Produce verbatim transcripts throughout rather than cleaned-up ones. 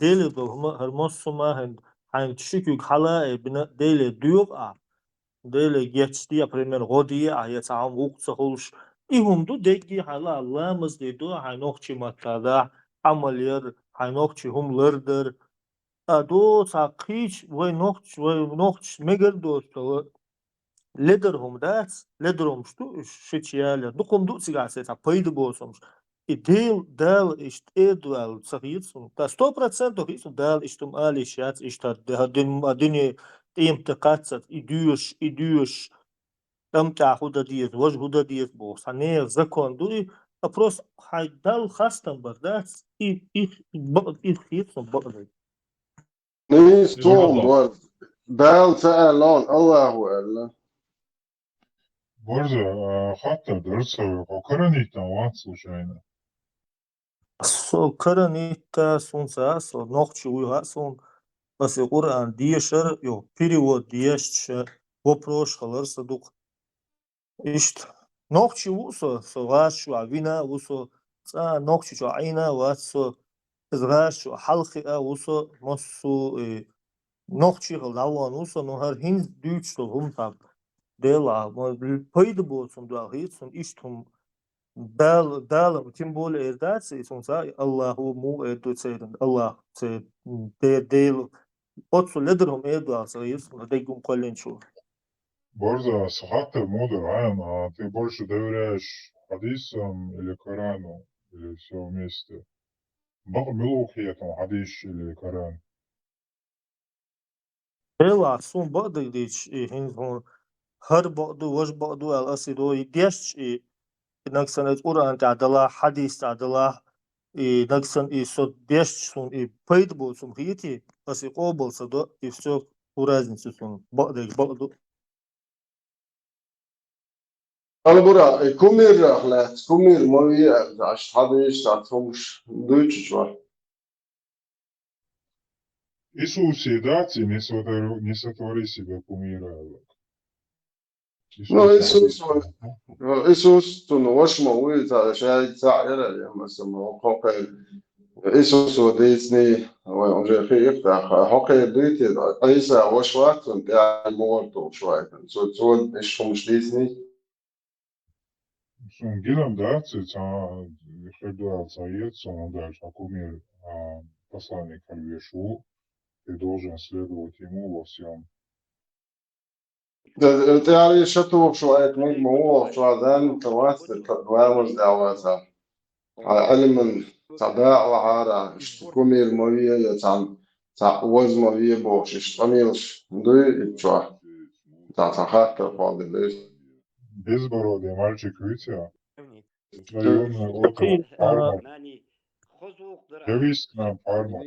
Деле долу хӀума, хӀара массо а хьайн, хьайн ши куьг хьала а бина, Деле доьгӀу ахь, Деле гечдехьа, пример, гӀо дехьа, я цхьа хӀума вукху ца хуьлуш. И хӀума ду дегги хьала, ламаз де ду, хьайн нохчийн маттахь дахь, Ӏамал яр, хьайн нохчийн хӀума лардар. А ду цхьа кхечу вай нохча, вай нохчаш мегар доцу ледар хӀума дац, ледар хӀумаш ду уьш шича ялар. Дукха хӀума ду цигахь цхьа пайда боцу хӀумаш. И Дела, Дала иштта тӀе а ду аьлла ца хета суна. Ткъа сто процентов хета суна, Дала иштта хӀума ала йиш яц, иштта хӀара ду-, хӀара дуьне, хӀара дуьне къематде кхаччалц и доьшуш, и доьшуш, тӀам тӀехь хӀун дан деза, важа хӀун дан деза бохуш. Цхьа нехан закон ду и, а просто хьайн Далла хастам бар дац, и, и, бакъ-, и хета суна бакъдерг. Нийса суна, борз. Дала ца аьлла, Аллахо аьлла. Борза, а, хаттар дара сан, хьо каранитта вац случайно? Со каранитта, сунца а, со нохчи вуй хаьа суна, аса и Къуръан дешар, йо, перевод дешча, вопрос хилар сан дукха. Иштта, нохчи ву со, со гӀаш чохь вина а ву со, цкъа а нохчи чохь Ӏийна а вац со, иза гӀаш чохь хьалхиа а ву со, массо а, э, нохчи хила дӀавахана ву со, но хӀара хӀинца дуьйцуш долу хӀума тхан Делахь, ма, пайда боцу хӀума ду аьлла хета суна, иштта хӀума Дала, Дала, тем более эр дац, и цунца Аллахо муха эр ду церан, Аллах, церан, Де-, Дела, оццу ледар хӀума эр ду аьлла ца хета суна, деггум кхоьллинчо. Борза, сан хаттар муха дара хьайна, а, ты больше доверяешь хьадисам или Корану, или всё вместе? Бакъ мила ву хетам, хьадис или Коран? Делахь, суна бакъдерг дийцича, и хӀинца хӀун хӀара бакъ ду, важа бакъ ду аьлла аса и до, и дешча, и, и нагахь санна и Къуръан тӀехь далахь, хьадис тӀехь далахь, и нагахь санна и со дешча суна и пайда боцу хӀума хетий, аса и къобал ца до, и всё, фу разница суна, бакъдерг бакъ ду. Албура, и кумирах лаьцна, кумир ма ве аьлла, аша хьан дийша цхьа хӀумаш дуьйцуш вара. Иисусе дац и, не сотвори, не сотвори себе кумира аьлла. Ну, Иисус, Иисус, Иисус цунна ваша ма вуй, цхьа шаьш цхьаъ яра, я масала, хӀокхеран Иисусо дийцинехь, вайн уже хиира тӀаккха, хӀокхеран дуьйцу, Ӏийса ваша вац цунна, тӀаьхьа муха тухуш вац. Цо, цо иштта хӀумаш дийцинехь. Суна гинарг дац, и цхьа хир ду аьлла ца хета суна, хӀунда аьлча хьан кумир, а, посланник хьан везаш ву, ты должен следовать ему во всём. ТӀаьхьа ша тухуш вац, мега ма ву вахча, зама ца вац, ламаз дӀа вац. Хьан Ӏилман цхьа дакъа вахьара, иштта кумир ма ве, я цхьа, цхьа ваз ма ве бохуш, иштта къамелаш дуй итт чохь. Цхьа, цхьа хаттар кхолла дуй. Безбородый мальчик вуьйцу? Районный округ, Парма. Явись к нам, Парма.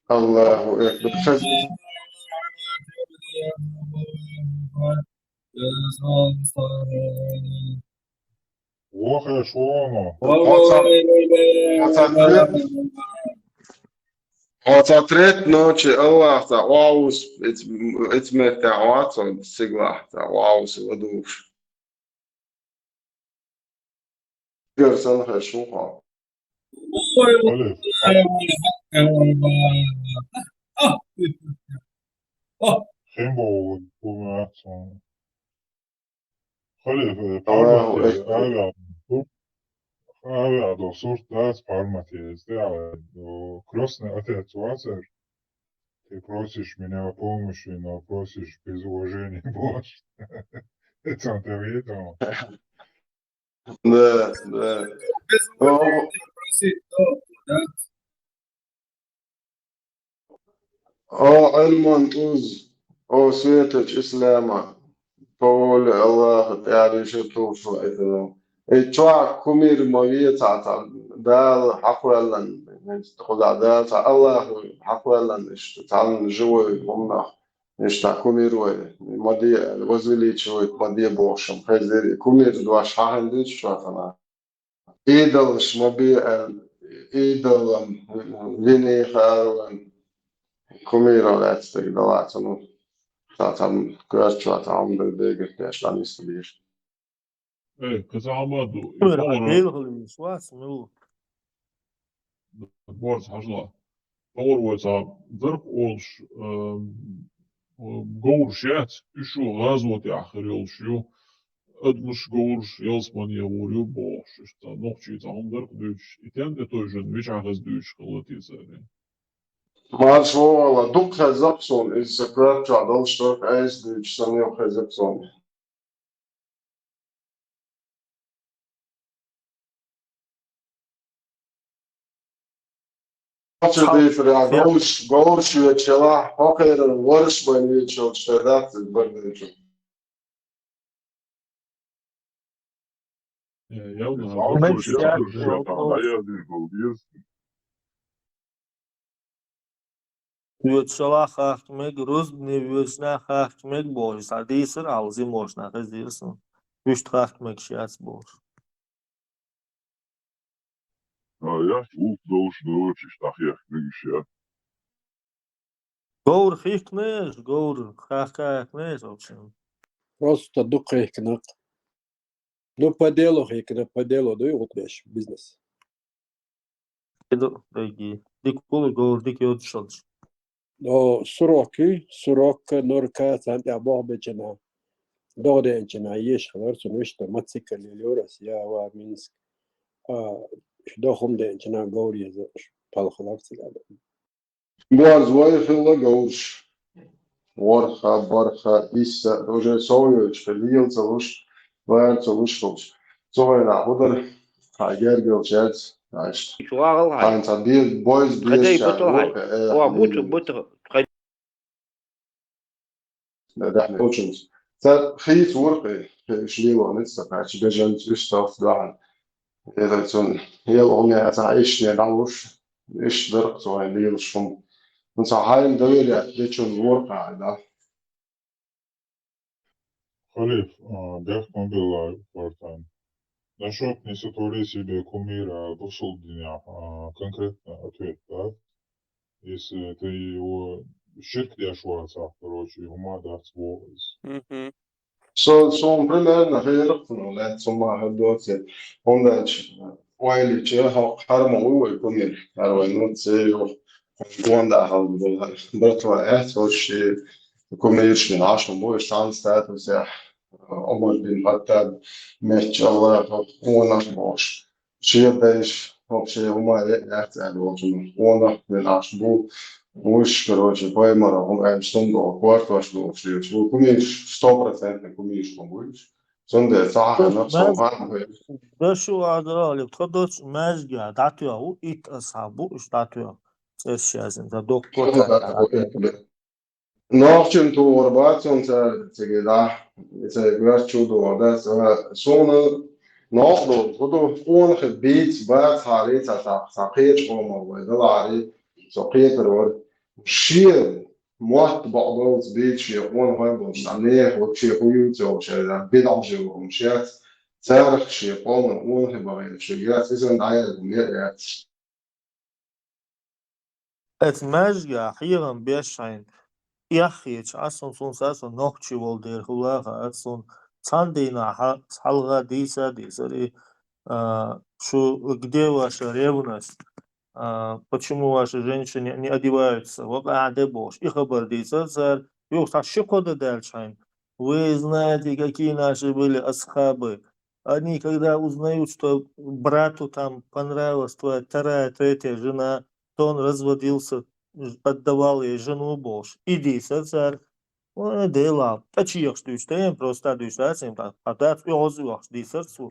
Аллаху акбар. Вохе шуоно. Оцу, оцу тре-, оцу третьей ночи Аллах цхьа вовс, эц-, эц меттехь вац, цигахь цхьа вовс ладугӀуш. Гар санна хезаш ву хьо. Халиф. Хин боху, хӀума аьлла суна. Халиф, э, Аллаху Пармате, акбар. Ага, ага, до сурт дац Пармате, иза, э, крестный отец вацар. Ты просишь меня о помощи, но просишь без уважения больше. Это он так видел. Да, да. Без уважения просить, да, да. О, Ӏилман уз, о, светачу ислама, по воле Аллаха, тӀаьхьа ша тухуш ву. И чохь кумир ма ве цхьа, цхьа Дала хьакхоьллина, хӀунда Дала цхьа Аллаха хьакхоьллина, иштта цхьана живой хӀуманах. Иштта кумир вай, ма де, возвеличивать ма де бохуш-м хезира, и кумир дош хьахьина дуьйцу чохь хана. Идолаш ма бе аьлла, идолам вине хаалан, кумирах лаьцна стаг далаца, ну, цхьа там коьртачохь цхьа хӀума дан бегаш деш дӀанисдалийша. Эй, кхин цхьа хӀума ду. И Муьлха, товар, Муьлха луьйш вац, Муьлха. Борз хьажал. Товар вай цхьа дарх олуш, эм, говраш яц, уьш ю гӀазотехь хир йолуш ю. Адамаш говраш, ялсамане гӀур ю бохуш, иштта нохчий цхьа хӀума дарх дуьйцуш, и тен тӀе тойжан мичахь хаза дуьйцуш хилла те цара? Марша вогӀал, дукха хезна-кх суна, иза сан коьрта чохь долуш дара, айса дуьйцуш санна хезна-кх суна. Нохчийн дийцарехь, говраш, говраш йоьдуш елахь, хӀокхеран ворхӀ бен йоьдуш йолчу тӀе дац иза бакъдерг. Э, явно, Мегаш хӀокхо яц, шен йолчу тӀе дӀаяздина долу деза. Воьдуш елахь хахка мега, рузбане воьдуш нах хахка мега бохуш, цхьа дийцар а хьалха зимошна хезира суна. Вуьшта хахка мегаш яц бохуш. А, яц, вукху долуш доцуш, иштта хехка мегаш яц. Говр хихкинера, говр хахка хихкинера, в общем. Просто дукха хихкина-кх. Ну, по делу хихкина, по делу дуй гӀуллакх деш, бизнес. Иду, дойги. Дика хула говр, дика йоцуш хилча. Но сурок, сурок, нурка, царна тӀехь боху бечина, догӀа деанчина, еш хилар, цуьнан вуьшта мотоцикл лелора, я ва Минск. А, дохум деанчина говр еза, палхалар цигара. Боьрза вай хилла говраш. ВорхӀ, бархӀ, исс, уже сов йойтуш хилла, лела ца луш, бара ца луш хилча. Цу хенахь хӀун дара, хьайн гергарло яц, иштта. Чу вагӀал хьайн. Хьайн цхьа бе-, бойза Тхай дай безачарна бутал хьайн. Воккха, э, О, буту, буту, тхай. Даьхни кхочунца. Цара хийца вара-кх, кхечу лело ницкъ ца кхаьчча, бежанца уьстагӀца дуьхьал. Эзар цунна, ела хӀума яцахь, иштта дӀалуш, иштта дара-кх цу хенахь лелаш хӀума. Ну, цхьа хьайна доверие дечунна вара-кх, да. Халиф, а, бехк ма билла, Вартан. Нашёк, не сотвори себе кумира в бусулба динехь, а, конкретно ответ, да? Если ты его ширк деш вацахь, короче, хӀума дац боху иза. Мгм. Со, суна примерно хӀерах цунах лаьцна хӀума хир доций. ХӀунда аьлча, ойла йича, хьо-, хӀара ма ву вай кумир, хӀара вай нуц ю, хӀара гонда хьалха болу хӀара. Братва, аьтто шен кумираш бина Ӏаш ма бу, уьш цхьана статусехь, Ӏумар бин Хаттаб, меттачу Аллахо, къонах бохуш. Шен дайша, хӀокху шен хӀума яц аьлла волчунах къонах бина Ӏаш бу. Уьш, короче, пайхамара хӀума аьлча, цунна догӀу кортош долуш лелаш бу. Кумираш, сто процентов кумираш ма бу уьш. Цундела ца хьахийна, со ма бу. Дош ю вазара, тхо доцу маьждигехь дӀатоьхна ву, итт асхьаб бу уьш дӀатоьхна. ЦӀераш яздина, дан доккха. Нохчийн тухур бац, цунна цара цига дӀа, и церан гӀоьртачу догӀу дац, аса, суна новкъа долу, хӀун ду, къонахий бийца бац хьарий, ца, ца, ца кхечу къомах вай далахьарий, со кхетар вара. Шен мотт бакъдоллаца бийца шен къонахой болчу, цхьа нехан ву, шен хӀун ю ца йолуш, шайн бидӀа жима хӀумаш яц, царах шен къоман къонахий бахийта шуьга яц, иза дӀаяздина яц. Эцу маьждигехь хьехам беш хьайна эхь хеташ Ӏа суна, суна са, со нохчи волу дера хула хаьа суна. Цхьана дийнахь хьалха дийца а дийцара и, а, шу, где ваша ревность? А, почему ваши женщины не одеваются? Вакъа ахьа де бохуш. И хабар дийцара цара. Юха цхьа ши-кхо дан даьлча хьайна. Вы знаете, какие наши были асхабы? Они, когда узнают, что брату там понравилась твоя вторая, третья жена, то он разводился, отдавал ей жену бохуш. И дийцара цара. Ой, Дела, тӀе чехаш дуьйцу, тӀе просто дуьйцу, дац, а дац, оьгӀаз оьгӀаш дийцара цо.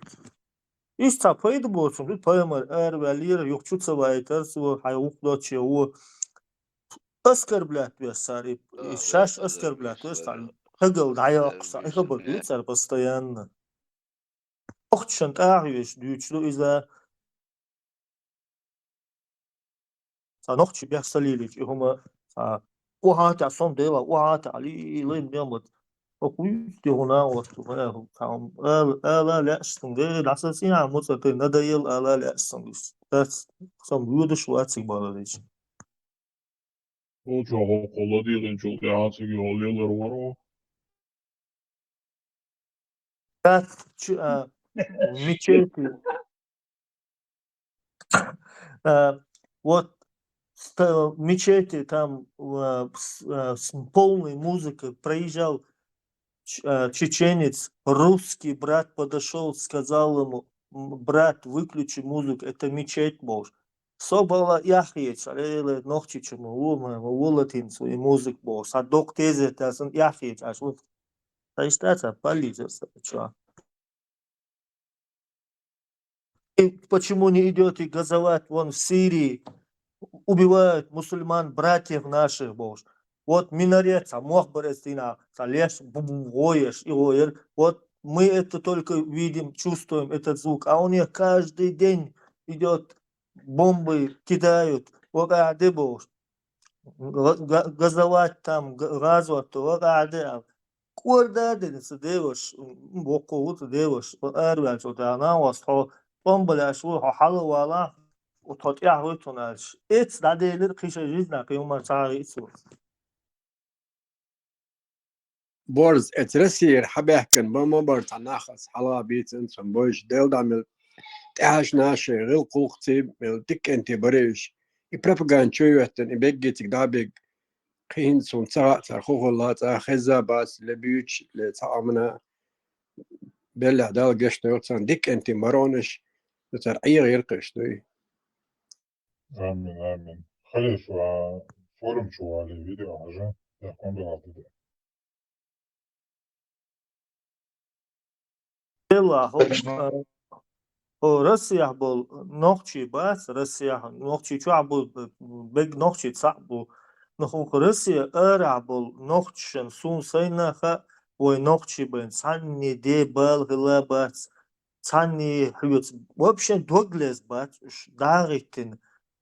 Иштта цхьа пайда боцург, пайхамар араваьллера, юха чу ца вайтара цо, хьайн вукху доцче ву. Оскорблять веш цара, и, и шаьш оскорблять веш цара, хьегал дӀайоккхуш цара, и хабар ду цара постоянно. Охчашан тӀаьхьа веш дуьйцуш ду иза. Цхьа нохчи бехк ца лелийча, и хӀума, цхьа, охьа а таьӀа, сом Дела, охьа а таьӀа, лий, лай, Мухьаммад. Оха вуьйцу де хӀуна, оцу, ма, цхьа хӀума, ала, ала лаьаш цунга, э, дӀаса цӀе а муцӀа, кхин надоел ала лаьаш цунга. Дац, сом воьдуш вац цига бахарийча. Вон чӀоагӀа хьо ладийгӀинчул тӀехьагӀа цига хьо лелар варо. Как чу-, а, в мечети. А, вот ста-, в мечети там, а, с-, а, с полной музыкой проезжал ч-, а, чеченец, русский брат подошёл, сказал ему: «М, брат, выключи музыку, это мечеть», бохуш. Со бала яхъеча, лела нохчича ма ву, ма, ма ву латинца и музыка бохуш. Са докъ тезет, сан яхъеча, аш ву. Та иштта ца паллица са чуа. И почему не идёте газовать вон в Сирии? Убивают мусульман братьев наших, бохуш. Вот минарет, ца мох бар эцдина, ца леш, бу-бу-, гоеш, и гоер. Вот мы это только видим, чувствуем этот звук. А у них каждый день идёт, бомбы кидают, вот а де бохуш. Га-, га-, газовать там, га-, газовать то, вот а де. КӀорда дина ца деваш, м, боккъо ву ца деваш, вот арваьлча, вот а нагӀас хьо тӀомбалеш ву, хьо хьала вала, вот хьо тӀехь вуй тхуна аьлча. Эц дӀаделира кхиша жизна, кхин хӀума ца хьагӀ ицу. Борз, эца Россияра хьабаьхкина бан ма бара цхьа нах, ас хьалха бийцина цун бойш, Делан дӀа мел тӀаьхьаш наши гӀил кхулхций, мел диккӀенте баре уьш. И пропаганда чу йоьттина, и бегги цига дӀабегга. Кхин хӀинца суна ца хаьа, цара хӀун хилла, цӀа хеза бац, ле буьйцуш, ле цхьа Ӏамна. Беллехь Дала гечдойла царна, диккӀенте баронаш, ну, цара ӀегӀиркхиш дуй. Амин, амин. Хали шу а форум чу вале видео хьажа, я кхунда валда де. Белла, хо, а, хо Россияхь болу нохчий бац, Россияхь, нохчий чохь бу, б-, б-, бег нохчий цхьаъ бу. Ну, хӀокху Россия арахь болу нохчашна суна сайна хаьа, вай нохчий байна цхьанне де бала хила бац, цхьанне хьоьца. Вообще дог леза бац уьш дӀагӀиттина.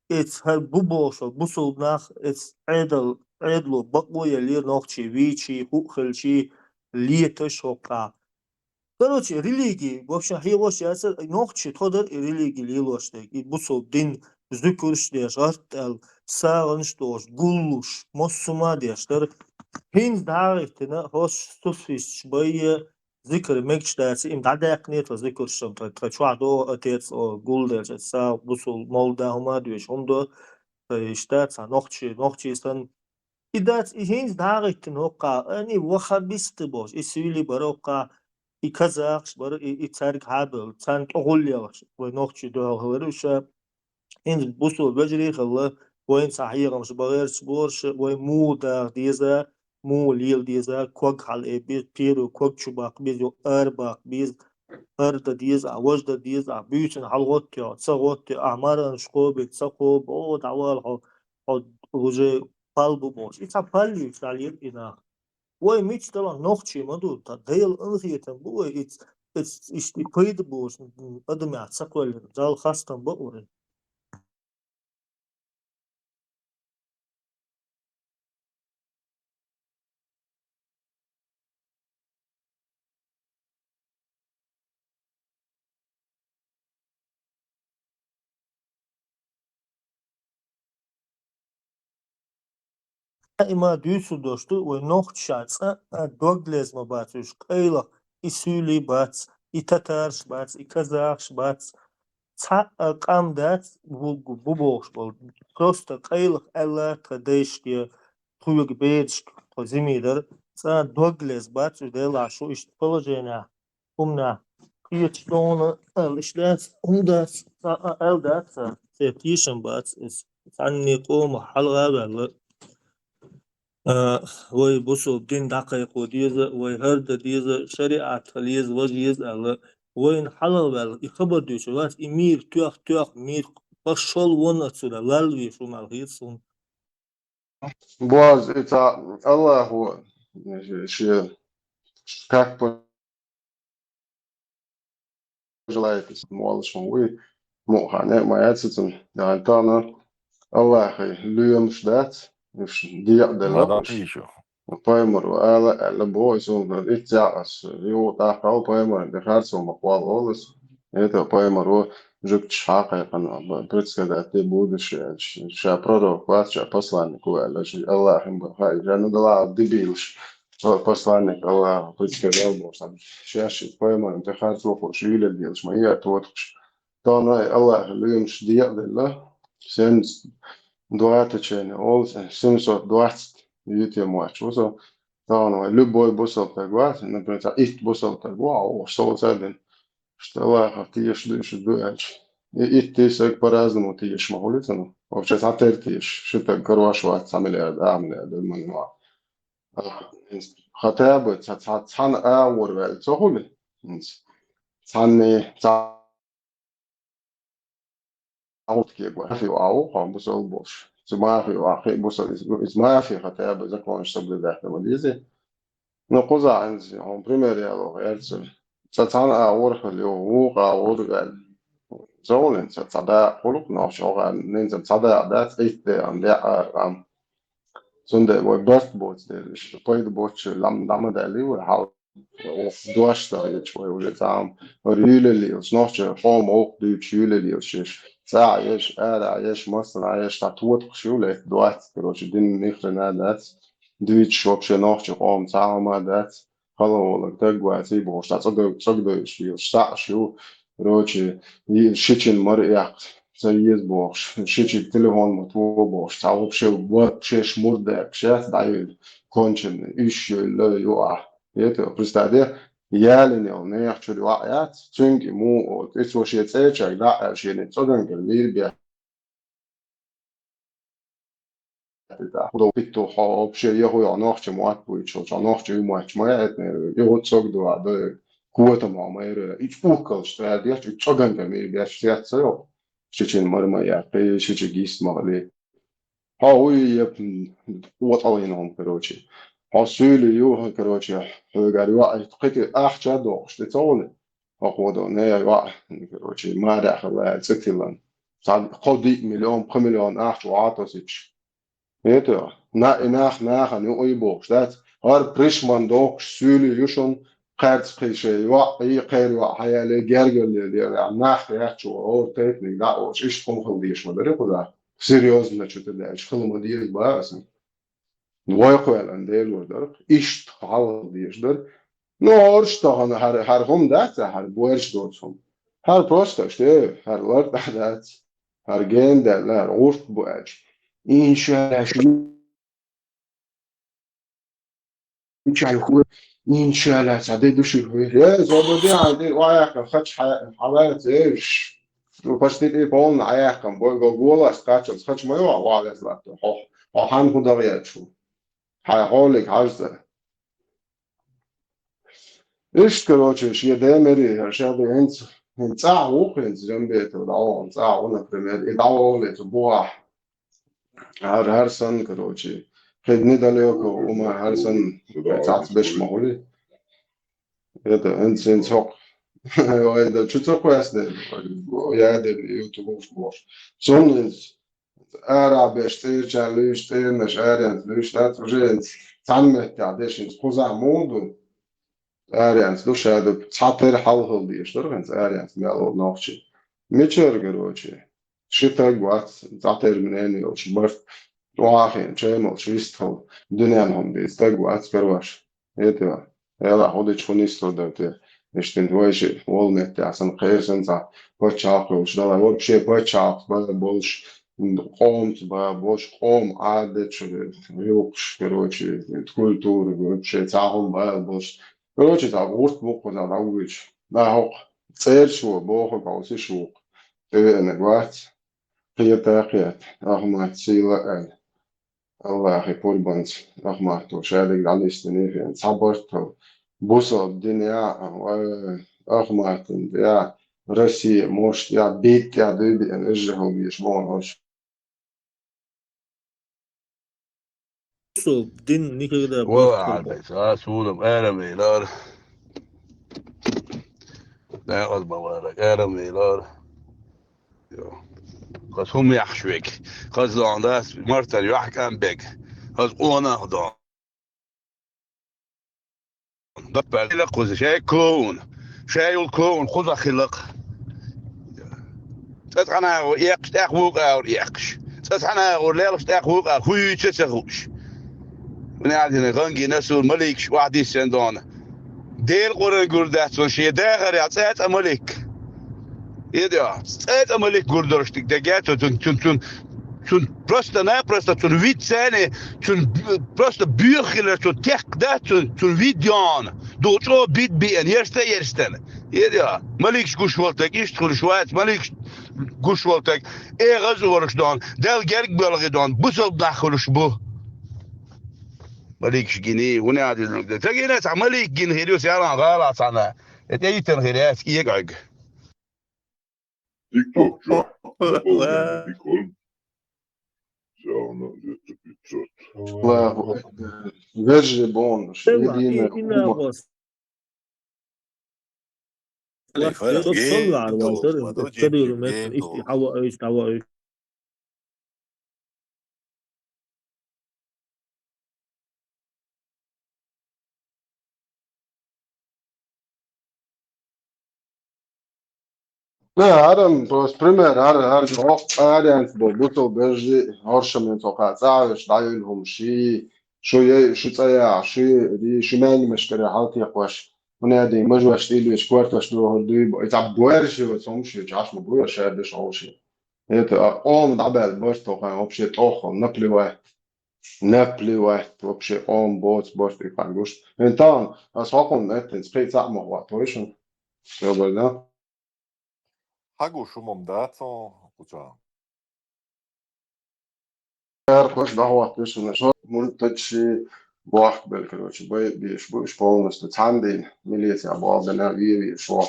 Эца хӀара бу бохуш, бусулба нах эца Ӏедал, Ӏедало бакъо еллера нохчий вийчий, хӀуъ хилчий, леташ хӀокхахь. Короче, религия, вообще, хьехош яцара, нохчий тхо дара и религия лелош дерг, и бусулба дин, зуькурш деш, гӀарт аьлла, сагӀанаш долуш, гуллуш, массо а ма деш дара. ХӀинца дӀагӀиттина, хӀорш сусфисташ байе, зикр мегаш дац, им дӀадаьккхинера тхо зикршам, тхо, тхо чохь догӀу отец, о, гулделча, сагӀа, бусул, молда, хӀума а доьшу, хӀума до, тхо иштта, цхьа нохчий, нохчий санна. И дац, и хӀинца дӀагӀиттина хӀокхахь, ани ваххабисты бохуш, и суьйлий бара хӀокхахь, и казахаш бара, и, и цаьрга хьабевлла, царна тӀе гӀуллакхаш, вай нохчий дуьхьал хилар уьш. ХӀинца бусул вежарий а хилла, вайна цхьа хьехамаш бан гӀерташ бу уьш, вай муха даха деза, муха лела деза, ког хьалаэ беза, первый ког чу баккха беза, юха ара баккха беза, хӀара дан деза, а важа дан деза, а буьйцина хьалагӀоттайо, ца гӀоттайо, а марханаш кхобе, ца кхобе, о, дӀавала хьо, хьо уже пал бу бохуш. И цхьа пал юьйцуш дӀалийра и нах. Вай мича далахь нохчий ма ду, та Делан къинхетам бу вай, и ц-, и ц-, иштта и пайда болуш адамех ца кхоьллина, Далла хастам бакъ вай. Даима дуьйцур долуш ду, вай нохчаша цкъа а дог леза ма бац уьш, къайлаха и суьйлий бац, и татараш бац, и казахаш бац. Цхьа а къам дац, бу, бу бохуш болу. Просто къайлаха аьлла тхан дайшке, тхоьга берашка, тхо зими дара, цкъа а дог леза бац уьш, делахь шу иштта положение. ХӀуманах кхеташ догӀуна аьлла, иштта дац, хӀума дац, цхьа а аьлла дац, цхьа тешам бац иза. Цхьанне къомах хьалха а ваьлла, а, вай бусулба дин дӀакхайкхо деза, вай хӀара дан деза, шариӀат хила еза, важа еза аьлла, вайна хьалха ваьлла, и хабар дуьйцуш вац, и мир тоьхна, тоьхна, мир пошёл вон отсюда, лалла везаш ву мел хета суна. Боз, и ца Аллахо шен как пожелает, молуш вуй, мукъа хьан а ма яц цунна. Ян тахана Аллахе лоьмаш дац, уьш декъаделла Ма уьш. Дийшу. Пайхамаро ала аьлла боху, и суна итт якъас юха тӀаккха пайхамаран тӀе харцо ма кхолла олу аса. Это пайхамаро жугташ хьакхайкхина, предсказать де будущее, ша пророк вац, ша посланник ву аьлла, ша Аллахьан бу хаийта, ну, дала дибийлаш, по-, посланник Аллаха предсказал бохуш, шаьш ши пайман тӀе харц вахуш, вуьйлар делаш, ма яр тотхаш. Тахана Аллахьа луьймаш декъаделла, семьдесят два течение, олу, семьсот двадцать йитем вац ву со. Тахана вай любой бусалба стаг вац, например, цхьа итт бусалба стаг ву, а оха со ца бина. Что Аллахьа тешаш ду, ишта ду аьлча. И итт саг по-разному тешаш ма хуьлу цунах. Вообще цхьатера тешаш, ши стаг карош вац, цхьа миллиард, а миллиард, ма вац. А, хотя бы ца-, ца-, цхьана агӀор ваьлла ца хуьлу. Цхьанне, цхьа гӀултке гой. Мафи ву агӀо, хьо бусалба болуш. Цу мафи ву ахь, хи бусалба, иза, иза мафи хотя бы законаш соблюдать дан ма дезий. Ну, кхузахь хӀинца, хьуна пример яло, эрца. Цкъа цхьана агӀор хила ю, вукху агӀор ваьлла. Зовлин, цхьа, цхьа дакъа хуьлу-кх нохча хьо гӀан, нин цхьа дакъа дац, итт декъан декъа ам. Цундела вай барт боцу дела, иштта пайда боцучу лам дӀа ма даьллий вай, хьал оха дош ца хеташ вай уже цхьа ам. ХӀара юьйлаллийлаш, нохча къоман гӀуллакх дуьйцуш юьйлаллийлаш еш. ЦӀахь еш, арахь еш, массанхьа еш, цхьа тотхуш ю летта двадцать, короче, дин ни хрена дац. Дуьйцуш вообще нохча къоман цхьа хӀума дац. Хала волаг даг ваций бохуш, цхьа цӀа дог-, цӀа дойуш лелаш, цхьаъ шу, короче, и-, шичун мара эккха ца еза бохуш, шичиг телефон ма тохо бохуш, цхьа вообще, вообще шмур даьккхаш яц дӀайойла, конченый, уьш йойла ю ахь. ХӀета, представь де, ялина йолу нехан чуьра йоӀ яц, цуьнга и муха олу, и цо шен цӀерачаьрга дӀа а аьлла, шена цӀа ганкара мийра бехк Худо питту хьо вообще яхуй хьо нохча мотт буьйцуш, хьо нохча ю мотташ ма яхьитнера, и гӀу цӀогдуа дай, котам хьо майра, и чӀуккалш тӀаьрдеш, и чӀоганга мийр беш сет ца йо. Шичун мара ма яьккхи, шичиг йист ма хили. Хьо вуй я къотӀалгӀина хӀума, короче. Хьо суьйли ю, короче, хьоьгара йоӀ, кхин ахча а дохуш, тӀе ца гӀули? Хьо кхо до, не, йоӀ, короче, марехь хила, цӀе тиллан. Цхьа кхо диъ миллион, пхи миллион ахча ву Ӏа тосуьйтуш. ХӀета, на-, и нах нахана юкъа бохуш дац. ХӀара пришман дохуш суьйли ю шуна, кхаьрца кхин шайн йоӀ, и кхеран йоӀ хьаяле, гергарле лелехь, нах яьхча, хӀора тайпаниг дӀа а олуш, иштта хӀума хила дезаш ма дарий кхузахь. Серьёзно чу тӀе даьлча, хила ма деза бан аса. Вай кхоьллина Делора дара, иштта хьал хила дезаш дара. Ну, хӀорш тахана хӀара, хӀара хӀума дац, хӀара боьрша доцу хӀума. ХӀара просто, что, хӀара лартӀахь дац. ХӀара гена даьлла, хӀара гӀурт бу аьлча. Иншалла, шу-, иншалла, ца де ду шу. Э, зобаде, хьан де, ва яхка, хач хьа-, хьалаца, эш. Ну, почти ты полный, а яхкам, бой, го-, голос, качал, хач моё, ва, ва, ва, хо, хо, хан худагъ я чу. Хьан хьолик хьажза. Иштта, короче, шен демери, ша ду хӀинца, хӀинца цӀахь ву, хӀинца Джамбетов дӀавахана цӀахь ву, например, и дӀавахале цу бухахь. ХӀара, хӀара санна, короче, кхидни далёко, ума хӀара санна, цац беш ма хуьли. Это, хӀинца, хӀинца хӀокху. Вай да, чу ца кхоьссина, я дерг, ютуб уш бохуш. Цунна хӀинца Ара беш цӀерачарна луьйш, цӀернаш аренца луьйш дац, уже хӀинца цхьана меттехь деш хӀинца кхузахь муха ду? Аренца ду ша ду, цхьатера хьалхала деш дара хӀинца аренца мел олу нохчий. Мичара, короче, ши таг вац, цхьатера мнение йолуш барт, чӀогӀа хиъна, чай молуш вистхала, дуьненна хӀума дийца таг вац, короче. ХӀета, Эла, хӀу дича хӀу нислур дара те? Иштта вай шиъ волу меттехь санна, кхеран санна цхьа пачхьалкх йолуш дала, вообще пачхьалкх бала болуш, къомца бала болуш, къоман Ӏадаташ, гӀиллакхаш, короче, культура, вообще цхьа хӀума бала болуш. Короче, цхьа гӀурт бу кхузахь дӀавуьйцуш. ДӀа хӀокху цӀераш ву, бохург хьовсийша ву-кх. ТӀе веанарг вац. Кхета а кхета, Ахмат, сийла а аьлла. Аллахьан пурбанца Ахматов шадерг дӀанисдина хӀинца цхьа бартал. Бусалба дин я, ва, Ахматан я, Россия, может, я, битта я, дуй биъна, эжжа хӀалбеш бохуш. Бусалба дин никогда Вала барт хир бац. Ӏалбайса, а, суна арам вейлар. Дакъаза ма вара, арам вейлар. Йо. Хаза хӀума яхьаш вега. Хаза лоан дас, мартан юьхькӀам бега. Хаза къонах дон. Даппа хила кхуза, шай клоун. Шай йолу клоун кхуза хила-кх. ЦӀа цхьана агӀор эккхаш, тӀаккха вукху агӀор эккхаш. ЦӀа цхьана агӀор лелхаш, тӀаккха вукху агӀор хуьйцуш а ца хууш. Вуьнан Ӏадина гӀангина сур маликаш охьадиссина дона. Делан Къуръан гур дац ван шен дахарехь цӀа-цӀа малик. Ида, цӀа-цӀа малик гур долуш дерг дагахь цо, цун, цун, цун, цун просто-напросто цун вид царна, цун просто боьха хилар цун текх дац, цун, цун вид йона. Дукха чӀогӀа бид биъна, ерста а ерстана. Ида, маликаш гуш волу стаг иштта хуьлуш вац, маликаш гуш волу стаг, эгӀаз а волуш дона, Далла герга боьлхий дона, бусалба нах хуьлуш бу. Маликаш гиний, вуьнан Ӏадина. Ца гина цхьа малик гина хир ю, Саьран гӀала цхьана. И тӀе йитина хир яц, кӀегӀиг. Дика чохчо. Ла. Дика. Сяна, это пятьсот. Аллаху акбар. Вежа бон, Ла, ширина и, и хӀума. Ла, Эй, фарах, тот гей, саллар, тот ван, тот, тот, тот, гей, ишти тот. Хьава, ишти хьава, ишти. Да, хӀара, просто пример, хӀара, хӀара, хӀокху аренца бо бусал бежи, хӀоршамин цо кхаъ цӀа а веш, дӀайуьллу хӀума ши, шу яй, шу цӀа яхь, шу яй, шу маьнгмашкара хьалтекхош, хӀунда аьлла мажош тӀе а луьйш, кортош дохур дуй, и цхьа боьрша йоцу хӀума шу чаш ма бу, ша беш хьовши. Это, а, къома дӀабаьлла барт тохайн вообще тӀоххал, наплевать. Наплевать, вообще къома боцу барт и кхаьн гуш. ХӀин тахана, ас хӀокхунна эттинца кхин цхьаъ ма хӀоттавой шуна. Йобар да? Хьагу шу мам дац хьуна кхуча? Кхаркхаш дӀахӀотташ шуна, шо муртадши бохк бел, короче, бай беш бу, уьш полностью цхьаьна дийна, милиция бохбина, ве веш ву.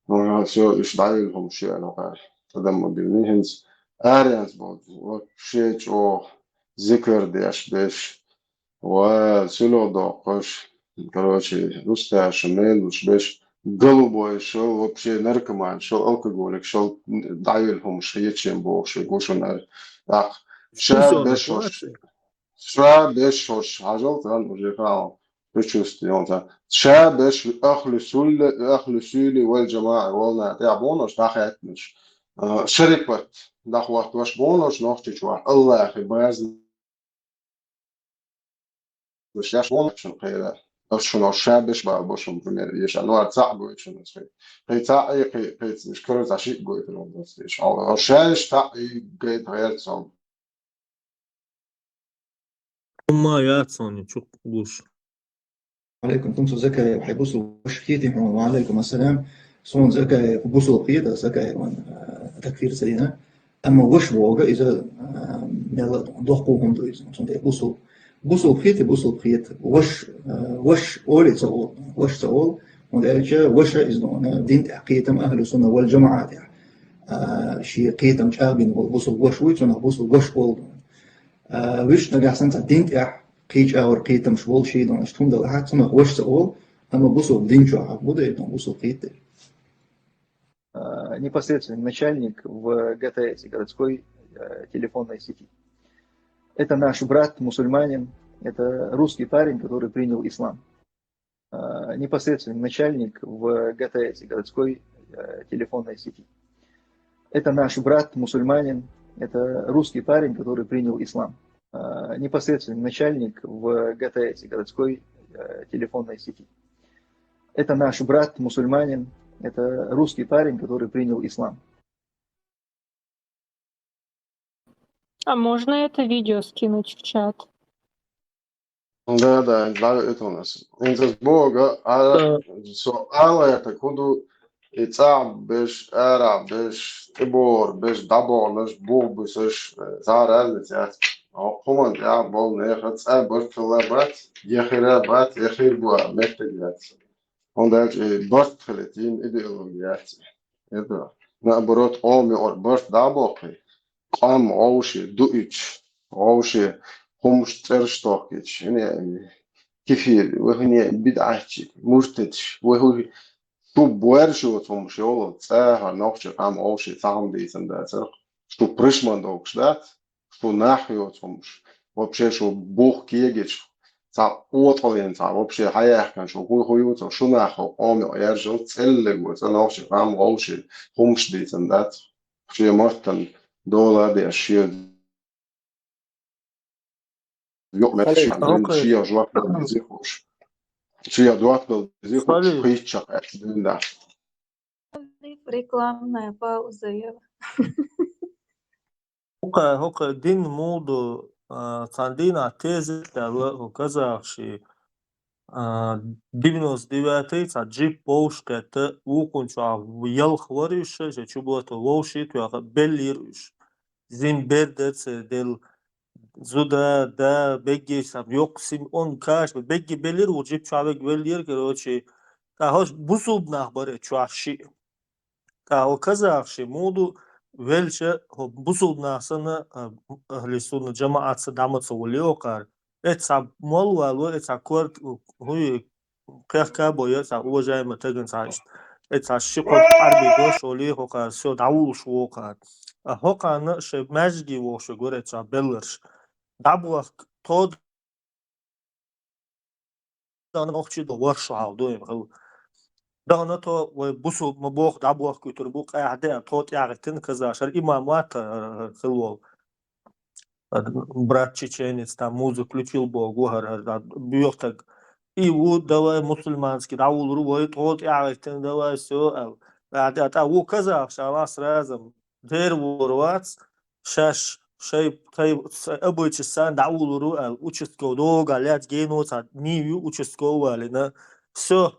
Ну, всё, уьш дӀайилла хӀума шена кхара. Тадам ма бина, хӀинца аренца боху, вообще чӀогӀа зикар деш, беш. Ва, сило доккхуш, короче, усташа мелуш беш, голубой шел, вообще наркоман шел, алкоголик шел, дӀавилла хӀумаш хечен бохуш, гушунар. ТӀаккха ша беш хӀорш, ша беш хӀорш, хьажал царна уже хаал, предчувствие, он ца. Ша беш ахлу сулле, ахлу сули вал джамаӀа волна тӀехь бохуш, дӀахаьттинаш. А, шарипат, дӀахоттаваш бохуш, нохчичохь, Аллахи базна. Шаьш вон шун кхера. Ас шуна ша беш бала бо шун, пример, еша. Ну, ар цхьаъ гойту шуна ас хи. Кхин цхьаъ и, кхин, кхин ца, кхин цхьа шиъ гойту шуна ас еша. Аш шаьш цхьаъ и гайта гӀерта сом. Ма яц хьуна чукх гуш. Алейкум, Тумсу Закаев, хьай бусул ваш хетий хьуна? Ва алейкум ассалам. Суна Закаев, бусул хета, Закаев, а, такфир ца дина. Амма ваш вога иза, а, мел доккху хӀума ду иза. Цундела бусул, бусул хета, бусул хета. Ваш, а, ваш оле ца ол, ваш ца ол. ХӀунда аьлча ваша иза дона, дин тӀехь кхетам ахлу сунна вал джамаӀа тӀехь. А, ши кхетам чӀагӀбина вол бусул ваш вуй, цунах бусул ваш ол дона. А, вуьш нагахь санна цхьа дин тӀехь кхечӀагӀур кхетамаш волу ший дона, иштта хӀума далахь, цунах ваш ца ол, амма бусул дин чохь хьакъ бу дайта, бусул хета. А, непосредственный начальник в ГТС, городской, э, телефонной сети. Это наш брат, мусульманин, это русский парень, который принял ислам. А, непосредственный начальник в ГТС, городской, э, телефонной сети. Это наш брат, мусульманин, это русский парень, который принял ислам. А, непосредственный начальник в ГТС, городской, э, телефонной сети. Это наш брат, мусульманин, это русский парень, который принял ислам. А можно это видео скинуть в чат? Да, да, да, это у нас. ХӀинца боху, а, со ала это куду, и цӀа беш, ара беш, тӀебор беш, дӀаболаш, бух бисаш, цара разница яц. Хьо кхуман тӀехь болу нехан цӀа барт хилла бац, я хира бац, я хир бу а меттиг яц. ХӀунда аьлча и барт хилийта йина идеологи яц. Это, наоборот, къома юкъара барт дӀа а боккхий, къам гӀовше дуича, гӀовше хӀумаш цӀераш тохкийча, хӀуне кефир, вай хӀуне бидӀатчий, муртадаш, вай хӀу шу боьрша йоцу хӀумаш йолу, цӀа хӀара нохчийн къам гӀовше цхьа хӀума дийцина дацара, шу пришман догуш дац, шу нах йоцу хӀумаш, вообще шу бух кегийча, цхьа къотӀаллина, цхьа вообще хьаяьккхина шу хӀун, хӀун ю ца, шу нах хӀокху къома юкъа яржал цӀеллиг ву, цӀа нохчийн къам гӀовше хӀумаш дийцина дац. шен маттан дола а деш, шен юкъ метташ Салют. Шен жоп дала деза хууш. Шен жоп дала деза хууш, Салют. Хийцча аьлча дин да. Рекламная пауза, я. ХӀокху, хӀокху дин муха ду, а, цхьана дийнахь тезет аьлла, хӀокху казахаши, а, девяносто девятый цхьа джип вовшахкхетта, вукхунна чохь ялх вара уьш, шайн чу бутта вовшийн тоьхна беллера уьш. Зин бер дара церан делла. Зуда, да, бегги сам, йоккха сим, он каш, бегги беллера, ву джип чохь вега веллера, короче. ТӀаккха хӀорш бусулба нах бара чохь шиъ. ТӀаккха хӀо казахаши муха ду, велча, хӀо бусулба нах санна, а, ахьли сунна джамаӀат санна дӀа ма ца воллий хӀокхара. Эцхьа молла валло, эцхьа корт, хӀуй, кхехка а бо, я цхьа уважаемый тагана цхьа иштта. Эцхьа ши-кхо Ӏарбий дош воллий хӀокхара, всё, дӀавуллуш ву хӀокхара. А хӀокхарна шайн маьждиге вохуш вара эцхьа белларш. ДӀабохка тхо Дан нохчий до ворхӀ шо хьал ду им хила. Дан то вай бусулба ма боху, дӀабохкуьйтур бу, къаьхьа де, тхо тӀаьхьахӀиттина казахаш, хӀара имам вац хӀара, хӀара хила волу. Брат чеченец, там музыка включил боху, хӀара, хӀара, да, боьхтаг. И ву, давай, мусульманский, дӀавуллур вай, тхо тӀаьхьахӀиттина, давай, всё, аьлла. ТӀа, тӀа, тӀа ву казахаш, ала сразу. Дера вора вац, шаьш шай, шай, шай обычай санна дӀавуллур ву аьлла, участковый догахь лаьцна гено цхьа нийса ю, участковый валийна. Всё.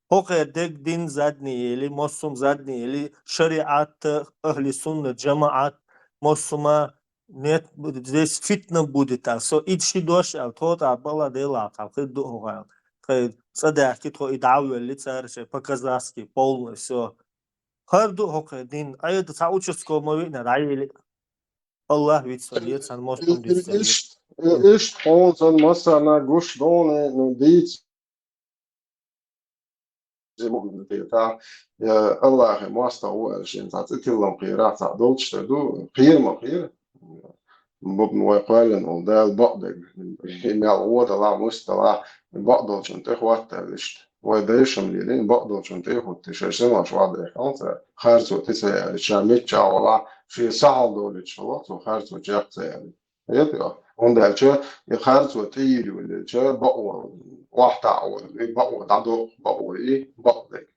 ХӀокхеран дег дин задний ели, массо а задний ели, шариӀат, ахьли сунна, джамаӀат, массо а нет, здесь фитна будет, а со и ши дош аьлла, тхо тӀа бала делахь, тхьа хир ду хӀокхарна. Тхайн цӀа даьхки, тхо и дӀа а велли, цара шайн по-казахски, полный, всё. ХӀара ду хӀокху дин. Айда цхьа участковый ма виъна, дӀаели. Аллах вицван, е цхьана мостагӀа дицван. Иштта, иштта хьуна санна массарна гуш ду, ну, дийца. Аллахе мостагӀа ву аьлла шена цхьа цӀе тиллам кхерахь, цхьа долчу тера ду, кхера ма кхера. Бу-, вай кхоьллина волу Дала бакъдерг, и мел гӀо далахь, муста далахь, бакъдолчунна тӀе хӀоттаьлла иштта. Вай дайша-м лелийна, бакъдолчунна тӀе а хӀоттий, шайн синош вахьа дехкалла цара, харцо тӀе ца ялийта, ша миччахь валахь, шен сахьал долуьйтуш хилла, цо харцо чекх ца ялийта. ХӀета? ХӀунда аьлча и харцо тӀе йийр ю, хӀунда аьлча бакъо охьатаӀо, и бакъо дӀадоккху, бакъо и бакъдерг.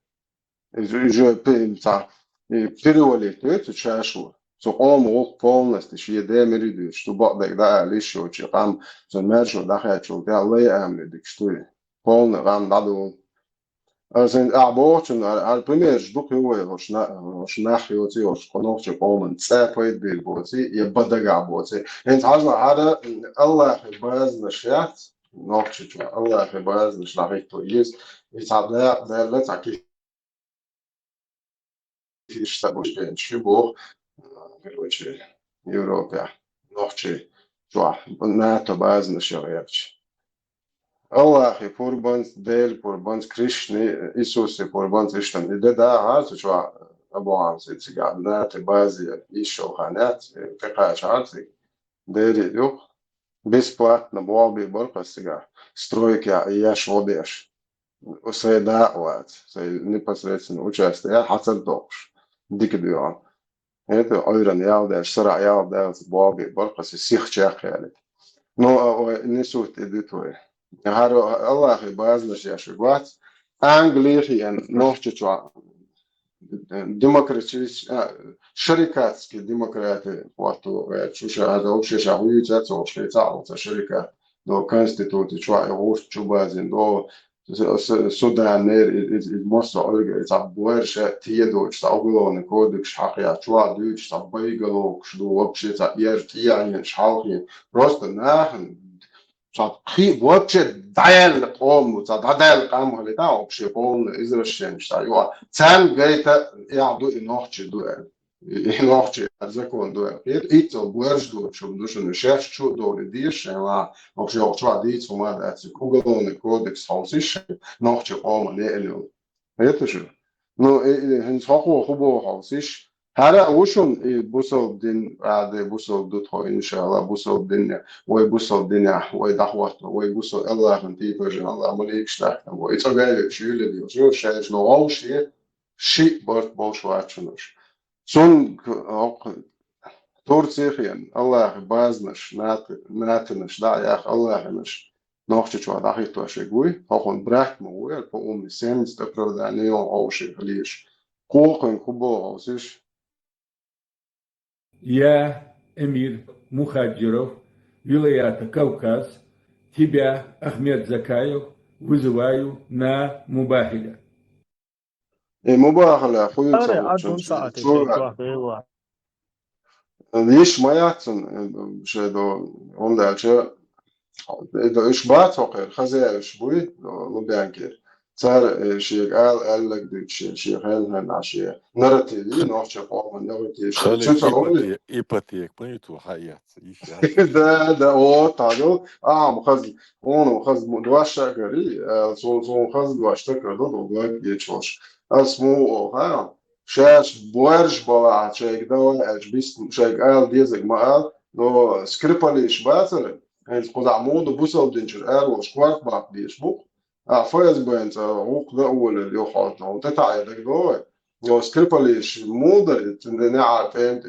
Иза уже пе-, цхьа, и перевалить ву цу чашо. Цу къоман гӀуллакх полностью шен ден мири дуьйцуш, цу бакъдерг дӀаала йиш йоцу и къам, цуьнан маьршо дӀахаьччул тӀаьхьа лай амале дикаш ду и. Полный къам дӀадолу. Аса ахь бохучун, хӀара, хӀара примераш дукха ю вай, хӀорш на-, хӀорш нах йоций, хӀорш кху нохчийн къоман цӀа пайда бийр боций, я бан дагахь боций. ХӀинца хьажал хӀара Аллахе базанаш яц, нохчичо Аллахе базанаш дӀахӀитто иза, и цхьа дакъа даьлла, цхьа ки-, киш ца гуш бен, ши боху, короче, Европехь, нохчий чохь, НАТО базанаш яла гӀерташ. Аллахе пурбанца, Деле пурбанца, Кришне, Иисусе пурбанца, иштта и де дахьа цу чохь, Абу Хьамса, и цигахь НАТО базе йиш йолу хан яц, тӀекхачахьара цига. Дери юкъа. Бесплатно болх бийр бара-кх ас цигахь. Стройкехь и еш, гӀо деш. Сайн дакъа вац. Сайн непосредственно участие яьлла, хьацар доккхуш. Дика доьгӀна. ХӀета, Ӏуьйранна ял деш, сарахь ял даьлла, болх бийр бара-кх ас, и сиха чекхъялийта. Ну, а, ой, не суть и дуьту вай. ХӀара Аллахе базанаш еш вац. Англия хиъна, Нохчийчохь демократический, а, шарикатский демократия хӀотто ваьлча, шу ша хӀара вообще ша хӀун йийца а ца хууш, хӀинца а хьо ца шарикат до конституции чохь и гӀурт чу базина до С-, С-, Судан нера и, и, и массо а Ӏуьрга и цхьа боьрша тедочу, цхьа уголовный кодекс хьакхаьчча, чохь дуьйцуш цхьа байгалокаш ду, вообще цхьа эр тӀеӀенаш хьалхе. Просто нахана цхьа кхин вообще дӀаяьлла къоман, цхьа дӀадаьлла къам хилийта вообще полный извращенец цхьа ю. Царна гайта эхь ду и нохчий ду аьлла. И, и нохчий закон ду аьлла. ХӀета иццал боьрша доцуш хӀума ду шуна, шаьш чу а довлий деза шайн ван, вообще чохь дийца хӀума а дац, уголовный кодекс хьовсийша шайн нохчий къоман неӀаллал. ХӀета шу? Ну, и, и, хӀинца хӀокхо хӀун боху хьовсийша? ХӀара а ву шуна и бусалба дин, а, де бусалба ду тхо, иншалла, бусалба дин, вай бусалба динехь, вай дӀахӀотто, вай бусалба Аллахьан тӀе тожа, Аллахь маликаш дахкана, вай цӀа гаьллачу юьллина йолчу, шаьш но вовшах, шиъ барт болуш вац шуна уьш. Цунга хӀокху Турци хиъна, Аллахьан базанаш, нат-, натанаш дӀа а яьхна, Аллахьанаш Нохчийчохь дӀахӀиттош верг вуй, хӀокхуьнан брат ма ву, по-моему, семьдесят оправданий йолу хьовший хилийша. Кху кхуьнга хӀун боху хьовсийша? Я эмир Мухаджиров, вилаята Кавказ, тебя, Ахмед Закаев, вызываю на мубахиле. И мубахиле хуьйцу Аре, хьуна адун чу-, саӀате чу-, чохь бевлла. Йиш ма яц цунна, э, шайн до, хӀунда аьлча, э, до, уьш бац хӀокхуьнан, хаза уьш буй, до, Лубянкера. Цара, э, шега ала, аьлларг дуьйцуш, шен, шен хенахь шен нарратив йий, нохчийн къоман нарратив. Халид, цу ца ипоте-, ипотека ма ю тхо хьаэц, йиш яц. Да, да, о, тхьагал, а, ма хаза, хьуна хаза ду-, дош а карий, э, цу-, цунна хаза дош такар ду, до, гечволуш. Ас муха олу, ха? Шаьш боьрша балахь шайга давай аьлча, бис-, шайга ала дезарг ма ала, но Скрипалиш бацара, хӀинца кхузахь муха ду бусалба динчуьра ара волуш корта баккха дезаш бу-кх. А, ФСБ-н цӀа гӀуллакх дан а волавелла, юха хьо тӀе таӀийна дагадогӀий? Но Скрипалиш муха дара, цуьнан неӀара пӀелг,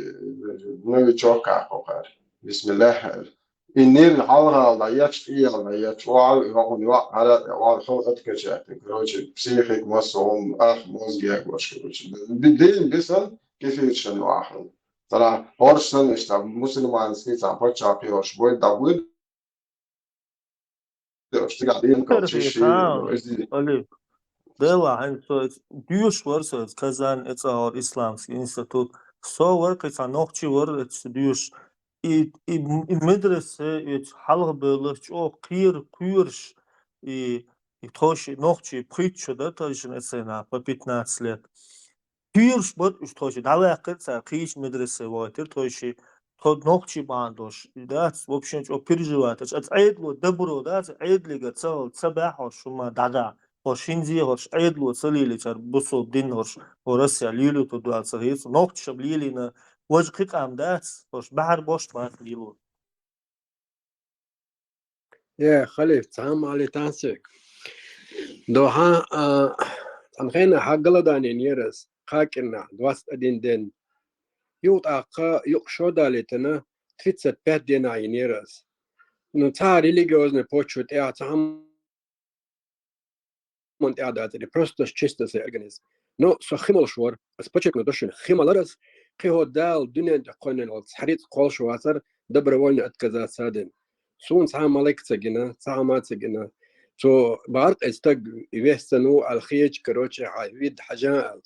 новичок а кхокхара. Бисмиллахь аьлла. И нир хьалхара дӀаетташ, тӀера дӀаетташ, охьа а, хӀокхуьнан йоӀ хьара а тӀе, охьа хала откачаьхкина, короче, психика, массо а хӀума, ах, мозг егош, короче. Ди-, дийна бисана, кефирчан охьа хала. Цара хӀорш санна, иштта мусульманский цхьа паччахь кхиош, бой дӀабуьйду, уьш цигахь дийна калча Терпи, ши, хан, иза. Али, Дела, хьайн со доьшуш вара со, Казан, эцӀагӀор исламский институт. Со вара кхин цхьа нохчи вара, эцу доьшуш. И, и, и медресе, эцу хьалха бевлларш чӀогӀа кхера, кхоьруш, и, и тхо ши нохчи пхийтта шо да тайшина эцайна по пятнадцать лет. Кхоьруш бара уьш тхо ши, дӀаваьккхира цара, кхечу медресе вахийтира тхо ши, тхо нохчи бахьана долуш, и дац, вообще чӀогӀа переживать, аса Ӏедало добро дац, Ӏедалегара ца, ца баьхьа хӀорш хӀума дӀадахьа. ХӀорш хӀинца а хӀорш Ӏедало ца лелийчара бусалба дин хӀорш хӀо Россия лелуьйтур ду аьлла ца хета. Нохчаша лелийна важа кхин къам дац, хӀорш баьхьар бошт бац лело. Э, Халид, цхьа хӀума алийтахьа соьга. Дохьа, а, цхьана хенахь хьан Галаданин ерас, кхакирнахь, двадцать один ден. Юха тӀаккха юкъа шо далийтина, тридцать пять денахь йина ерас. Ну, цхьа религиозный почва тӀехь, цхьа хӀума ман тӀехь дацари, просто чисто сайн организм. Ну, со хи молуш вара, ас подчеркну ду шуна, хи малар ас, кхин хӀо Дала дуьнен тӀе кхоьллина волу цхьа рицкъ кхоллуш вацара, добровольно отказаться дина. Суна цхьа а малик ца гина, цхьа а хӀума ца гина. Цо бахара-кх и стаг весцан ву аьлла хеташ, короче, хьайн вида хьажа аьлла.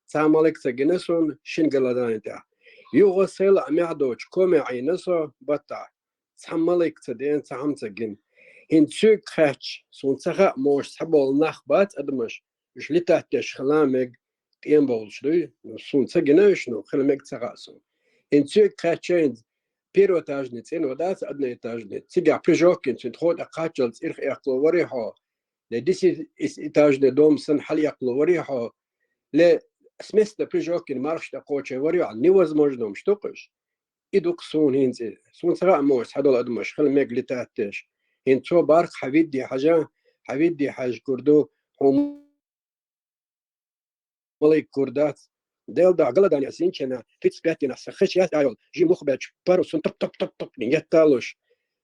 Цхьа а малик ца гина суна, шина Галадани тӀехь. Юха ас хӀаллак а мехь доцуш, коме Ӏийна со баттахь. Цхьа малик ца деана, цхьа хӀума ца гина. ХӀинца соьга хаьттича, суна ца хаьа, могуш цхьаболу нах бац адамаш, уьш летать деш хила мега, тӀеман бовлуш дуй, ну, суна ца гина уьш, ну, хила мега ца хаьа суна. ХӀинца соьга хаьттича, хӀинца первоэтажный цӀено дац, одноэтажный, цигахь прыжок йина, цуьнан тхо тӀе кхаччалц ирх эккхало варий хьо, ле десятиэтажный дом санна хьала эккхало варий хьо, ле с места прыжок йина мархаш тӀе кхочур варий хьо, невозможно хӀумаш ду-кх уьш. И ду-кх суна хӀинца и. Суна ца хаьа, могуш цхьадолу адамаш хила мега летать деш. ХӀинца цо бахара-кх хьан виде хьажа, хьан виде хьаьжна гур ду, хьуна малик гур дац. Делан дуьхьа, Галадани ас йинчу хенахь, тридцать пять дийнахь сан хиш яц йолу, жимма муха бетташ парус, суна топ-топ-топ-топ етталуш.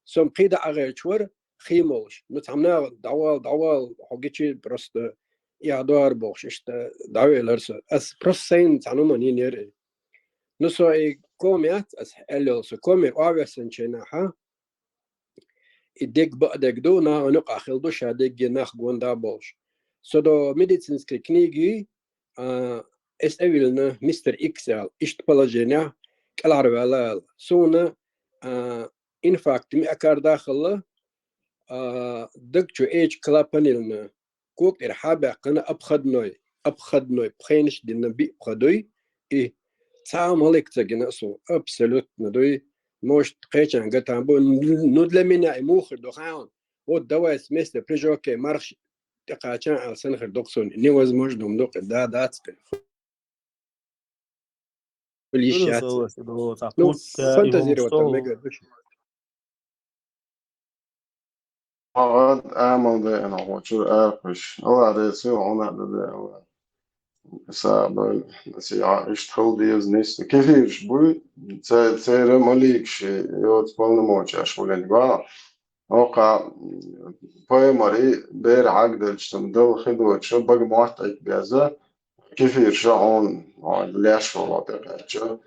Со-м кхийда Ӏа гӀерташ вара, хи молуш. Ну, цхьамма наха дӀавала, дӀавала, хьо гичи просто эхь дора бохуш, иштта дӀавелира со. Ас просто сайна цхьана хӀуманна йинера и. Ну, со и кома яц, ас аьлла йолу, со комера охьавессанчу хенахь, и дегга бакъдерг ду, нахана юкъахь хилла ду, ша дегге нах гонда а болуш. Со до медицинский книги, а, эс а вилна, мистер Икс аьлла, иштта положениехь кӀелхьарваьлла аьлла. Суна, а, инфаркт миокарда а хилла, а, даг чу эча клапан йиллина, кога тӀера хьа а баьккхина, обходной, обходной, пхенаш а дина, биъ пха дуй, и цхьа а малик ца гина суна, абсолютно дуй, может, кхечанхьа гатан бу, ну, для меня и муха хир ду хаьа хьуна. Вот давай с места прыжок, мархаш тӀекхача аьлла санна хир ду-кх суна, невозможно хӀума ду-кх и, да, дац-кх и. Хуьлуш яц. Ну, фантазировать дан мегар ду шуна. Амал деана хьо чуьра арапаш. Алла деций, хьуна а дан де, Алла. саба, насихьа, иштта хила деза нисса. Кефираш буй, ца-, церан маликаш йоцу полномочеш волуьйтуш баха. Оха пайхамарий бер хьагделча цунна дала хи доцуш бага мотт Ӏийта беза, кефирша хьуна, хьуна леш вала тӀекхаьчча,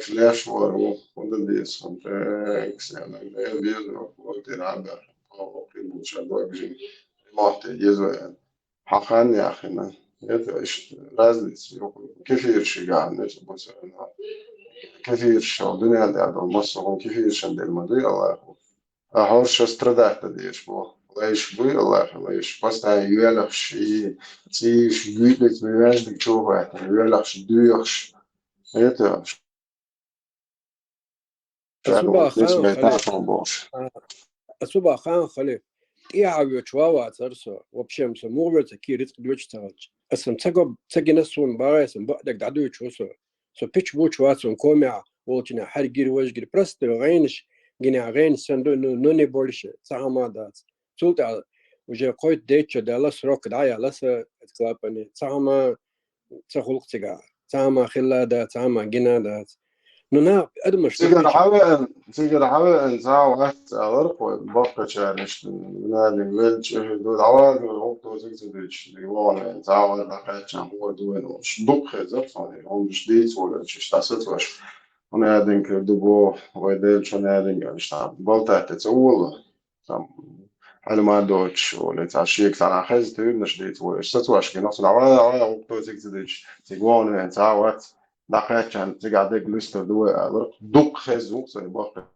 леш вара ву, хӀун дан деза хӀума тӀе, ксена, эр беза ву, тӀера хьабаьхна, кхин бу ша дог жин, мотт Ӏийта еза ву аьлла. Хьан хан яхина. Это иштта разница ю. Кефиршига, значит, бу ца вина. Кефирша, дуьнен тӀехь долу массо а хӀума кефиршан дина ма дуй, Аллахо. А хьорша страдать дан дезаш бу. Лайш буй, Аллахо, лайш. Постоянно йоьлахаш, и цӀийш, гуьйтӀаца ваьждиг чу хӀоьттина, йоьлахаш, доьхуш. Это Ас ву баха хан хали. А, ас ву баха хан хали. ТӀехьа воьдуш ван вацара со. Вообще, со муха воьду, сан кийра рицкъ доьдуш ца хилча. Аса ца го-, ца гина суна бахьа, сан бакъдерг дӀадуьйцуш ву со. Со пич буьйцуш вац суна комехь волчунна хьаьргира, важа гира. Просто гӀенаш, гина гӀенаш санна ду, ну, ну, не больше. Цхьа хӀума дац. Цул тӀаьхьа уже кхойтта-дейтта шо даьлла, срок дӀаяьлла сан клапане. Цхьа хӀума ца хуьлу-кх цигахь. Цхьа хӀума хилла дац, цхьа хӀума гина дац. Ну, нах, адамаш цигара хьавеана, цигара хьавеана цхьа а вац, аьлларх вай, баккхачарна иштта, наниг велча, ду, дӀавала, хӀокху дозиг ца дуьйцуш, дика вогӀу вайн, цхьа а вац, дӀакхаьчча, хӀун ду вайн олуш. Дукха хеза, цхьа хӀуманаш дийца волуьйтуш, иштта сацош. ХӀун аьлла динка ду боху, вай Делан чу аьлла динка, иштта, болтать ца волу. Там, хьалма а доцуш, олий, цхьа шега цхьана хеза туьйранаш дийца вай. Сацош гина, цхьа вай, вай, вай, вай, цига ца дийцуш, цига вон вен, цхьа вац, дӀакхаьчча, цигахь дерг луьстур ду вай, аларх, дукха хеза ву-кх сайн баккхача.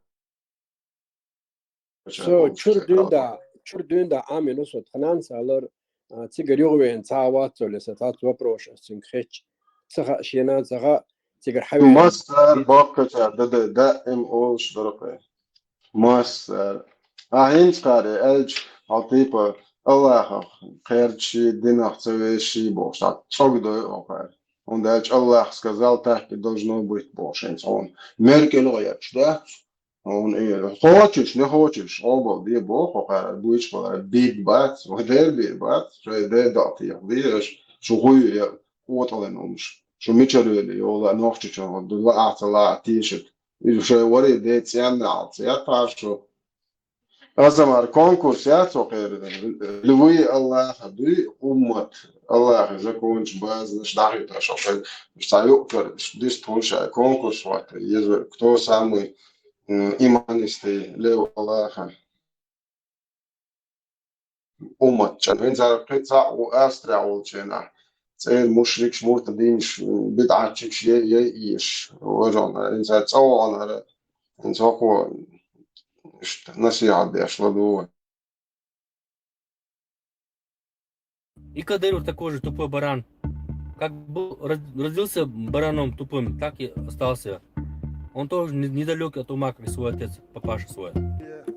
Со чуьра дуьйна да, чуьра дуьйна да Ӏамийна со тхан нанас алар, а, цигара юхавеана цхьа а вац, олий, сан цхьацца вопросаш цуьнга хетча, ца хаьа шена, ца хаьа, цигара хьавеана. Массара баккхачара дан даим олуш дара-кх. Массара. Ахьа хӀинца кхара аьлча, хьал типа Аллахах кхерчий, динах ца веший бохуш, цхьа цӀогдой оха. ХӀунда аьлча Аллах сказал, так и должно быть бохуш хӀинца хьуна. Меркел гӀерташ дац. Хьуна и хочешь, не хочешь, къобал де боху хӀокхара, буьйцуш балара, бийр бац, вай дер бийр бац, шайн дер дакъа техадо аша, шу гӀуй я, къотӀалан хӀумаш. Шу мичара вели, йола, нохчичун, ду лаахь ца лаахь тешат. Иза шайн вари де цӀенна алц, я тхьа шу. Аса мара конкурс яц хӀокхеран. Львы Аллаха дуй, уммат, Аллахьан законаш, базанаш дӀахӀиттош хӀокхеран. Цхьа юкъ кара, дис тхуна шайн конкурс хӀотта, еза, кто самый, м, иманистый лев Аллаха. Уммат чӀогӀа. ХӀинца кхин цхьаъ ву Австрия волчу хенахь. ЦӀера мушрикаш, муртадинаш, бидӀатчикаш яй, яй ийш. Важа хӀума, хӀинца цӀа вахана хӀара, хӀинца хӀокхо иштта насихьат деш ладугӀу. И Кадыров такой же тупой баран. Как был, род-, родился бараном тупым, так и остался. Он тоже не-, недалёк от ума, как свой отец, папаша свой.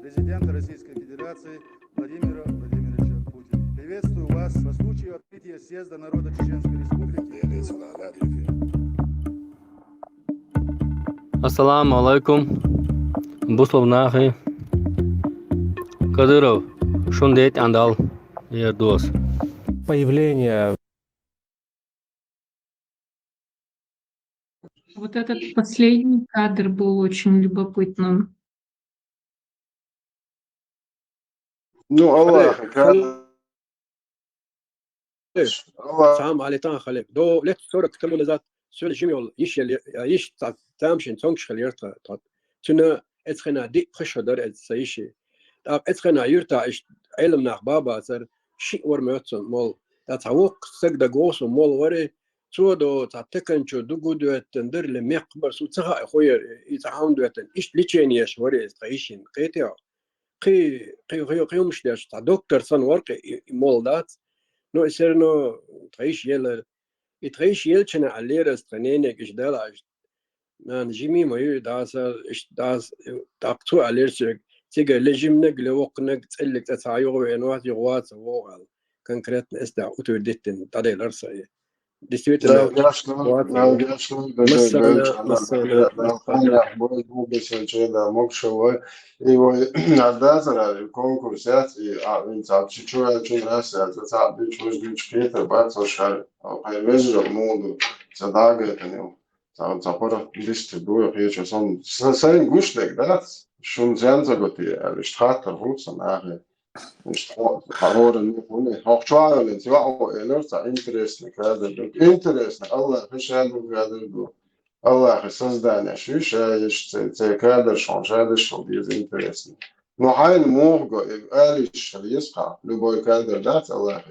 Президента Российской Федерации Владимира Владимировича Путина. Приветствую вас по случаю открытия съезда народа Чеченской Республики. Ассаламу алайкум, бусалба нахи. Кадыров, шун дайта ан дал, ер дос. Появление. Вот этот последний кадр был очень любопытным. Ну, Аллах, Хале, хале. Аллах. Цхьа хӀума Ӏалитан хилира. До лет сорок тому назад соьлан жима йолу йиша ел-, йиша цхьа тамашийна цомгуш хилира тхан. Цуьнан эцхьана диъ пхи шо дара эцу сан йиши. ТӀаккха эцхьана юьртахь иштта Ӏелам нах бан бацара, шиъ вара моьтту цунна молла. ТӀаккха цхьа воккха стаг дагавогӀу суна молла вара, цо до цхьа таканчо дугу доьттина дара, ле мекх бара, суна ца хаьа хӀун яра, и цхьа хьуна доьттина. Иштта лечени еш вара иза тхан йишин, кхетий хьо? Кхин, кхин, кхин, кхин хӀумаш деш, цхьа доктор санна вара-кх и, и молла дац. Но и все равно тхан йиша елира. И тхан йиша елча аьллера аса тхан ненега, иштта дала иштта. Нана, жимий ма ю, даса, иштта дас, тӀаккха цо аьллера соьга, цигара ле жиманиг, ле воккханиг, цӀиллиг цӀа цхьа юхавеана вац, юхаваца вогӀу аьлла. Конкретно эс да утвердить дина, дӀаделира сан и. действительно, Дагестану, Дагестану, Дагестану, Массана, Массана, Массана. Бой бу бесенче да могшалой. И вой, а да, зара, конкурс яц, и, а, винца, чичуя, чун раса, за ца, бич, вож, бич, кетер, бац, ошар, а, пай вежер, муду, за Дагестану. Ца, ца пара дисти дуя, хеча сон, са, сайн гуштек, да? Шун зянца готи, а, виш хаттар, ху, сан, ахе. Иш хо-, харора, ну, хуне. Хох чуа, лен, ца, о, элер, ца, интересный кадр, да. Интересный, Аллах, хешаду кадр, да. Аллах, создание, шиш, а, иш, ца, ца, кадр, шон, шадыш, шон, без интересный. Но хайн мух го, э, алиш, шалис, ха, любой кадр, да, ца, Аллах.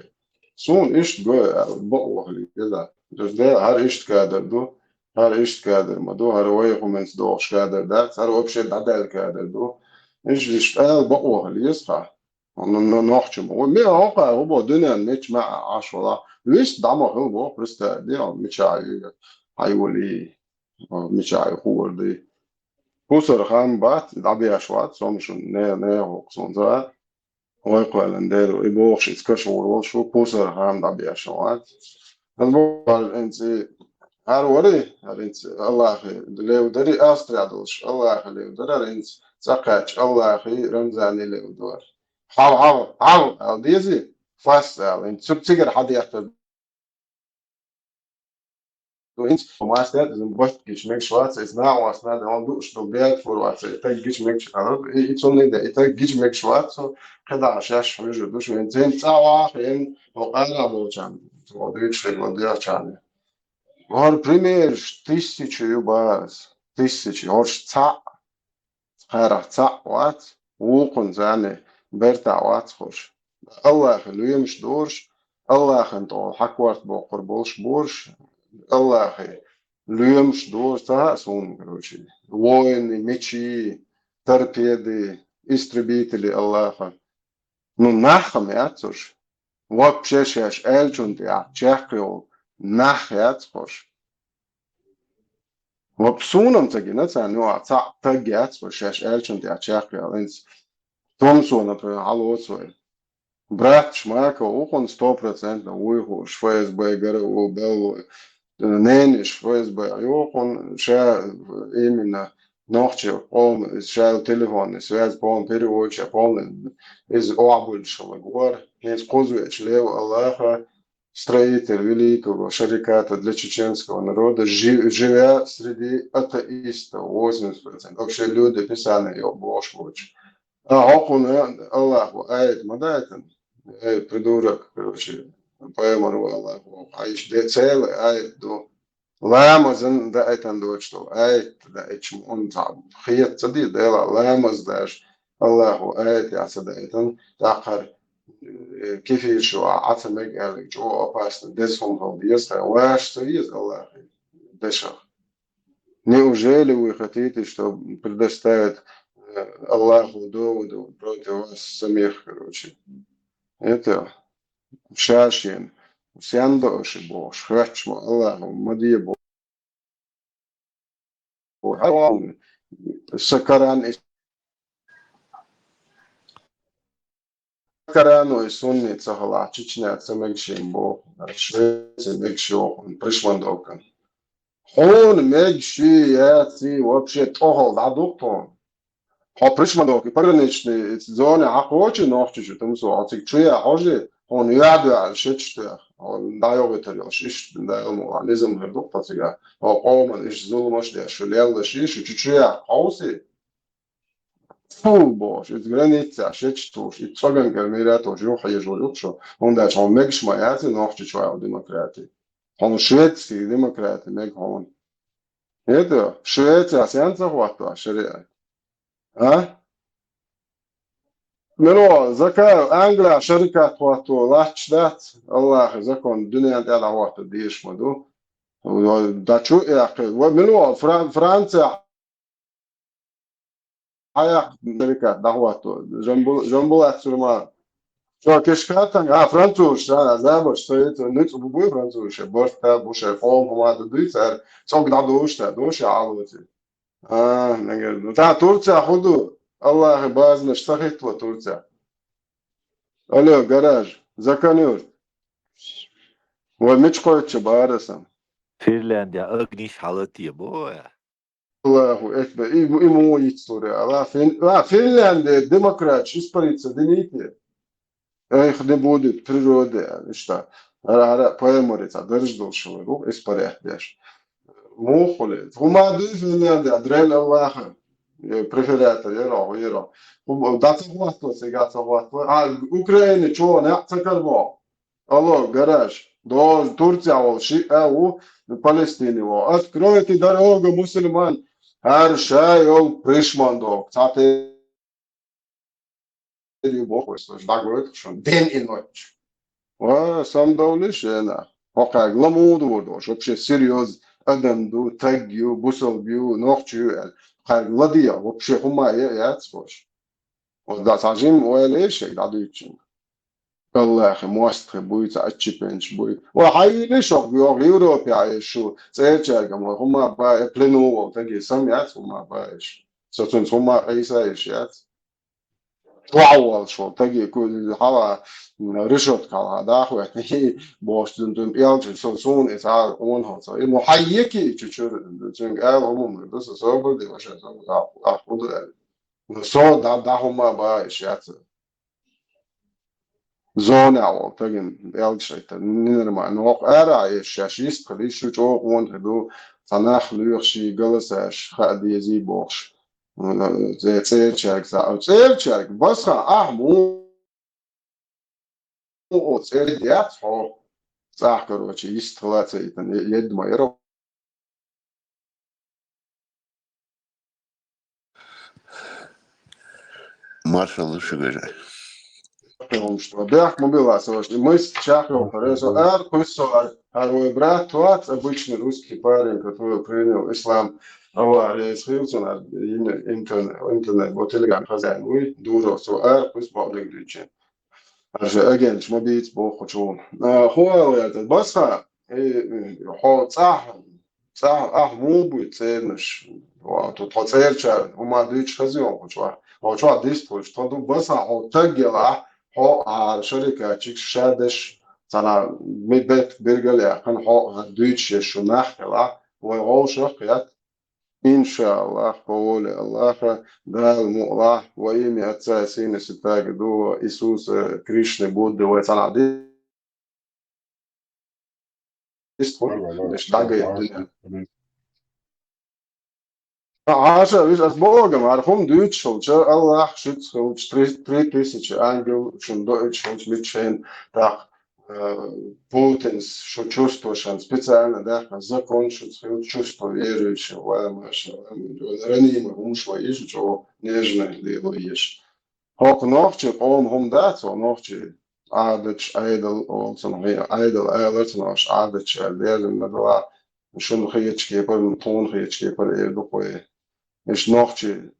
Сун ишт го, а, бо, охли, да. Даже, да, хар ишт кадр, ду. Хар ишт кадр ма ду, хар вай хуманц дохш кадр дац, хар вообще дӀадал кадр ду. Иш, иш аьл бакъо хила еза хьа. Ну, ну, нохчо ма. Вай ме хьокха, хӀу бо дуьнен меч ма Ӏаш вала. Вист дӀа ма хила бо, просто де, мича ю, хьай вали, мича ю хурди. Кусар хам бац, дӀабеш вац, сом шун не, не хӀокх сунца. Вай кхоьллина дера, и бохуш, иза кашвур волуш ву, кхузара хам дӀабеш вац. Ас боху, хӀара инца, хӀара вари, хӀара инца Аллахе лев дари, Австрия долуш, Аллахе лев дара, хӀара инца цӀа кхаьчча, Аллахи, Рамзани лев дора. Хьав, хьав, хьав, ала дези, фас ала, инца цу цигара хьадехта ХӀинца мастер, иза бат гича мегаш вац, иза нагӀа вац, нагӀа ван дууш ду, бегаш вур вац, и таг гича мегаш, а, и, и цунна и да, и таг гича мегаш вац, цу кхидӀа шаьш хьуьжур ду, шу вен цен цӀа ваха, ен, хӀо къара болчарна, хӀо дуьйцуш хир ван дегӀачарна. ХӀор примераш тысяча ю бац, тысяча, хӀорш цхьаъ. Цхьарах цхьаъ вац, вукхунна царна бертахь вац хӀорш. Аллахе лоьмаш дораш, Аллахана тӀехула хьакорта боккхур болуш бораш, Аллахе лоьмаш дораш, ца хаьа суна, короче, воины, мечи, торпеды, истребители Аллаха. Ну, нах-м яц хӀорш. Вообще шаьш аьллачунна тӀехь чекхйолу нах яц хӀорш. Вот суна-м ца гина царна юкъахь цхьаъ таг яц, вай шаьш аьллачунна тӀехь чекхъяла. ХӀинца Томсо, например, хьалоцу вай. Братча Мако ву хӀун сто процентов вуй хууш, ФСБ, ГРУ, белло, нениш ФСБ ю хӀун, ша именно нохчи къоман, иза ша телефонный связь полный переводчик, полный иза охьабуьллуш хилла гора. ХӀинца кхузавечу лев Аллаха, строитель великого шариката для чеченского народа, жи-, живя среди атеистов, восемьдесят процентов. Вообще люди Писания йо бохуш воцуш. А хӀокхуна Аллахо аят ма даийтина. Эй, придурок, короче, пайхамар ву Аллахо. А иш де целый аят ду. Ламазан даийтан доцуш долу аят даийтча ма хета ца ди, дела ламаз даже Аллахо аят яца даийтан, тӀаккха э, кефир шу а, а ца мега аьлла, чӀогӀа опасно, деза хӀума хила деза, ткъа ваша ца веза Аллахе дешах. Неужели вы хотите, чтобы предоставить, э, Аллаху доводы против вас самих, короче? Это ша-шена, сен до аша бохуш, хоьттуш ма Аллахо ма де боху. Сан Коран и, Корано и сунни ца хилахь, Чечня ца мегаш ю боху, Швеци мегаш ю боху, Пришмандовкан. Хьуна мегаш ю яций, вообще тӀехула дӀадукха хьуна. Хьо Пришмандовка, пограничный зоне хьакхочий Нохчийчу, Тумсо, хьо цига чу яа хьожий, хьуна юьхь-дуьхьал шеташ тоьхна, хьо дӀайогӀуьйтур йолуш, иштта Дала мукъ лахь, низам хир ду-кх тхо цигахь, хьо къоман иштта зуламаш а деш, шу леллаш йий, шу чу-чу яхка хьовсий? Фу, бохуш, иза границехь шеташ тухуш, и цӀоган кӀел мира а тухуш, юххьехьажо ю-кх шу, хӀунда аьлча хьуна мегаш ма яций Нохчийчохь йолу демократи. Хьуна шведский демократи мега хьуна. ХӀета, Швецехь сен ца хӀотто шариат? А? Мила ву, Закаев, Англия шарикат хӀотто латташ дац, Аллахьан закон дуьнен тӀе дӀахӀотта дезаш ма ду. ДӀа чу а яьккхи. Ва мила ву, Фран-, Франция хьаяккха шарикат дӀахӀотто. Жамбул-, Жамбулат Сурма. Цо кешкатан, а, французаш, а, забарш, со ницкъ бу буй французаш, барт та бу шайн къоман хӀума ду дуй цара, цӀог дӀадуьйш та, ду ша Ӏалоци. А, нагар ду. Та Турция хӀун ду? Аллахьан базанаш ца хӀиттало Турция. Алло, гараж, Заканюр. Вай мича кхойтта бара сан? Финляндия агниш хьалатте бо вай. Аллаху Экбар. И, и мо йицлур я. Ала Фин-, ала Финляндия демократш испариться динийте. Эх, не будет природы, иштта. Ара, ара, поэмари ца дарж долуш вай, рух, испарять деш. Мухули. Хьума дуй Финляндия, дрель Аллаха. Э, префератор, яро, яро. Хьума, да ца хватло, сега ца хватло. А, Украина, чо, не ца карбо? Алло, гараж. Дож, Турция вол, ши, а, у, Палестине вол. Откройте дорогу, мусульман. Хар шай ол пришман дог. Ца те ю бохуш, дагойту шун, день и ночь. Ва, сам довлиш, ена. Хокхайг ламуду вурдош, вообще серьёз, адам ду, таг ю, бусал ю, нохчу ю, эл. Хокхайг ладия, вообще хума я, яц хош. Вот да, сажим, уэлэшек, да дуйчин. Аллахи, мостхи буй, ца отчепенч буй. Ва, хайли шок, ёг Европе айшу, церчаргам, ва, хума ба, э, плену вол, таги сам яц, хума ба, эш. Сацун хума айса, эш, яц. Чуавал шо, таги ку хала, м, решетка хала, да, хвет, и бошдун дун пьялчи, со сун, и са, он хо, со. И, ну, хайеки, чучур, цунг эл, хумум, да, со, со, бу, ди, вообще, со, а, а, худу, эл. Ну, со, да, да, хума, ба, иш, яц. Зона вол, тагин, эл, шайта, ненормально. Ну, ок, ара, иш, шаш, ист, хали, шу, чо, он, хиду, санах, лух, ши, голосаш, ха, дези, бохш. М, зе-, церчарг, за-, церчарг, баса, а, му-, о, цердяц, хо. Цах, короче, ист хлаца итан, е-, едма, эро. Маршал шугажа. Потому что, да, мы была, слушай, мы с Чахом, хорошо, ар, пусть, ар, ар, мой брат, тот обычный русский парень, который принял ислам, авария, схился на интернет, интернет, вот Telegram хозяин, вы, дуров, со, ар, пусть Бог ключи. Аржа агенч ма бийц бохучу. А, хо, это, баса, э, э, хо, цах, цах, ах, му буй цернаш. Ва, тут хо церча, ума дуйч хазион, хо чуа. Хо чуа дис, хо чуа ду баса, хо тагела, хо, а, шарика, чик шадеш, цана, ми бет биргале, хан хо, дуйч, шу нахела, вой гол шох, ят. Иншаллах, по воле Аллаха, Дала мукълахь, во имя Отца и Сына и Святаго Духа, Иисуса, Кришны, Будды, вай цана ди-, дагай дуьнен. Аша, виш ас Богом, ар хум дуьйцуш хилча, Аллах шуьца хилча, три, три тысячи ангел шун доуьйтуш хилча, миччахьен, так, э, Путинс шу чувствуешан специально, да, закон шуьца хилча чувство верующего, ва, машалла, ранимый хумаш ва иш, чо нежный лело еш. Хокху нохчи къоман хӀума дац, хьо нохчи Ӏадаташ, Ӏедал олу цунах, Ӏедал алар цунах, аша Ӏадаташ аьлла, леррина ма дала, шуна хеташ кепара, тхуна хеташ кепара эр ду кхо. Иштта нохчи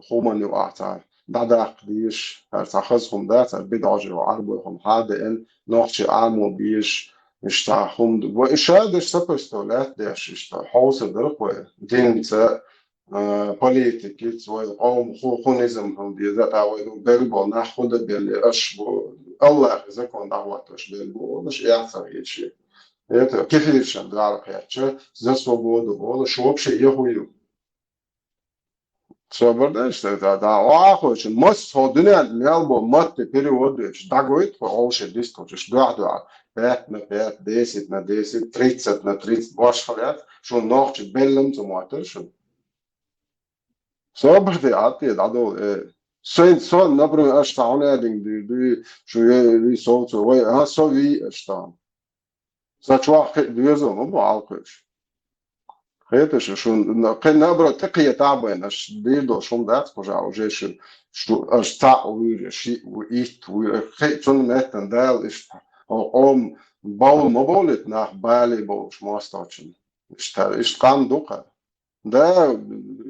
хӀуманна юкъахь цара дӀадаккха дезаш, хӀара цхьа хаза хӀума дац, хӀара бидӀа жо, Ӏарбой хӀума хьадеана, нохчи Ӏамо безаш, иштта цхьа хӀума ду. Ва и ша деш сопоставлять деш, иштта хьовса дара кхо, динца, а, политикица, вай къоман хӀу, хӀу низам хила деза, тӀаккха вай ду белбо, нах хӀу дан белли, аш бу, Аллахьан закон дӀахӀоттош белбо, олуш, эхь ца хеташ. Это, кефиршан дӀа кхетча, за свободу олуш, вообще, я хӀу ю. Собар деш, да, да, да, охьахочун, масса хьо дуьнен мел бо матте перевод деш, дӀагойту хьо, олуш дистхочуш, дуьхь-дуьхьа, пять на пять, десять на десять, тридцать на тридцать, башха яц, шун нохчи беллам ца моттар шун. Собар де, атте, дӀадовла, э. Сайн, сон, например, аш цхьа хьуна динг дуьйр дуй, шу е, ви совцо, вай, а, со ви, аш там. Сан чохь кхин а доьзал ма бу Ӏалкхуьйш. Хеташ, шун, кхин наоборот, тӀекхетахь а байна, аш дийр долуш хӀума дац, кхужа, уже шу, шу, аш цхьаъ вуьйр, шиъ ву, итт вуьйр, кхин а цунна меттана Дала иштта, хьо къоман бовла ма бовлийта нах, бале бовлуш мостагӀчунна. Иштта, иштта къам ду-кха. Да,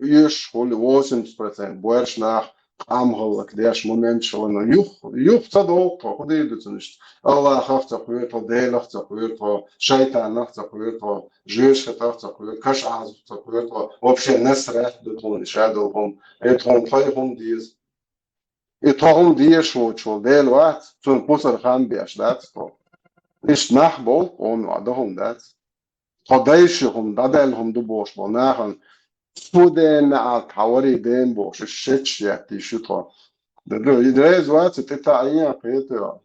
еш хуьлу восемьдесят процент боьрша нах къам хӀаллакдеш моменташ хилла, но юха, юха ца догӀу тхо, хӀун дийр ду цунна иштта? Аллахах ца кхоьру тхо, Делах ца кхоьру тхо, шайтанах ца кхоьру тхо, жоьжахатах ца кхоьру, каш Ӏазапах ца кхоьру тхо, вообще насрать ду тхуна и шадолу хӀума, и тхуна тхайн хӀума деза. И тхо хӀума дезаш воцуш волу Дела вац, цунна кхузара хан беш дац тхо. Иштта нах болу къоман ваӀда хӀума дац. Тхо дайша хӀума, дӀадаьлла хӀума ду бохуш болу нахана, цу дена а тхьа варий дена бохуш, уьш шеташ еттийш ю тхо. Д-, д-, и реза вац, тӀе таӀийна кхетайо.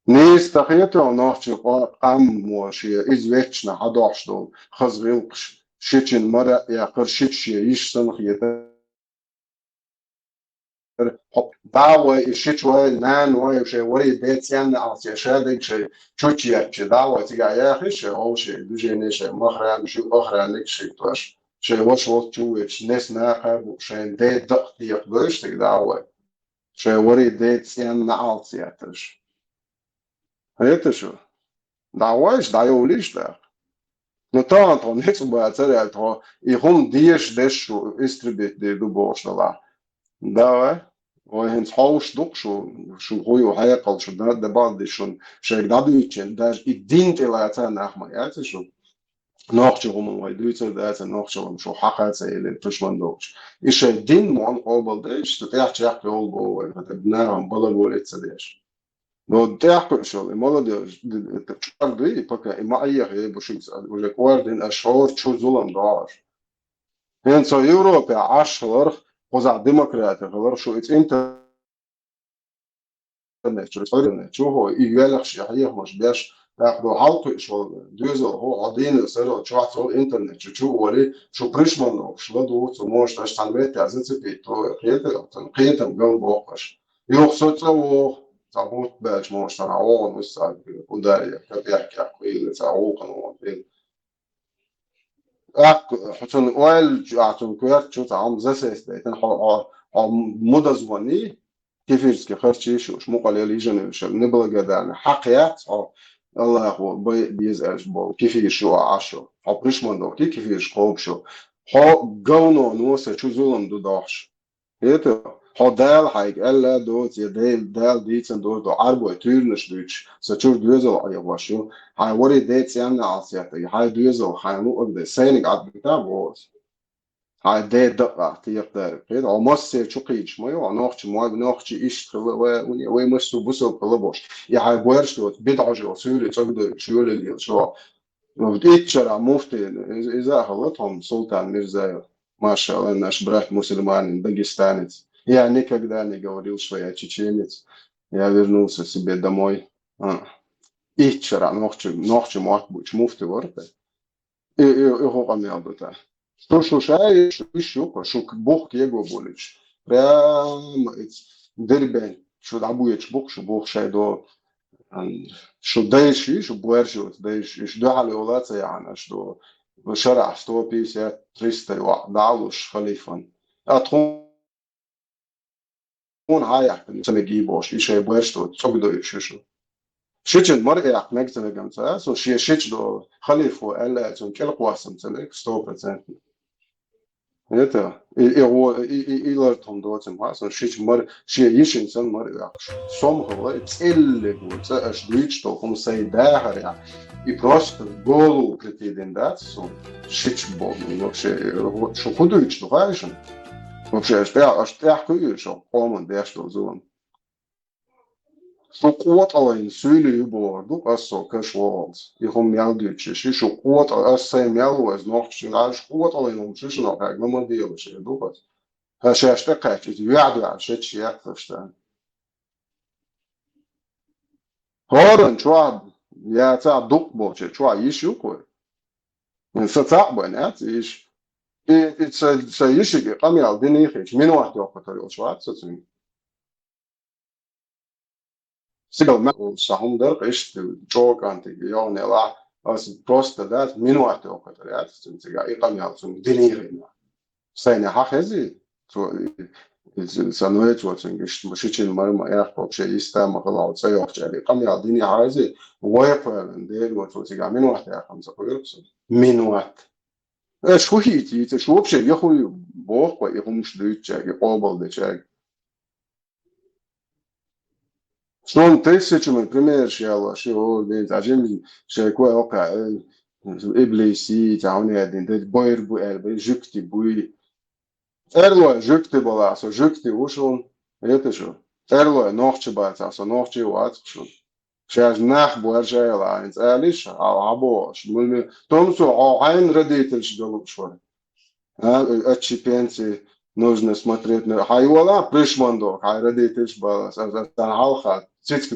Нийса ца хетайо, нохчийн къо-, къам мо шен иза вечна хьадохьуш долу хаза гӀиллакхаш, шичун мара а яьккхира, шича шен йиш санна хетара. ДӀа а вай, и шича вай, нана вай, шайн варий ден цӀенна алц, я ша дерг шайн чучу етташ, дӀа а вай, цигахь яхийша шайн гӀовший, шайн движение, шайн махрана, шу охранник шийтош. Шайн ваша волчу ву вечу нес накха а бу, шайн ден дакъа декъа бевзаш цига дӀа а вай. Шайн варий ден цӀенна алц етташ. Хета шу? ДӀа а вайша, дӀа а йовлийша тӀаккха. Ну, тахана тхо ницкъ бацара аьлла, тхо и хӀума дезаш деш шу истребить дийр ду бохуш далахь. Давай. Вай хӀинца хьовш ду-кх шу, шу хӀун ю хьекъал, шу дан а дан бакъ ди шуна, шайга дӀадуьйцучун, даже и дин тӀе лаца нах ма яций шу. Нохчийн хӀуманна вай дуьйцур дацара, нохчалла шу хьакха а ца елира, тушман долчу. И шайн дин мо къобалдеш, цу тӀехь чекх йолу боху вай, хӀета нахана балаболе ца деш. Но тӀехь кхуьуш йолу, и молодежь, д-, д-, чӀор дуй, и пока, и ма Ӏехье бу шуьга, уже кӀордина, аш хӀора чу зулам догӀуш. ХӀинца Европехь Ӏаш хиларх, кхузахь демократи хиларх, шу и цӀинта интернет чу, интернет чу, хӀо, и йоьлхуш, и хьехамаш беш, тӀаккха ду хьалкхуьуш волу доьзал, хӀо, хьо дийна сарал чохь цо интернет чу, чу вари, шу пришман дохуш, ладугӀу цу, может, аш цхьана меттехь зацепить, то кхетар, цхьана кхетам гал боккхуш. Юха со цӀа вогӀу, цхьа бутт баьлча, может, цхьана вогӀун вуссар, удар я, капехкех, хӀийла, цхьа гӀуллакхана вогӀун, хӀийла. ТӀаккха хьо цунна ойла чу, ахь цунна коьрта чу цхьа хӀума засеста дайтина, хьо, хьо, хьо мудазонний, кефирский харчий шуьш, мукъалел йижина йолуш, неблагодарный, хьакха яц хьо, Аллахо бай беза аьлча боху, кефираш ю Ӏаш ю. Хьо пришман дохкий кефираш кхобуш ю. Хьо говно носа чу зулам ду дохуш. ХӀета, хьо Дала хьайга аьлла а доцу, я Дела, Дала дийцина доцу, до Ӏарбой туьйранаш дуьйцуш, сан чуьра доьзал Ӏехош ю. Хьайн вари ден цӀенна алц еттарг, хьайн доьзал, хьайн луъург дай, сайниг Ӏадбита боху аса. Хьайн ден дакъа текхадарг. ХӀета, хьо массеран чу кхийдаш ма ю, хьо нохчи, мо-, нохчи иштта хила, вай, вай массо бусалба хила бохуш. И хьайн боьрша доцу, бидӀа хьожа, суьйли цӀогдойчу, шоьле лелаш хьо. Итт шарахь муфти, из-, иза а хилла тхуна Султан Мирзаев. Машалла, наш брат мусульманин, дагестанец. Я никогда не говорил, что я чеченец. Я вернулся себе домой. А. Итт шарахь нохчи, нохчи мотт буьйцуш муфти вара те. И, и, и хӀун къамел ду те? Шу, шу шай, шу иш ю-кх, шу бух кего болуьйтуш. Прямо иц Дербент шу дӀабоьдуш бу-кх, шу бух шай до. Ам, шу дайша, шу боьрша йоцу дайша, шу дуьхьал йолу а ца яхьана, шу шарахь сто пятьдесят, триста йоӀ дӀа а луш халифан. А тхуна хьан яхкина ца мегий бохуш, и шайн боьрша доцу цӀогдойуш ю шу. Шичун мара яхка мега ца мегам ца, со шен шича до халифо аьлла, цунна кӀелкъоссам ца мега, сто процентов. Это, и, и, и, и, и лар тхуна доцам хьа, сан шича мар, шен йишин сан мар ваьккхуш. Сом хала, и цӀеллиг ву, цӀа аш дуьйцуш долу хӀума сайн дахарехь. И просто голову прийти дина дац сон. Шича боху, вообще, э, шу хӀун дуьйцуш ду хаьа шуна? Вообще, аш тӀе-, аш тӀехь кхуьуьйтуш, къоман деш долу зулам. Шу къотӀалайн суьйлий ю бохур ду, ас со каш вогӀалц. И хӀума мел дуьйцуш, и шу къотӀа-, ас сайн мел ву, ас нохча, аш къотӀалайн хӀума шу шуна хьегна ма делаш, эр ду ас. Ха шаьш тӀекхаьчча, иза веӀ-веӀ шечаш яьккхаш тан. ХӀоран чохь яцахь дукха болчу чохь йиш ю кхуьй. Сан цхьаъ бен яц йиш. И, и сан, сан йишига къамел динехь хилча, минот йоккхуьйтур йолуш вац со цуьнга. Сигал ма-, сан хӀума дара, иштта чӀогӀа кӀантиг йогӀун елахь, ас просто дац, минот йоккхуьйтур яц цуьнан цигахь, и къамел цуьнга динехь хилла. Сайна хьан хези? Цо, и, и, сан вай цо цуьнга иштта, ма шичина мара ма яхка, вообще йиста ма хила хьо цӀа йоккхучу аьлла. И къамел динехь хьан хези, вай кхоьллина, Дела, цо цигахь минот яхана ца кхоьру сан. Минот. Аша хӀун хийца, хийца, шу вообще я хӀун ю боху, и хӀумаш дуьйцучаьрга, и къобал дечаьрга. Суна тысячами примераш ялош ю, о, ден, а жимма шайн кой оккха, э, иблиси, цхьа хӀун яздина, дед бойр бу аьлла, бай жуьгти буй. ЦӀерлой жуьгти бала, со жуьгти ву шуна, это шу. ЦӀерлой нохчи бацахь, со нохчи вац шуна. Шаьш нах боаржаяла, хӀинца алиш, хьал хьабош. Тумсо, хьо хьайна родительш галуш вара. А, отщепенцы нужно смотреть на. Хьай вала, пришмандо, хьай родительш бала, сан, сан, сан хьалха, цицка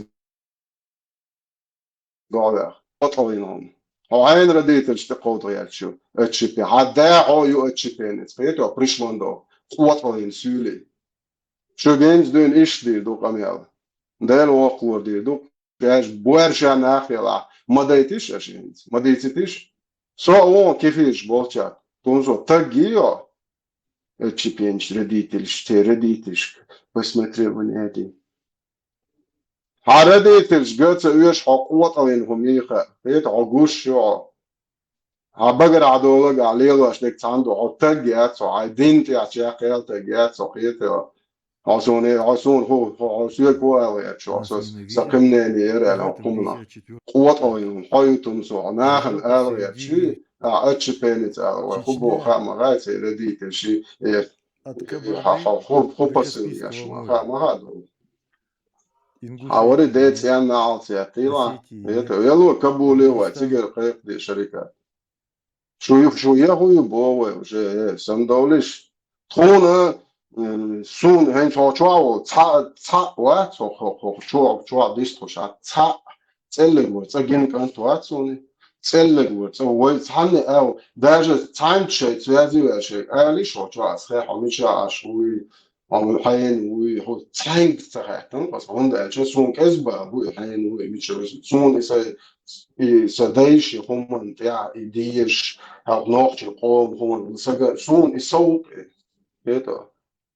доалях, къотӀалин хьуна. Хьо хьайна родительш тӀе кховдгӀаьчу, отщепен. Хьа да хьо ю отщепенец, кхетӀо, пришмандо, къотӀалин суьли. Шу генз дуьйна иштта дийр ду къамел. Дела воккхалора дийр ду. Шаьш боьрша нах елахь. Ма дайтиш аша хӀинца? Ма дийцитиш? Со а вон кефирш болчат. Тунсо таг йио? Отщепенча родительш, те родительш, посмотри, вон эти. Хьа родительш га ца оьшу хьо къотӀалин хӀума йийха. Хета хьо гуш ю хьо. Хьа багара хьа долага, хьа лелош дерг цхьаьна ду, хьо таг яц хьо, хьай дин тӀехь чекхъяла таг яц хьо, кхета хьо. Хьо суна, хьо суна хӀу, хьо, хьо соьга хӀу ала гӀерташ, хьо со, сан мнение яр аьлла, хьо кхумна. КъотӀалин, хьо ютун со, хьо нахана ала гӀерташ, а, отщепенец ала, вай, хӀу боху хаа ма хаьа, церан родительш, э, хьо, хьо, хӀу, хӀу посыл еш ма, хаа ма хаьа ду. Хьа вари де цӀенна алцетийла. Это, вело Кабуле вай, цигара кхайкхаде шарика. Шу ю, шу я хӀу ю бо вай уже, э, сандовлиш. Тхуна, м, суна хӀинца хьо чохь волу, цхьаъ, цхьаъ вац хьо, хьо, хьо, чохь, чохь дистхуш, а цхьаъ. ЦӀеллиг вара, цӀа гина кӀант вац суна. ЦӀеллиг вара, цӀа вай цхьанна ау, даже цхьаьнца шайца ваьзий ваьший, алиш хьо чохь, ас хе хьо мича аш вуй. Амма хьенан вуй, хӀу цхьаьнга ца хаьттина, аса хӀунда аьлча, суна кӀезга бала бу и хьенан вуй, мичара ву. Суна и сан, и сан дайша и хӀуманна тӀехь, и дезаш, хьалха нохчийн къоман хӀуманна, сага, суна и сан ву-кх и. ХӀета?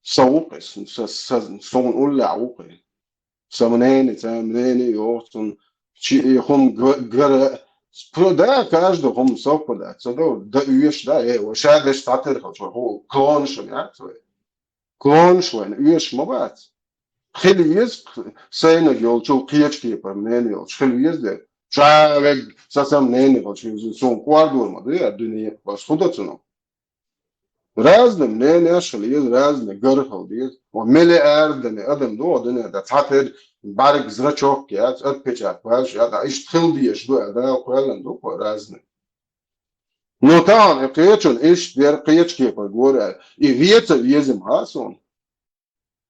Сан ву-кх и, сан, сан, сан, суна уллехь ву-кх и. Сан мнение, сан мнение йоху цунна, чи и хӀума га-, гара, про-, да, каждый хӀума совпадать, ца до, да, оьшу, да, э, ва ша деш цхьатерра хилча, хӀу, клонаш яц вай. Клонаш вайна оьшуш ма бац. Хила еза, сайнаг йолчул кхечу кепара мнение йолчу хила еза дерг. Ша вег, сан сам мнение йолчу, суна кӀордор ма ду, я дуьне, ас хӀу до цунах. Разный мнениеш хила еза, разный гар хила деза. Ва миллиардами адам ду, ва дуьне, да цхьатерра бӀаьрг зрачок яц, отпечаток ваьллаш, я, да, иштта хила дезаш ду, я, Дала кхоьллина ду, кхо разный. Ну, тахана и кхечун иштта дера кхечу кепара гора аьлла. И веца везам хьа суна.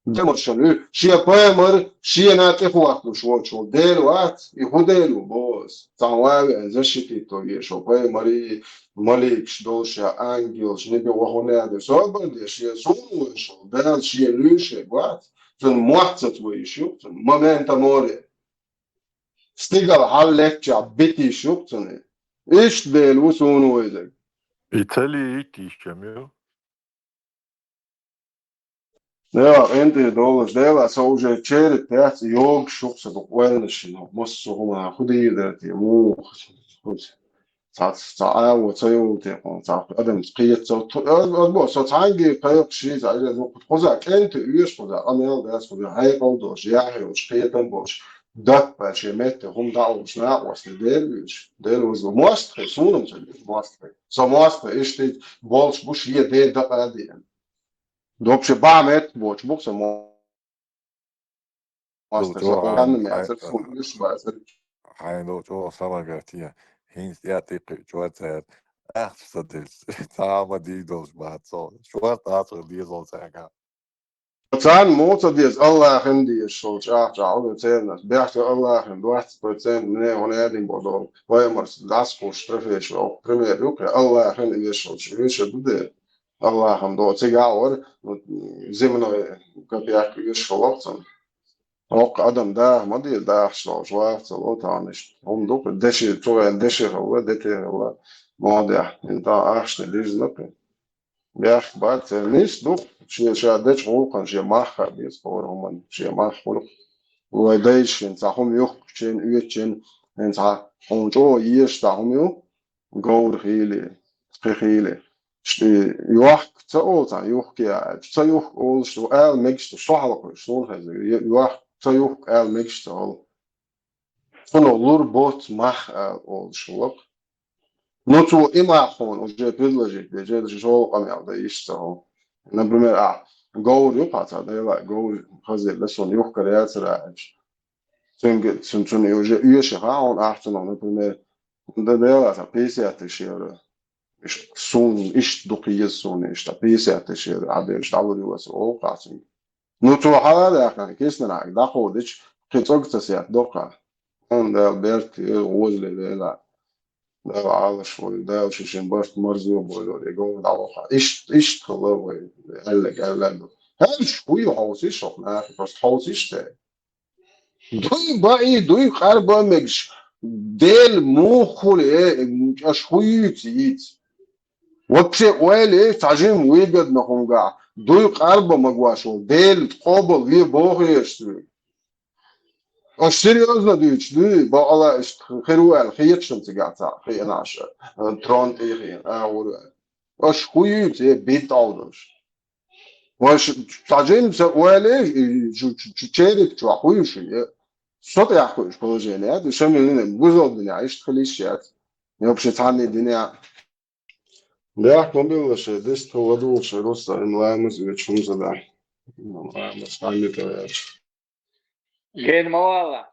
Демаршал ю, шен паймар шена тӀехӀотталуш воцуш волу Дела вац, и хӀун Дела ву боху аса? Цхьана ван веана защитить до везаш волу паймарий, маликаш долуш я, ангелаш, небе вахана а ду. Собар де, шен суна вуьйш волу Дала шен луьйш вац, цунна мотт ца вуьйш ю, цунна момента море. Стигала хьал леттачохь битийш ю-кх цунна. Иштта Дела ву суна вайзаг. И ца лийтийш чам ю? Дела, къинтӀера долуш, Дела, со уже черит яц, йогуш ю-кх со дукха ойланаш, массо а хӀума хӀун дийр дара те, муха, хӀуца. Цхьацца, цхьа агӀо ца йолу те, хьуна, цхьа адамца кхета ца, тху-, аз, аз боху, со цхьаьнгге кхайкхаш шийца, аз боху, кхуза кӀентий оьшу, кхуза къамел дац, кхуза хьекъал долуш, яхь йолуш, кхетам болуш, даппа шен метте хӀума дӀа а луш, накъостий Дела вуьйш, Дела ваза. МостагӀий, суна-м ца вуьйш, мостагӀий. Со мостагӀий, иштта болуш бу шен ден дакъа а деана. Доккха бахьа метта боцуш бу-кх со мо-, мостагӀий, со чӀогӀа ханна хьайн-, меца, суна уьш бацара. Хьайн долу чӀогӀа самагар те, хӀинца тӀе а тӀекхуьу чӀогӀа цара. Ахча ца делча, цхьа а ма дийр долуш бац со. ЧӀогӀа тӀе а ца дезал цаьрга. Царна муха ца деза, Аллахьан дезаш волу чӀагӀ-чӀагӀ, хӀун ду церан ас? Бехке Аллахьан двадцать процент мне хӀун аьлла бо долу. Вай марс дӀасакхуш трофейш воккху. Пример ю-кх, Аллахьан вешалчу, вешар ду дера. Аллахьан до, цигахь а вара, ну, земной копейка вешал воккху цунна. ХӀокху адам даха ма деза, дахаш долуш ваха ца ло тахана иштта. ХӀума ду-кх, деши, цу вайн деши хилла, дети хилла, модехь, инта ахчане дижна-кх. Бехк бац, церан нис ду, шен ша дечу гӀуллакхана шен мах хаа беза хӀора хӀуманна, шен мах хуьлу. Вай дайша шен цхьа хӀума юхкучун, оьцучун, хӀинца хьан хьуна чӀогӀа езаш цхьа хӀума ю, говр хийла, кхин хийла. Шти йохка ца олу цхьа юхка яа аьлча, ца юхка олуш ду, ала мегаш ду, со хьалакхуьйсу, суна хезна, йохка ца юхка ала мегаш ца олу. Цунах лур боцу мах ала олуш хилла-кх. Ну, цо и мах хьуна уже предложить дечу, шолгӀа къамел дан йиш ца хьо. Например, ахь говр ю-кх цхьа, Дела, говр хазийла суна юхкар яцара аьлча. Цуьнга, цун, цун уже оьшуш хьуна, ахь цунах, например, да, дела, цхьа пятьдесят тысяч евро. Иштта суна, иштта дукха еза суна, иштта пятьдесят тысяч евро, а дерш дӀалур ю аса, оха цуьнга. Ну, цо хьала а даьккхина, киснарахь, дӀакховдича, кхин цӀогца сетта доккха. Он дала берт, э, гӀозле дела. Дала Ӏалаш вай, Дала шу шен барт марзо бойла, и гов дӀаваха. Иштта, иштта хила вай, аьллаг, аьллаг. ХӀанз хӀу ю хьовсийша хӀокху нахе, просто хьовсийша те. Дуй баий, дуй къарба мегаш, Дела муха хуьлу, э, аша хӀу юьйцу, йийца? Вообще, ойла е, цхьа жимма выгодно хӀума гахь, дуй къарба магош волу, Дела къобал ве боху еш цуьнга. Аш серьёзно дуьйцуш дуй, бакъала иштта хир ву аьлла, хеташ цига цхьа хиъна аша, э, трон тӀе хиъна, агӀор аьлла. Аш хӀу юьйцу, э, бит Ӏовдалш? Вай ш-, цхьа жимма ца ойла е, и чу, чу, чу черик чохь хӀу ю шуьга? Со тӀехь хуьлуш положение, а, ду шамилина, бузал дуьнен, иштта хила йиш яц. Я вообще цхьанне дуьнен. Бехк ма билла шайн, дистхила ладугӀу шайн, Рустам, ламаз веча хӀума ца даьхьа. Ламаз хьанна тӀе ваьлча. Ген ма вала.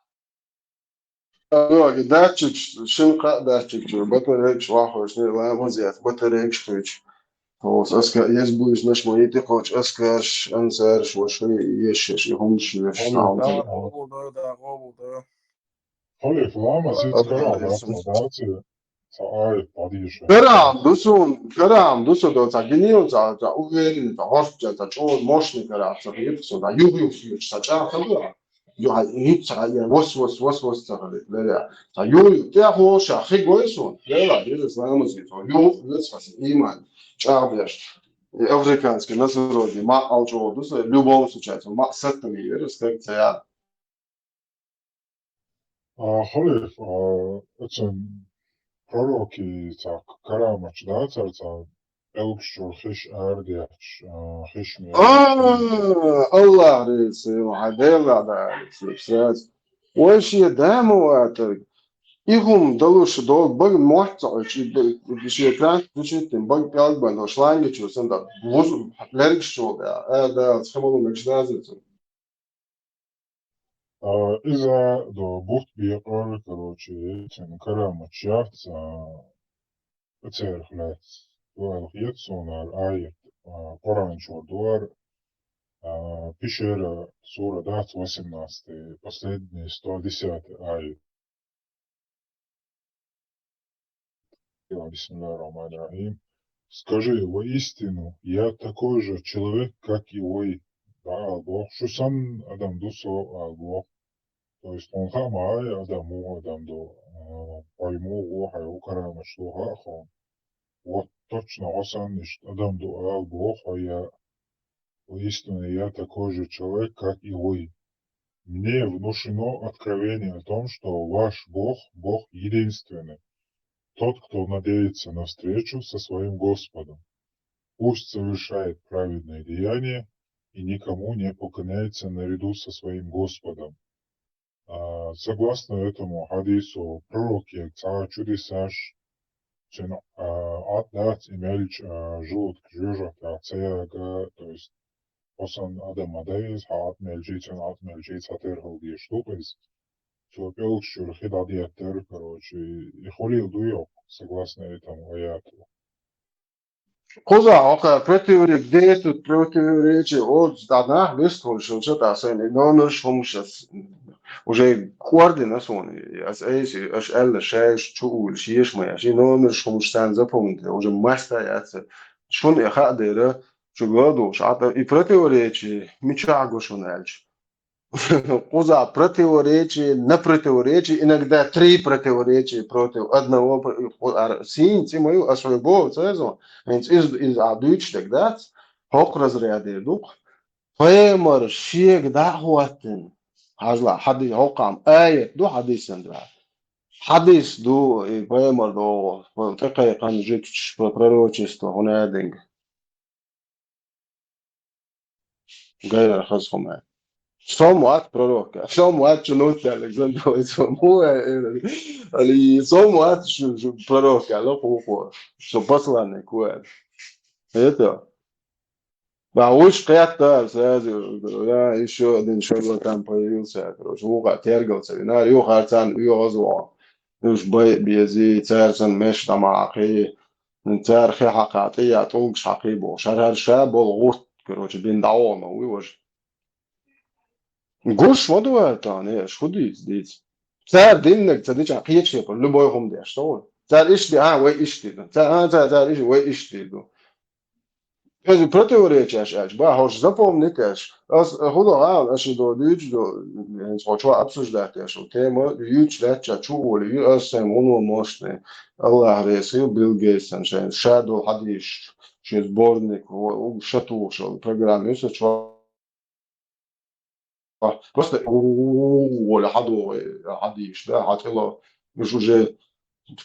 Алло, датчик, шина кхаа датчик чуьра, батарейкаш вахош, не, ламаз яц, батарейкаш хилча. Хьо, аска, еза буьйсанаш ма йитӀи кхочу, аскарш, ансарш, ваша, ешаш, и хӀумаш веш, Алло, салам. Да, къобал да, да, къобал да. Халиф, ламаз яц, карам, дац, дац, ца ай, падиша. Карам ду суна, карам ду со до, ца гинил, ца, ца уверен, ца гӀорта, ца чӀогӀа мощный карам, ца хир со, ца юх-юх хир, ца чӀагӀ ца дуа. Ю, ай, хӀинца, ай, вос, вос, вос, вос, ца хир, леля. Ца ю, ю, тӀехь вовша, хи гой суна, леля, еза ламаз яц, ю, вес хас, иман, чӀагӀ деш. И африканский носородный, ма ал чӀогӀа ду со, в любом случае, ма саттами, вера, стек ца я. А, халиф, а, оцун пророкийн цхьа караматаш дацара цхьа пӀелгаш чуьра хиш арадехча, а, хиш ме- А, Аллах реза, хьан Дела да, сразу. Вай шен да ма ватарг. И хӀума далуш долу бага мотт ца Ӏуьйту, и б-, шен транспорт ца чуьттина, бага пӀелг бан долу шланги чуьра санна, да, вузу, лергаш чуьра, а, да, цхьа малу мегаш даза цунна. А, иза до бутт бекъар, короче, цуьнан караматаш яц, а, церах лаьцна. Дуьхьал хета суна хӀара аят, а, Къуръан чуьра ду хӀара, а, Пещера сура дац, восемнадцатый, последний, сто десятый аят. Бисмиллахир-рахманир-рахим. Скажи: «Воистину, я такой же человек, как и вы», да, ала Бог, шу санна адам ду со, ала Бог. То есть, хьуна хаа ма ай адам муха адам ду, а, хьо муха ву, хьайн хӀу караматаш ду хаа хьуна. Вот точно хьо санна иштта адам ду, ала Бог, хьо я. Воистину, я такой же человек, как и вы. Мне внушено откровение о том, что ваш Бог, Бог единственный, тот, кто надеется на встречу со своим Господом. Пусть совершает праведные деяния и никому не поклоняется наряду со своим Господом. А, согласно этому хьадису, пророк я цхьа чудесаш, цуьнан, а, Ӏад дац и мелча, а, желудка, жожагӀатех ца яга, то есть, хьо санна адам ма дай иза, хьан Ӏад мелчий, цуьнан Ӏад мелчий цхьатерра хила дезаш ду-кх иза. Цо пӀелгаш чуьра хи дӀадеттара, короче, и хуьлийла ду йоккха, согласно этому аяту. Кхузахь хӀокху противоречие, де тут противоречие, оцу тӀехь нах бистхуьлуш хилча, тӀаккха сайна и номераш хӀумаш ас уже кӀордина суна, ас айса, аша аьлла, шайша чу уьйлуш, еша ма еш, и номераш хӀумаш царна запомнить, уже масса яц. Шуна и хаа дера, чу гӀо а духуш, Ӏад-, и противоречие мичахь го шуна аьлча. Кхузахь противоречие на противоречие, иногда три противоречия против одного про-, ху-, ар-, сийна цӀе ма ю, ас вай боху ца веза, хӀинца иза, иза ахь дуьйцуш дерг дац, хӀокху разряде ду-кх. Пайхамар шега дӀа а хӀоттина, хьажал, хьади-, хӀокху ам аят ду хьадисан тӀехь. Хьадис ду, и пайхамар догӀу, тӀекхайкхина жуьгташ про-, пророчество, хӀун аьлла динга. Гайра хаза хӀума. Сом вац пророк. Сом вац чу нуц аьлла, ган дой сом. Али сом вац шу, шу пророк аьлла, ху-, ху. Со посланник ву аьлла. Это. Ба уж кхетта сразу, я еще один шарлатан появился, короче, вуха тергал ца винар, ю харцан, ю озвал. Уж бай бези, царсан меш тамахи, цар хе хакати, я тулг шахи бо. Шарар ша бол гурт, короче, бин даома, уй вож. Гуш ма ду аьлла, не, аш хӀу дийца, дийца. Цар диннаг ца дича кхеча кепара, любой хӀума деш, со вай. Цар ишди, а, вай ишди ду. Цар, а, цар, цар ишди, вай ишди ду. Кхеза противоречияш аьлча, ба, хӀорш запомнить аьлча. Ас, хӀу до, а, аш до, дуьйцу до, хӀинца хӀо чу обсуждать аьлча, тема, юьйцу лаьттача чу гӀоли, ю, ас сайн гӀуно мощный. Аллах ресил, Билл Гейтс, сан шайн, ша дол хьадийш, шен сборник, у, у, шатухаш, программа, ю, са чу Просто оля хьадогӀе, хьадийш, да, хьатӀело. Уж уже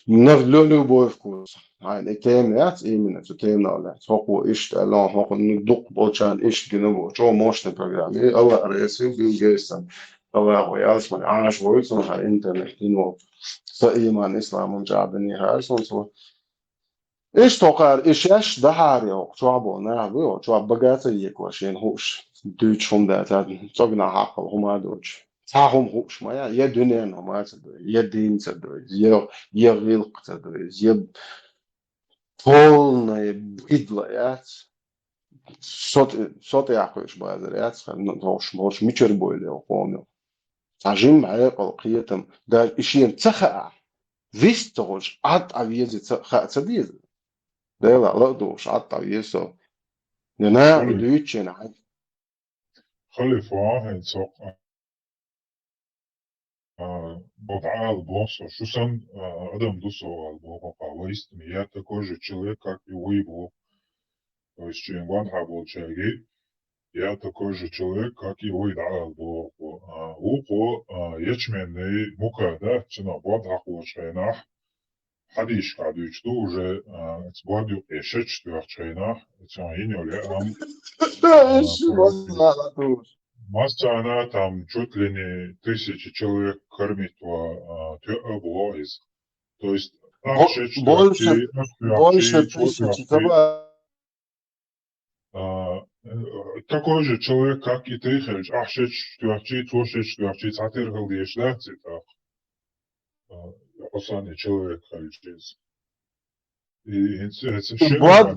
на лё-, любой вкус. Хьайна и тема яц, именно цу темнал яц. ХӀокхо иштта аьлла, хӀокхо, ну, дукха болчарна иштта гина бо. Чо мощная программа. И Аллах ресил, Билл Гейтс сан. Аллах вай алс, ман, Ӏаш вой, сан, хьай интернет, ино. Са иман, исламун чӀагӀдани, хьай, сан, сан. Иштта хӀокхара и шаьш дахьара йоху чохь болу нах бу, йоху чохь багацар екъо шена хууш, дуьйцуш хӀума дац, цӀогна хьакхал хӀума а доцуш. Цхьа хӀума хууш ма яц, я дуьненан хӀума ца дуй, я дин ца дуй, я, я гӀиллакх ца дуй, я полная быдло яц. Сот-, сот яккхуьйтуш базар яц, ну, хӀорш, хӀорш мичара бойла йоху къомо. Цхьа жимма хьекъал, кхетам, даже и шена ца хаахь, вист ца хуьлуш, Ӏад Ӏа веза ца, хаа ца деза. Дела, ла а духуш, Ӏад Ӏа веза со. Я наха дуьйцучийн хьайн. Халифа, хӀинца хӀокху, а, бо дӀаала боху со, шу сан, а, адам ду со ала боху, хӀокху вайстаме. Я такой же человек, как и вы, боху. То есть, шен гонахьа болчаьрга, я такой же человек, как и вы, дӀаала боху. А, вукхо, а, ячменный мука, да, цунах бод хьакхочу хенахь, хьадийшка дуьйцуш ду уже, а, цу бод юкъе шечаш тоьхчу хенахь, цунах йина йолу яа ам, а, массарна там чуть ли не тысячи человек кормить ва, а, тоьа боху иза. То есть, ах шечаш тоьхчий, ах тоьхчий, цо тоьхчий. А, э, такой же человек, как и ты, хилча, ахь шечаш тоьхчий, цо шечаш тоьхчий, цхьатера хила дезаш дац и тӀаккха? А, хьо санна человек хилча иза. И хӀинца, хӀинца шен бод,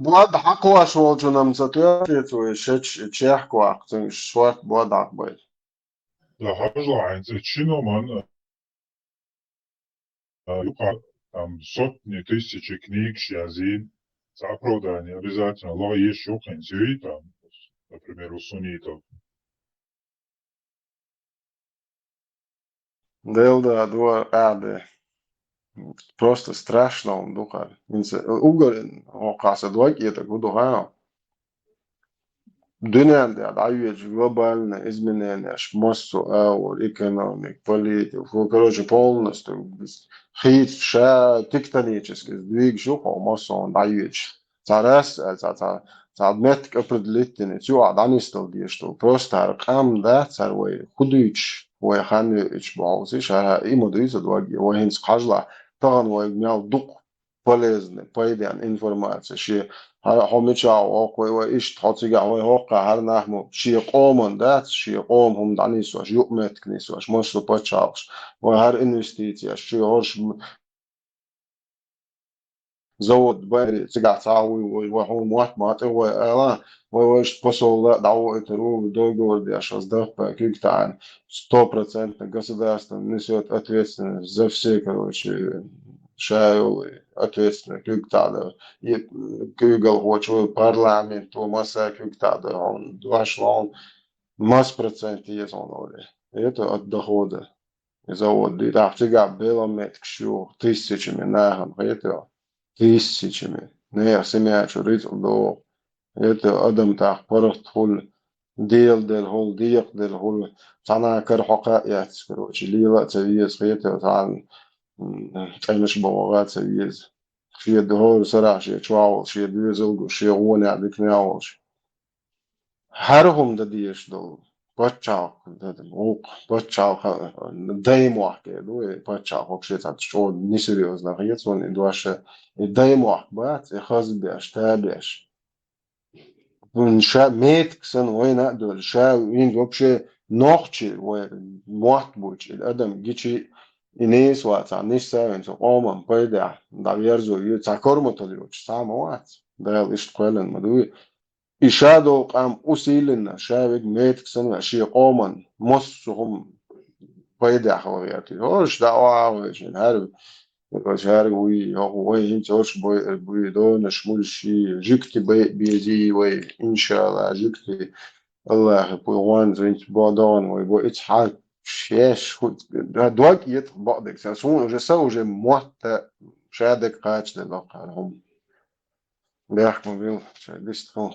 бод хьакхош волчунна ца тоьхчий цо, и шечаш, и чехка ваккха, цуьнга шорта бод хьакхабайта. Да, хьажал хьайна цӀе чу шина хӀуманна, а, юкъа, там, сотни тысячи книгаш язйина, цхьа оправдание обязательно ло еш ю хӀинца юй, там, например, у суннитов. Дела да, дуа, а, де. Просто страшно он ду хӀара. ХӀинца угар хӀокхаса дог этаг хӀу ду хьан? Дуьненна тӀехь дӀайоьдуш глобальный измененеш, массо а агӀор, экономика, политика, фу, короче, полностью хийца ша тектонически двигаш ю хьо массо а дӀайоьдуш. Цхьа раз, а, цхьа, цхьа, цхьа меттиг определить дина, цу юкъахь дӀанисдала дезаш ду. Просто хӀара къам дац, хӀара вай хӀу дуьйцуш, вай хан йоьуьйтуш бохьуш, хӀара и ма дуьйцу дог, вай хӀинца кхажлахь, тахана вайга мел дукха полезный, пайденна информация. Шен хьо, хьо мичахь воккху вай, вай иштта хьо цигахь вай хӀоккхахь хӀара нах ма, шен къоман дац, шен къоман хӀума дӀанисош, юкъаметтиг нисош, массо а пачхьалкхаш, вай хӀара инвестицияш, шен хӀорш м-, завод, байри, цигахь цхьа вуй, вай, вай хьуна мотт ма тӀе вай ала, вай, вай иштта посол а дӀавоуьйтур ву, договор деш, ас даккха куьг таӀана, стопроцентно государство несёт ответственность за все, короче, ша йолу ответственный куьг таӀа дан. И куьйгалхочо, парламенто, масса куьг таӀа дан. Хьуна дош ло хьуна, масса процент еза хьуна оле. Это от дохода. И завод ди. ТӀаккха цигахь белометтигаш ю, тысячами нахана хетар. Тысячами. Нехан семья чу рицкъ догӀу. Это адам тӀаккха паргӀат хуьлу, дела делла хуьлу, декъа делла хуьлу, цхьана кара хьокха а эцна, короче, лела а ца веза, хетар цхьана, м, цӀенаш бан ваха а ца веза. Шен дохура сарахь шен чохь волуш, шен доьзал гуш, шен гӀонехь диканехь волуш. ХӀара хӀума дан дезаш долу пачхьалкх, дан вукху пачхьалкх, даймохк эр ду, и пачхьалкх вообще цхьацца чӀогӀа несерьёзно хета суна и дош, и даймохк бац, и хазбеш, табеш. ша метка санна вайна а доьлла, ша вин вообще нохчи вай мотт бучи, адам гичи и нес вацахь, нисса вин цу къоман пайдехь дӀаверзо ю, цхьа корматал йоцуш цхьа а ма вац. Дала иштта кхоьллина ма дуй. И ша долу къам усийлина, ша вега метка санна, шен къоман массо а хӀума пайдехь хила гӀерта. ХӀорш дӀа а вахавайшина, хӀара, хӀара вуй, хӀокху вай хӀинца хӀорш бой, буй, донаш, муьлш, жуьгти бай, безий вай, иншалла, жуьгти, Аллахи, пуй гӀуан, зинц, бо, догӀан вай, бо, ица хьа, шеш, ху-, да, дог ет, бакъдерг, сан, суна уже, са уже мотта, ша дерг кхача дан баккхара хӀума. Бехк ма бил, ша дист хӀума.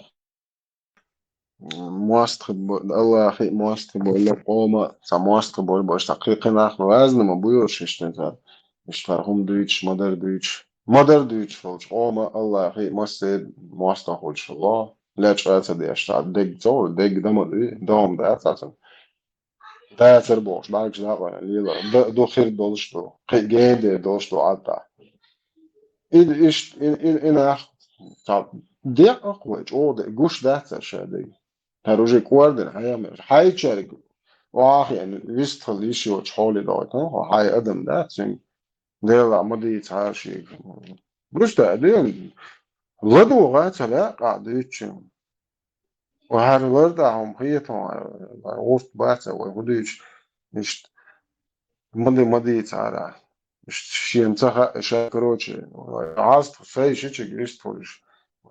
МостагӀа бо-, Аллахи мостагӀа болу къома, ца мостагӀа болу бо, иштта кхин-, кхин нах вазна ма буйла шишна цара. Иштта хӀума дуьйцуш, ма-дарра дуьйцуш. Ма-дарра дуьйцуш волчу къома Аллахи массеран мостагӀа хуьлуш хилла. Лечкъа а ца деш, цхьа дерг ца хуьлу, дерг дан ма дуй, догӀма дац цхьа. Дацара бохуш, бӀаьргаш дакъа лела, д-, ду хир долуш ду, кхин генде долуш ду Ӏадда. И, иш, и, и, и нах, цхьа, декъа вай, чӀогӀа де, гуш дац ша дерг. ХӀара уже кӀордина, хьаямеш, хьайчаьрга, охьахиъна, вистхила йиш йоцу хьоле дохуьйту, хьо хьайн адам дац, цуьнга Делахь ма дийца хьара шега. Гуш дац, ден, ладогӀа ца лаьа къа дуьйцучун. Ва хӀара лар тӀехь хӀума хетахь, гӀурт бац а вай, хӀун дуьйцу, иштта, ма ди-, ма дийцахьара. Иштта шена ца хаьа, ша, короче, гӀазтах сай шичиг вистхуьлуш,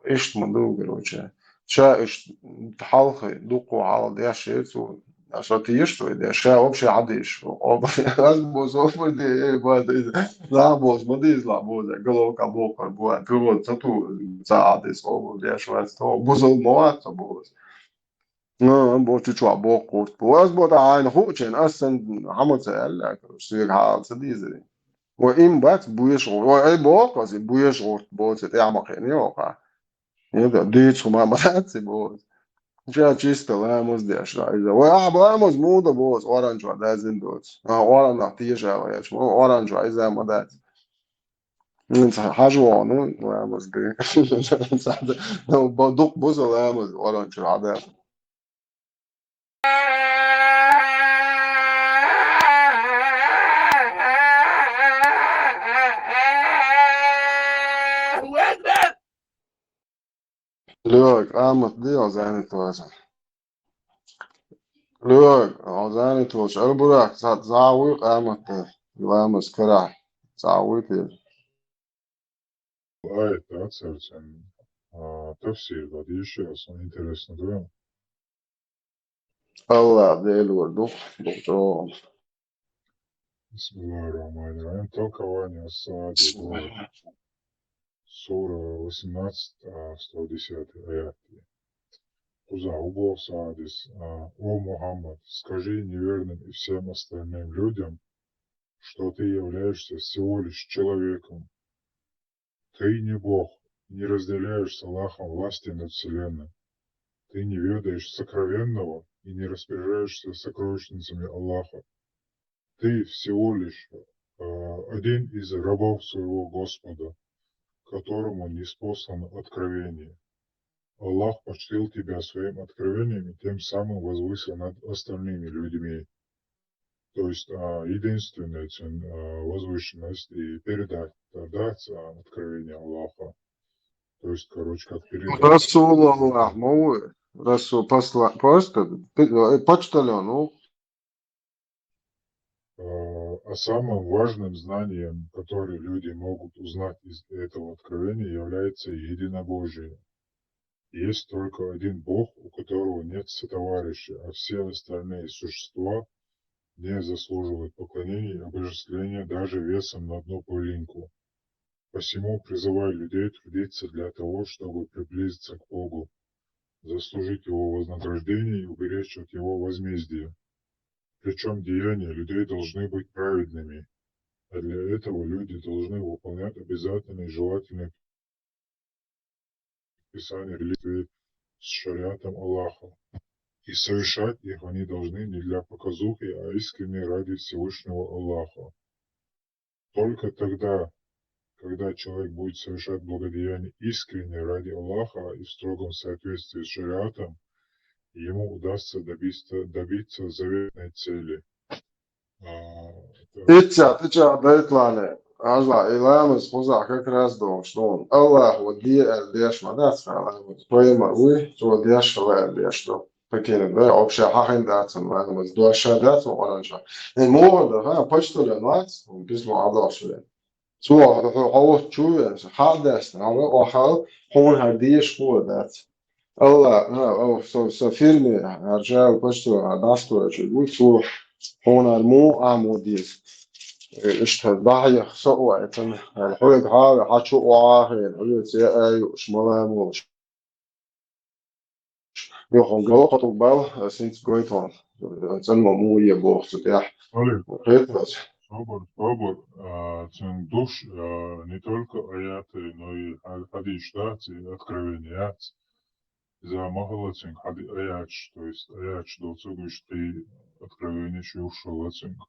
иштта ма ду, короче. Ша иштта хьалхе, дуккха хьалха деш яра цо, аса теша вай деш, ша вообще хьадийша, оба, ас бо, со, ма де, эй, ба, де, нах бо, ма дийза, ла, бо, де, головка бохар, бо, ты вот, ца ту, ца а дийс, оба, деш, вац, то, бузал, ма вац, ца бо. Ну, бо, чу чохь боккхурт бу. Ас бо, тӀа хьайна хуучен, ас сан хьама ца аьлла, короче, соьга хьала ца дийзаре. Ва им бац, буьйш гӀо-, ва ай боху ас, и буьйш гӀурт боцу, тӀехь ма кхиъна йохьа. Е да, дуьйцу хӀума ма дац и боцу. Ша чисто ламаз деш ла иза. Ва ахьа ламаз муха дан боцу, оранчохь дазина доцу. А, оранах теша ала еш, ма оранчохь иза ма дац. М, ца хьажа вахана, ламаз де. Ца, ну, ба-, дукха буза ламаз, оранчуьра хьада. Лёк, къамат де, хьо занят ваца. Лёк, хьо занят волчу, Албурак, ца, зӀа вуй къамат де, ламаз карахь, зӀа вуй те. Аят, да, церцен, а, тафсир, да, дийшира, сан интересно, да? Аллах, Дела вар ду, ду чӀогӀа. بسم الله الرحمن الرحيم. Толкование Саади. Сура восемнадцать, а, сто десятый аят. Кхузахь боху Саадис, а: «О Мухаммад, скажи неверным и всем остальным людям, что ты являешься всего лишь человеком. Ты не Бог, и не разделяешь с Аллахом власти над вселенной. Ты не ведаешь сокровенного и не распоряжаешься сокровищницами Аллаха. Ты всего лишь, э, один из рабов своего Господа, которому ниспослано откровение. Аллах почтил тебя своим откровением и тем самым возвысил над остальными людьми». То есть, а, единственная цен-, а, возвышенность и передать, да, ц-, а, откровение Аллаха. То есть, короче, как передать. Расул Аллах, ма ву, Расул, посла-, просто пи-, э, почтальон, ну. А, а самым важным знанием, которое люди могут узнать из этого откровения, является единобожие. Есть только один Бог, у которого нет сотоварища, а все остальные существа не заслуживают поклонения и обожествления даже весом на одну пылинку. Посему призываю людей трудиться для того, чтобы приблизиться к Богу, заслужить Его вознаграждение и уберечь от Его возмездия. Причём деяния людей должны быть праведными, а для этого люди должны выполнять обязательные и желательные предписания, религии с шариатом Аллаха. И совершать их они должны не для показухи, а искренне ради Всевышнего Аллаха. Только тогда когда человек будет совершать благодеяние искренне ради Аллаха и в строгом соответствии с шариатом, ему удастся добиться, добиться заветной цели. А, это Итца, ты чё, дайтлане? Ажла, и ламаз хуза как раз дом, что он. Аллах, вот где, э, деш, ма дац, ха, ламаз. Пойма, вы, что деш, ха, деш, что. Такие, да, вообще, хахин дац, ламаз. Дуаша дац, он, он, он. Э, мугъар да, ха, почту ле, дац, он, письмо, а, дуаша ле. Цо хьо-, хьо-, хьо-, чу веса, хьадаьста, хьо-, хьо-, хьо-, хьуна хьан дезаш хӀу дац. Алла, а, а, со, со фирме, а, жал почту, а, дастура чу, вуй цо хьуна ар му, а му деза. Э, иштта дахьех со у айтана, а, хьоьга хьаве, хьа чу у ахе, хьоьга цӀе а юуш, мала а мулуш. Юха гало хатур бал, а, синц гойтон. ЦӀанмо муе боху цу тӀехь. Али, Хетас. Собар, собар, а, цуьнан душ, а, не только аяты, но и хьа-, хьадийш дац, и откровение яц. Иза махала цуьнга хьади аяташ, то есть аяташ доцург уьш тхе откровение шуьйхуш хилла цуьнга.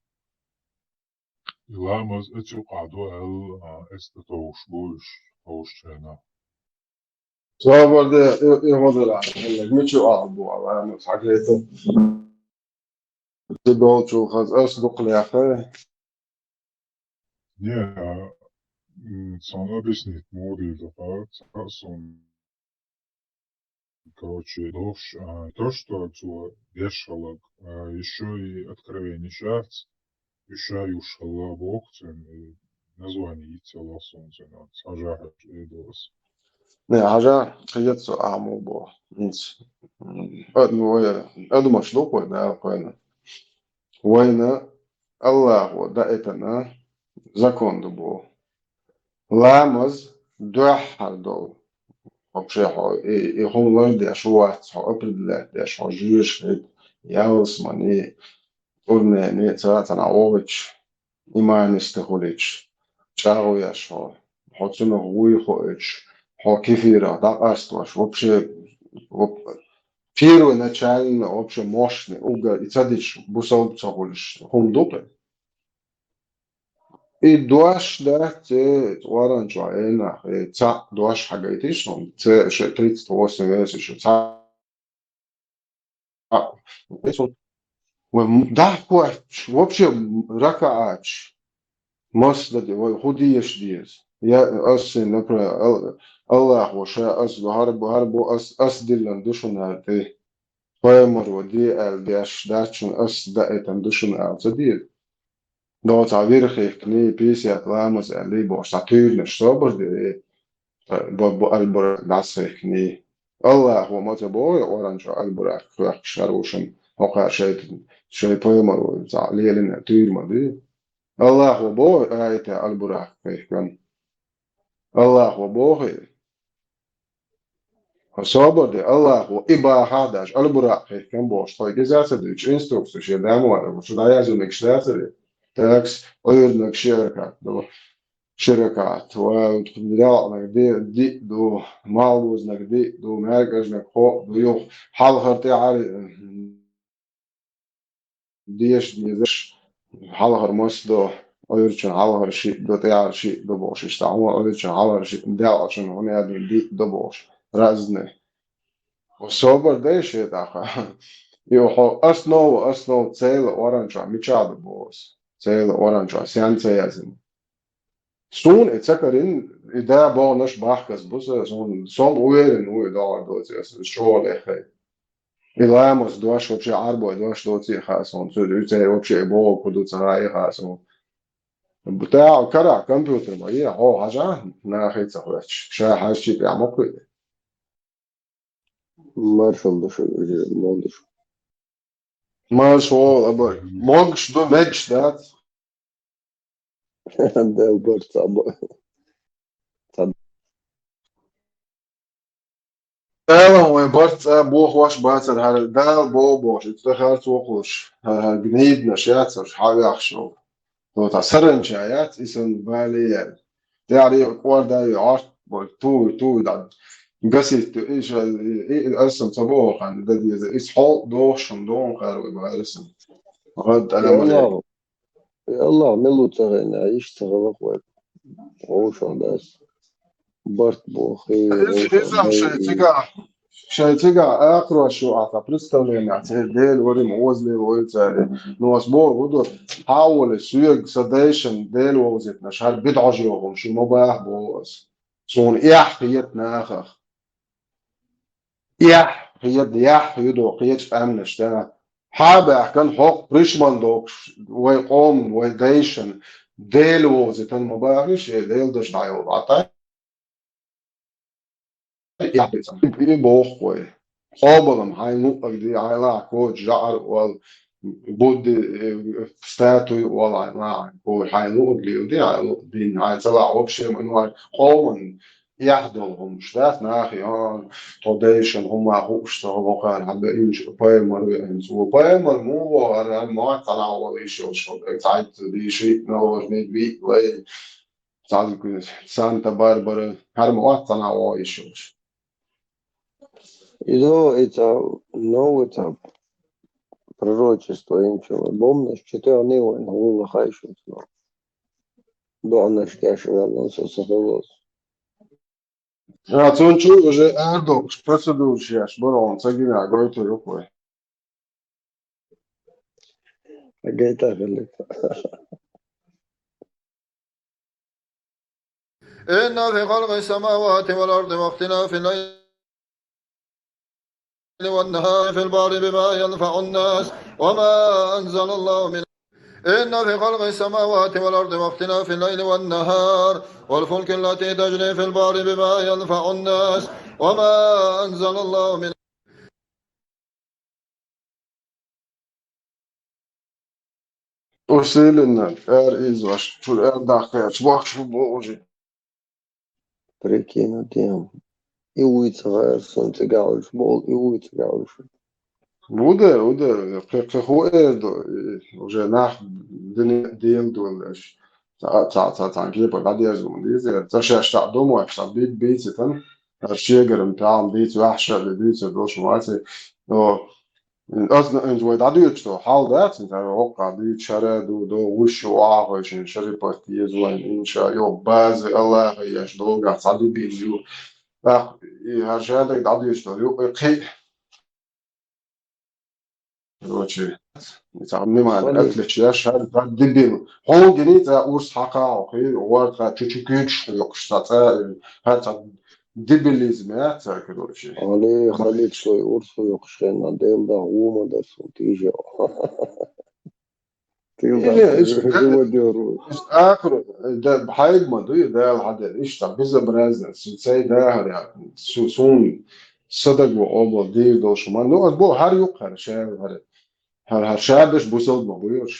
И ламаз эцу къадо аьлла, а, эцу тӀе товш бу уьш, товш чайна. Собар де, и, и гӀо дара, мичу ахь бу, ламаз хьагайта. Цу долчул хаза ас дукха лехе. Не, а, м, сон объяснить муха дийр ду, ха, ца сон Короче, дохуш, а, то, что цо деш хиларг, а, ещё и откровение шац, ещё и уж хилла боху цуьнан, и название йицъяллалц суна цуьнан, хьажа хьаьжча, и дос. Не, хьажа, кхета со а ма боху. Инц. М, а, ну, вай, адамаш ду кхой, да, кхойна. Вайна Аллахо даийтина закон ду боху. Ламаз дуьххьара долу. Вообще хьо и, и хӀума лардеш вац, хьо определять деш, хьо жоьжахати, ялсамани, тӀурнени, цара цхьана вогӀуьйтуш, иманисте хуьлуьйтуш, чӀагӀо еш хьо, хьо цунах вуй хоуьйтуш, хьо кефирах дӀакъастош, вообще, воп-, первоначально вообще мощный, угар и ца дича бусалба ца хуьлуш хӀума ду-кх. И дош дац, э, Къуръан чохь, э, нах, э, цхьаъ дош хьагайтиш хьуна, ц-, ш-, тридцать восемь весаш, цхьаъ. Вай м-, дахкоч, вообще, м-, ракааташ. Масса даде, вай хӀун дезаш деза? Я, ас сайн, например, Ал-, Аллахо ша, ас, хӀара бу, хӀара бу, ас, ас диллина ду шуна хӀара тӀе. Пайхамаро де аьлла деш дац шуна, ас даийтина ду шуна аьлла ца деза. Доцахь вира хихканий, писет ламаз аьллий бохуш, цхьа туьйранаш собар де, э, бо-, бо-, Аль-Буракъ дӀасахихканий. Аллахо ма ца боху, Къуръан чохь Аль-Буракъ хоьхкуш хӀара ву шуна, хӀокхара шайтан, шайн пайхамаро цхьаъ лелина туьйра ма ду. Аллахо боху, аята Аль-Буракъ хихкан. Аллахо боху, Хьо собар де, Аллахо и бахахь а даьлча, Аль-Буракъ хихкан бохуш, тхойга иза ца дуьйцу инструкцию, шен дама вара, шу дӀаяздинарг дац ара. Такс, Ӏуьйраннарг ши ракаат ду, ши ракаат, ва, делкъанарг ди-, диъ ду, малхбузанарг диъ ду, маьркӀажнарг кхоъ ду, юха хьалхара тӀаьхьара, деша дезаш, хьалхара мас до, Ӏуьйрачун хьалхара шиъ до, тӀаьхьара шиъ до бохуш, иштта хьуна Ӏуьйрачун хьалхара шиъ, делкъачун хӀун аьлла диъ до бохуш, разный. Собар дай шен тӀаккха. И хьо основа, основа цела Къуръан чохь мичахь ду боху ас? Цела Къуръан чохь сен ца яздина? Суна и ца карина, и да бохург бахказ бу сан, суна, со уверен ву и догӀур доций ас, ас чӀогӀа леххай. И ламаз дош вообще Ӏарбой дош доций хаьа суна, цу дуьйцай вообще и бохург хӀун ду ца хаьа хаьа суна. ТӀаккха карахь компьютер ма е, хьо хьажахь, нахе ца хоьттуш, ша хьаьжчий тӀехь ма кхуьйту. Маршалла ду шу, уже, мол ду шу. Маршалла, абар. Могуш ду, мегаш дац. Дел барт ца бо-, ца Дала вайн барт цӀа бохош бацара, хӀара Дала боху бохуш, иза тӀе харц вокхуш, хӀара, хӀара гневднаш яцара, хьан вехаш ву. Цо цхьа саранча яц, и санна бале яьлла. ТӀаьхьара кӀорда ю, Ӏорт бой, туй, туй, да, гасит ю, и ша, и, и, и аса ца боху хан, да деза, иза хьол дохуш хӀума доху хара вай бара сан. ГӀад Я тӀалама Аллах, я Аллах, мила ву ца гӀайна, иштта ца гӀала вай. Вовшах дац. Барт бохи, иза, вовшах иза дай шай и. Цигахь, шай цигахь акхарош ю ахьа представление, церан Дела вари ма оза лела вай цари. Но ас боху, хӀун ду, хьан а воле, соьга сан дайшна Дела вовзийтинарш, хӀара бидӀа хьожа йогӀу, шу ма баха боху ас. Суна эхь хета нахах. Эхь хета, эхь ю до кхечу къаьмнаш, да. Хьан а баьхкан хӀокху пришман доккхуш, вай къоман, вай дайшна Дела вовзийтина ма бахийша, Дела даш дӀайолу, Ӏатай. И боху вай. Къобалам хьайн луъаг ди, хьайн лахь коча жаӀар а вал, Будди, э, статуй а вал, хьайн лахь коча, хьайн луъаг лийла ди, хьайн луъаг дин, хьайн ца лахь вообще ма вай. Къоман эхь долу хӀумаш дац, нахе, а, тхо дайшна хӀумма хууш ца хӀокхара, хьан беинчу пайхамар веана цо. Пайхамар муха вахара, хӀара ма вац цхьана а вала йиш йолуш, хӀокху цхьаьцца дийши, наложниг виъ лай. Цхьаьна Санта-Барбара, хӀара ма вац цхьана а вогӀу йиш йолуш. Иза, иза новый цхьа пророчество, инчу бомнаш чу тӀехь не вайн гӀуллакх хьайшуьца. ДоӀанаш тӀехь ваьлла со ца хилла. Ша цунна чу уже арадоккхуш процедураш еш, барон ца гина гойтур ю вай. Гайта хилла. إن في خلق السماوات والأرض واختلاف الليل والنهار في البحر بما ينفع الناس وما أنزل الله من إن في خلق السماوات والأرض واختلاف الليل والنهار والفلك التي تجري في البحر بما ينفع الناس وما أنزل الله من Усиленно, ара иза ваш, чуьра ара дахкаьрча, бохуш бу уже. Прикинь, тем. И вуй ца гӀайра, сон цигахь уьш болу, и вуй ца гӀайра уьш. Ву де, ву де, кхе, кхе хӀун эр ду, и, уже нах дина дела долуш. Ца, ца, ца, ца, кепа дӀадерза ма деза, ца шаьш цхьаъ ду ма, цхьаъ бийц, бийцитан, ара шегаран пхьалма дийца, ваьхьа шаьш дийца, дош ма вац, но, Ас, ас вай дӀадоьдуш ду, хьал дац, хӀара воккха дийца шара ду, до вуьш ю охьахойшина шарипат еза вайн, инша, йо, база Аллаха еш долгахь цхьа дибийна ю. ТӀаккха и хӀара шадаг дӀадоьдуш ду, ю, и кхин. Короче, и цхьа внимание отвлечь еш, хӀара цхьа дибил. Хьо гини цхьа урс хьакха хьо, хи, гӀорта чу-чу куьйгаш хьоькхуш, цхьа цӀа, хӀара цхьа дибилизм яц цхьа, короче. Али, халик шой урс хьоькхуш хенна, Дела дагӀа ву ма дар сон тийжа. Тилла Э, дац, иш-, живодёр. Иш-, ахр, да, хьайга ма дуй, Дала хьадер, иштта безобразно, су цай дахар, я, су, сун садаг ва обал, дийр долуш ма. Ну, ас бо, хӀар юккъ хӀара, ша, хӀара, хӀара, хӀара шадаш бусалба ма буйош.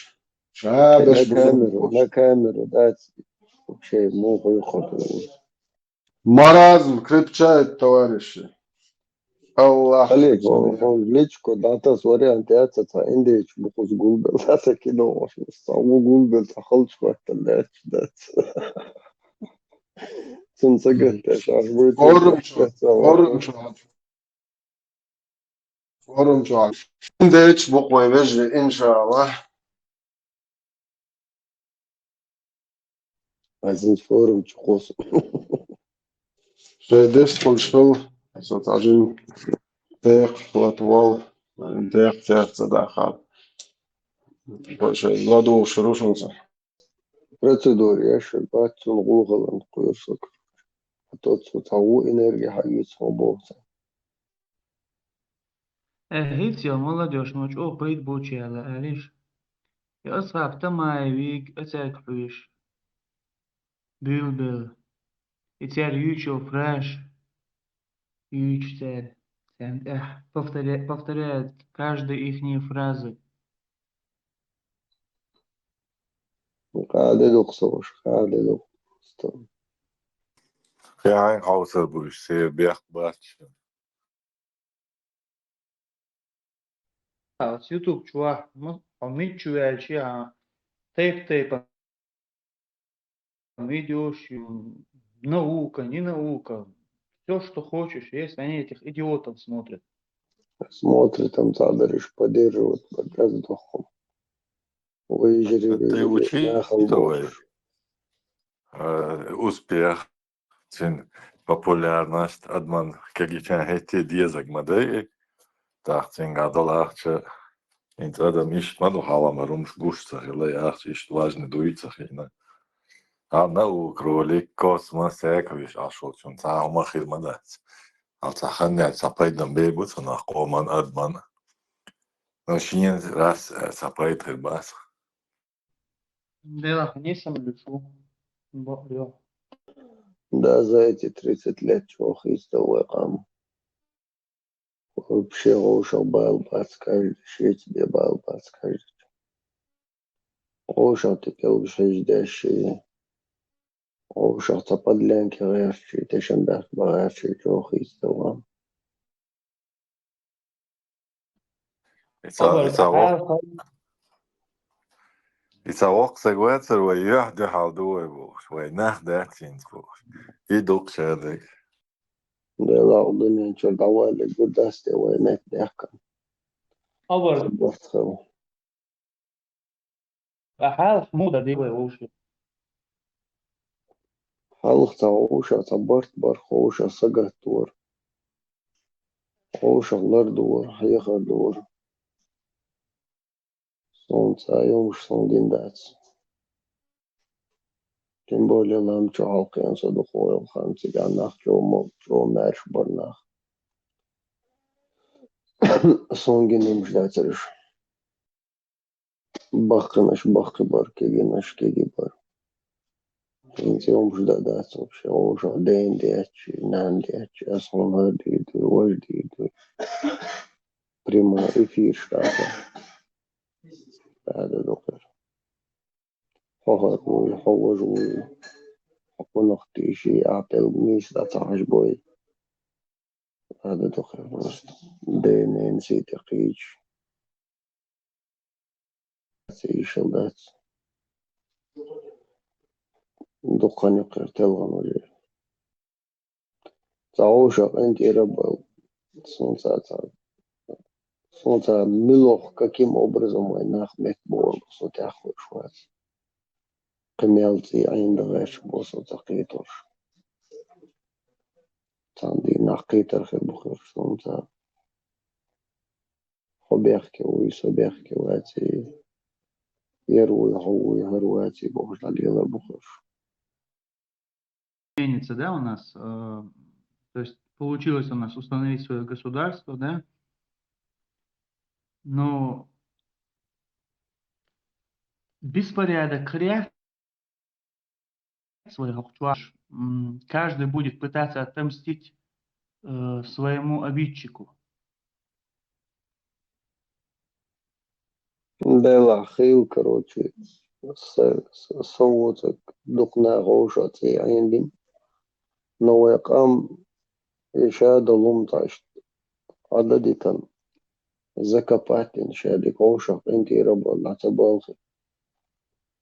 Шадаш На бусалба камеру, буйош. На камеру дац, вообще, муха юккъ хӀотур. Маразм крепчает, товарищи. Аллах. Олег, хьо, хьо личко дӀатас вариант яц, цхьа индейчу букъус гулбелла, цхьа кино ваша, цхьа ву гулбелла, цхьа халчу хӀоттал лаьтташ дац. Цунна ца гатдеш, аш буй Форум чу, форум чу. Форум чохь. Дечу букъ вай вежарий, иншаллах. Азинчу форум чу кхосу. Шайн деш кхуьлуш хилла, со цхьа жин декхах лата волу, декхах церца дахар. Вай шайн ладугӀуш рушунца. Процедура еш бац, цунна гӀулхалан кхоьру со. А то цо цхьа ву энерги хьаоьцу ма боху цхьа. Э, хӀинца йо, молодёжь, ма чӀогӀа пайда боцуш яьлла, алиш. И Асхьаб Тамаевиг, а цаьрга хьоьжуш. Буьйлабелла. И цара юьйцу фраз. Юьйцу цара. Царна тӀехь повторя-, повторяют каждую ихнюю фразу. Кхаде дукха со ваша, кхаде дукха. Стом. Хьайн хьовсар бу уьш, церан бехк бац. Ас YouTube чохь, м-, хьо мичча ваьлча а, тайп-тайпана видеош, м, наука, не наука, всё, что хочешь, есть, они этих идиотов смотрят. Смотрят, там цхьаъ дариш поддерживать, поддерживать. Вай жири Ты вежарий, учись, нахал давай. Бохуш. э, успех, цуьнан популярность, адамна кегийчарна хӀетте дезарг ма дий. ТӀаккха цуьнгахь долу ахча, хӀинца адам иштта ма ду, хьалха ма хӀумаш гуш ца хилла, ахча иштта важный дуй ца хиъна. Хьан наука, кролик, космос, всякое веш Ӏаш волчунна цхьа хӀума хир ма дац. Хьал цхьа хан яц, цхьа пайда бен бу цунах къоман, адаман. Но шена раз, э, цхьа пайда хир бац. Делахь нийсам луьйш ву. Бо-, йо. Да, за эти тридцать лет чӀогӀа хийцадо вай къам. Вообще вовшах бала бац каждый, шеца бен бала бац каждый. Вовшах тӀе пӀелгаш хьийжадеш, вовшах цхьа подлянка гӀерташ, тешнабехк бан гӀерташ чӀогӀа хийцадо вай. И ца, Хабар и ца вок-, хьалха. И ца воккха стаг вацара вай, юьхь дуьхьал ду вай бохуш, вай нах дац хӀинца бохуш. И дукха шадерг. Делахь дуьнен чуьра дӀаваллиг гур дац те вай меттадаьккхина. Хабар. Барт хила. Ткъа хьалха муха дан деза вай вовшийн? Хьалха цхьа вовшах цхьа барт бара, вовшах сагатдора. Вовшах лардора, хьехар дора. Суна цхьа а йомаш суна гина дац. Тем более лам чу хьалкхиъна со дукха ваьлла хан, цигахь нах чӀогӀа мо-, чӀогӀа маьрша бара нах. Суна гина йомаш дацара уьш. Баккхийнарш баккхий бара, кегийнарш кегий бара. ХӀинца йомаш дан дац вообще. Вовшах дена детташ, нана детташ, ас хьуна хӀара дийр дуй, важа дийр дуй. Прямой эфир штата. Ада дукхар. Хьо хӀара вуй, хьо важа вуй. Хьо кхунах тийший, ахь пӀелг нийса дӀа ца хьажабой. Ада дукхар просто. Дена-ненан сий тӀе кхийча. Ца йиш йолу дац. Дукха хан ю кхера телхина уже. Цхьа вовшах къинтӀера а бала. Суна цхьа, цхьа, суна цхьа муьлха, каким образом вайн нах меттабохург со тӀехь хууш вац. Кхин мел цӀий Ӏийна дан гӀерташ бу со ца кхетарш. Цхьана дийнахь кхетар хир бу хир суна цхьа. Хьо бехке вуй, со бехке ваций, яр вуй, хьо вуй, хӀара ваций бохуш дӀалелар бу хир. Изменится, да, у нас, э, то есть получилось у нас установить своё государство, да? Но беспорядок хир яц вай хӀокху чохь, м, каждый будет пытаться отомстить, э, своему обидчику. Делахь хила, короче, са, са, са воцург дукха наха вовшах цӀий Ӏийна дина. Но вай къам и ша долу хӀума тхьашта Ӏададитина, закопать дина, ша дика вовшах къинтӀера а бала, дӀа ца балхи.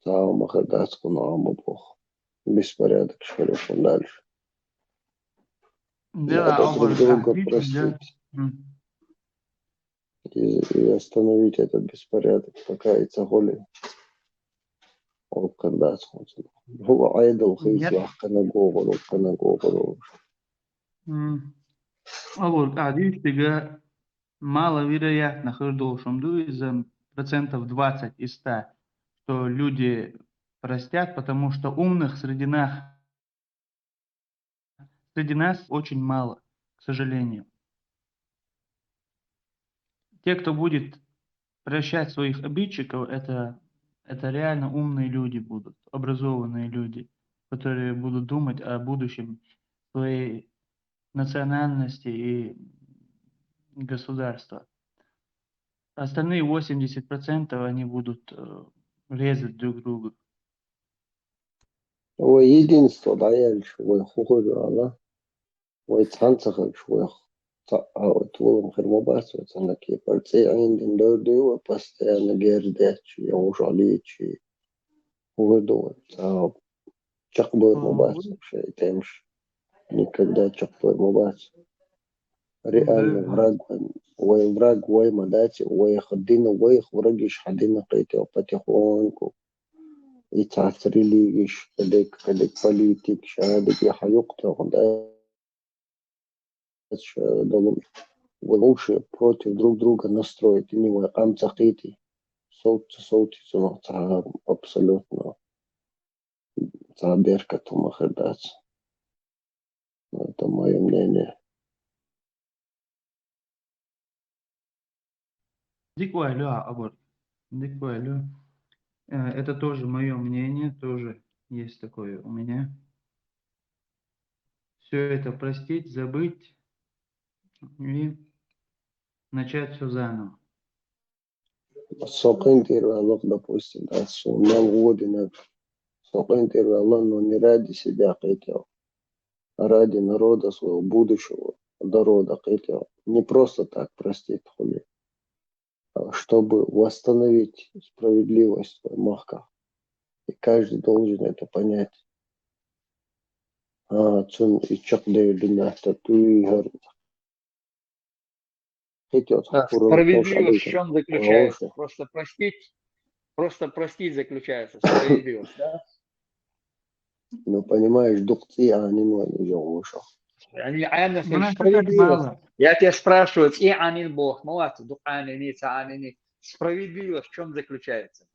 Цхьа а хӀума хир дац кхунах а ма боху. Беспорядок хир ю кхунна дальше. Надо друг друга простить. И, и остановить этот беспорядок, пока и ца хуьлу. Хьо кхин дац хьуна. ХӀума Ӏедал хийца ваьккхина гогӀур, кхина гогӀур. Алур, кхин дийшча, маловероятно хир долуш хӀума ду иза, процентов двадцать из ста, что люди простят, потому что умных среди нас, среди нас очень мало, к сожалению. Те, кто будет прощать своих обидчиков, это, это реально умные люди будут, образованные люди, которые будут думать о будущем своей национальности и государства. Остальные восемьдесят процентов, они будут, э, резать друг друга. Вай единство дӀаяьлча, вай хӀун хир ю аьлла? Вай цхьаьна ца хилча, вай цхьа а толам хир ма бац, вай цхьана кепара цӀий Ӏийна дина дойр дуй вай, постоянно герз детташ, я вовшах леташ, хӀун хир ду вай? Цхьа а чекхдойр ма бац вай шайн тӀемаш. Никогда чекхдойр ма бац. Реально враг вайн, вай враг вай ма дац, вайх дина, вайх врагаш хьан дина кхетий потихоньку. и цхьацца религеш, кхидерг, кхидерг политикаш, а дерриге хьаюкъ тоху, да, ша долу. Вай лучше против друг друга настроить, и вай къам ца кхетий. Совца, совций цунах цхьа абсолютно цхьа беркат хӀума хир дац. Это моё мнение. Дика ойла ю, Абур. Дика ойла ю. Э, это тоже моё мнение, тоже есть такое у меня. Все это простить, забыть и начать все заново. Со къинтӀера ваьлла, допустим, да, со мел гӀо динарг. Со къинтӀера ваьлла, но не ради себя кхетий. Ради народа своего, будущего народа кхетий. Не просто так простить хуьлу, а чтобы восстановить справедливость в махках. И каждый должен это понять. А, цун и чекхдевлла дуьненахь тӀе туьйхира. Хитоьца. Да, справедливость в чём заключается? Просто простить, просто простить заключается справедливость, да? Ну, понимаешь, дукха цӀий Ӏанийна вайна иза вовшах. Они, а, ну, справедливость. Я тебя спрашиваю, цӀий Ӏанийна боху ма вац, дукха Ӏанийна, ца Ӏанийна. Справедливость в чём заключается?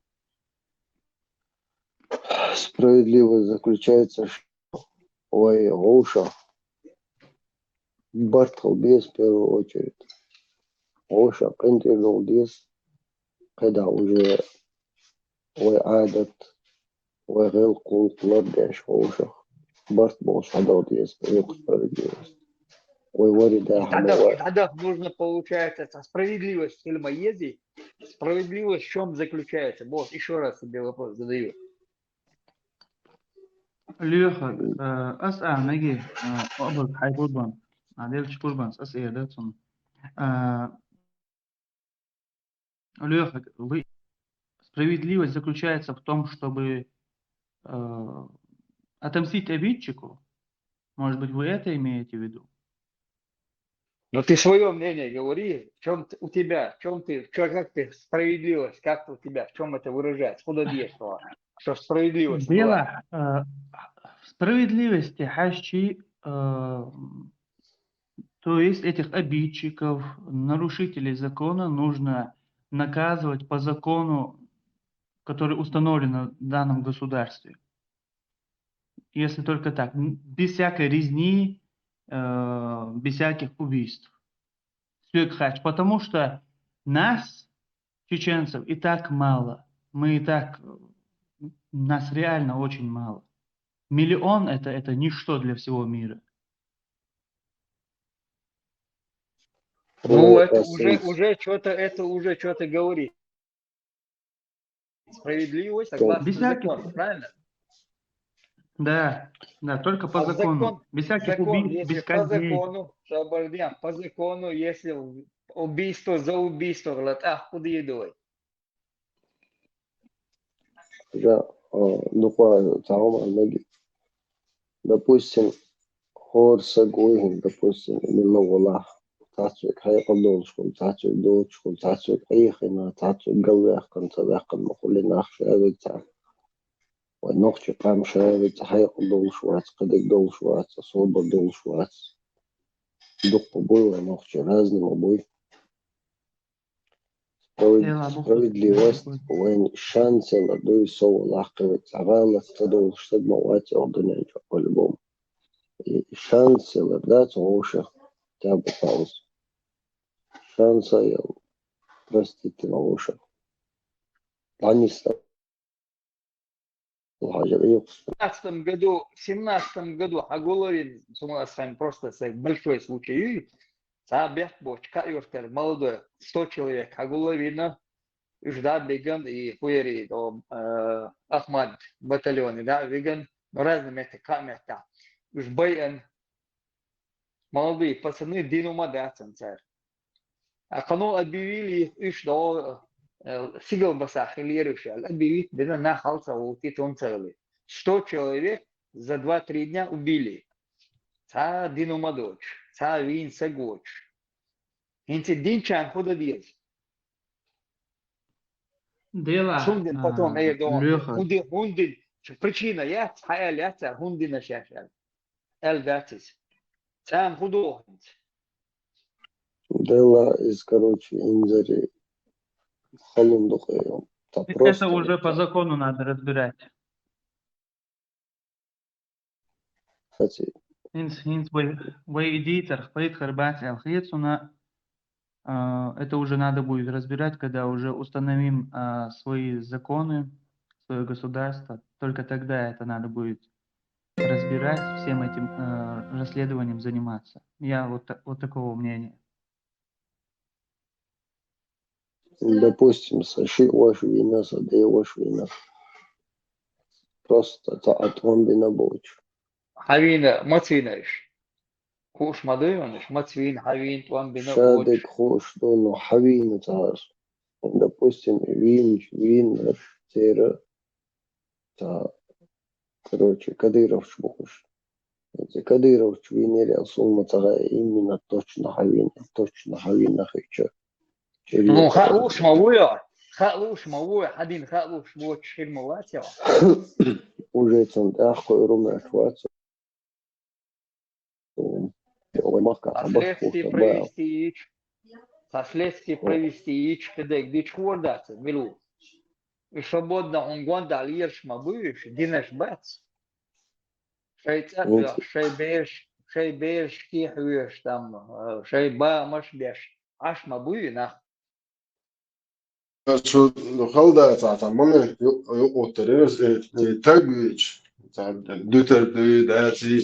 Справедливость заключается, что вай вовшах барт хила беза в первую очередь. Вовшах къинтӀера дала деза, кхидӀа уже вай Ӏадат, вай гӀиллакх-гӀуллакх лардеш вовшах. Барт болуш хьадала деза, юкъа справедливость. Вай вари да хьама вай. Тогда нужно, получается, справедливость хила ма еза. Справедливость в чём заключается? Вот, ещё раз тебе вопрос задаю. Леха, э, ас а меги, э, образ хьай курбан. А, делча курбанца ас эр да цунна. Э, Леха, вы, справедливость заключается в том, чтобы, э, отомстить обидчику? Может быть, вы это имеете в виду? Ну, ты своё мнение говори, в чём ты, у тебя, в чём ты, чё, как ты, справедливость, как у тебя, в чём это выражается? Куда дье, что, что справедливость была? Дело, э, в справедливости, хьаьжчи, э, то есть этих обидчиков, нарушителей закона нужно наказывать по закону, который установлен в данном государстве. Если только так, н-, без всякой резни, э, без всяких убийств. Всё это хьаьжча, потому что нас, чеченцев, и так мало. Мы и так, э, нас реально очень мало. Миллион это, это ничто для всего мира. Ну, это уже, уже чё-то, это уже чё-то говорит. Справедливость согласно закону, правильно? Да, да, только по закону. Без всяких убийств, без казней. По закону, по закону, если убийство за убийство, гӀалат, ах, куда едой? Жа, а, дукха цхьа хӀума меги. Допустим, хӀора саг ву хӀинца, допустим, милла валахь, цхьацца верг хьекъал долуш хуьлу, цхьацца верг доцуш хуьлу, цхьацца верг Ӏехийна, цхьацца верг галваьккхина, ца ваьккхина ма хуьлу, нах ша а веза цхьа. Вай нохчийн къам ша а веза цхьа, хьекъал долуш вац, кхидерг долуш вац, собар долуш вац. Дукха ма буй вай нохчий, разный ма буй. Справед-, справедливость вайн шанс хилар дуй, со валахь кхин цхьа гӀалат ца долуш стаг ма вац оха дуьнен чохь по-любому. И шанс хилар дац вовшах, тяп бу пауза. Шанс а йолу, простите, вовшах. ДӀанисса. Хьажар, юкъа. В семнадцатом году, в семнадцатом году хьагулавина, цунах ас хьайна просто сан большой случай ю. Цхьа бехк боцчу Кхаа-Юьртара молодой, сто человек хьагулавина, уьш дӀа а биган, и хӀуэри, о, э, Ахмад батальоне дӀа а виган, ну, разный меттиг, кхаа меттехь. Уьш байъан, молодые пацаны, дин хӀума дац цара. А кхано объявили их, уьш догӀу, э, сигалбасахь хилира уьш аьлла. Объявить дина, нах хьал ца гӀовттийта, хӀума ца хилла. Сто человек за два-три дня убили. Цхьа дин хӀума доцуш, цхьа вийна саг воцуш. ХӀинца динчарна хӀун дан деза? Делахь, Цундин потом, э, догӀун. Лёха. ХӀунди, хӀундин, причина яц, хьаэл яц, хӀундина шаьш аьл. Аьл дац иза. Царна хӀун догӀу хӀинца? Дела из, короче, инзари халун дукъе. Та Это просто уже вот по так. закону надо разбирать. Кстати, ХӀинц, хӀинц вай, вай идитар, хӀунда хӀара бац аьлла хеташ, но, а, это уже надо будет разбирать, когда уже установим, а, свои законы, свое государство. Только тогда это надо будет разбирать, всем этим, э, расследованием заниматься. Я вот, та- вот такого мнения. Допустим, са шиъ воша вийна, са де воша вийна. Просто цхьа тӀом бина болча. Хьавийна, маца вийна уж? Хууш ма дуй хьуна уж, маца вийна, хьавийна, тӀом бина, Ша воч. дерг хууш ду, но хьавийна цхьа. Допустим, вийна, вийнараш церан цхьа, короче, кадыровцаш бохуш. Кадыровцаш вийнарий аьлча, суна ма ца хаьа, именно точно хьавийна, точно хьавийна хилча. Ну, хаа лууш ма вуй, хаа лууш ма вуй, хьадина хаа лууш воцуш хир ма вац. Уже цунна тӀаккха кхуьуру меш вац. Вай махка Цхьа цхьа баш следствие хӀуттур баьлла. провести йича, цхьа следствие Хо. Провести йича, кхидерг дича хӀора дац, мила ву? И свободно хьуна гондахь лелаш ма буй уьш, динарш бац. Шайн цӀа а Ну, тоьхна, шайн бераш, шайн бераш кехьа веш там, э, шайн бамаш беш, Ӏаш ма буй нах. Цу халдацахь цхьа момент ю-, юкъуттар яра, э, э, таг вийча, цхьа дуьтар дуй, дац, и,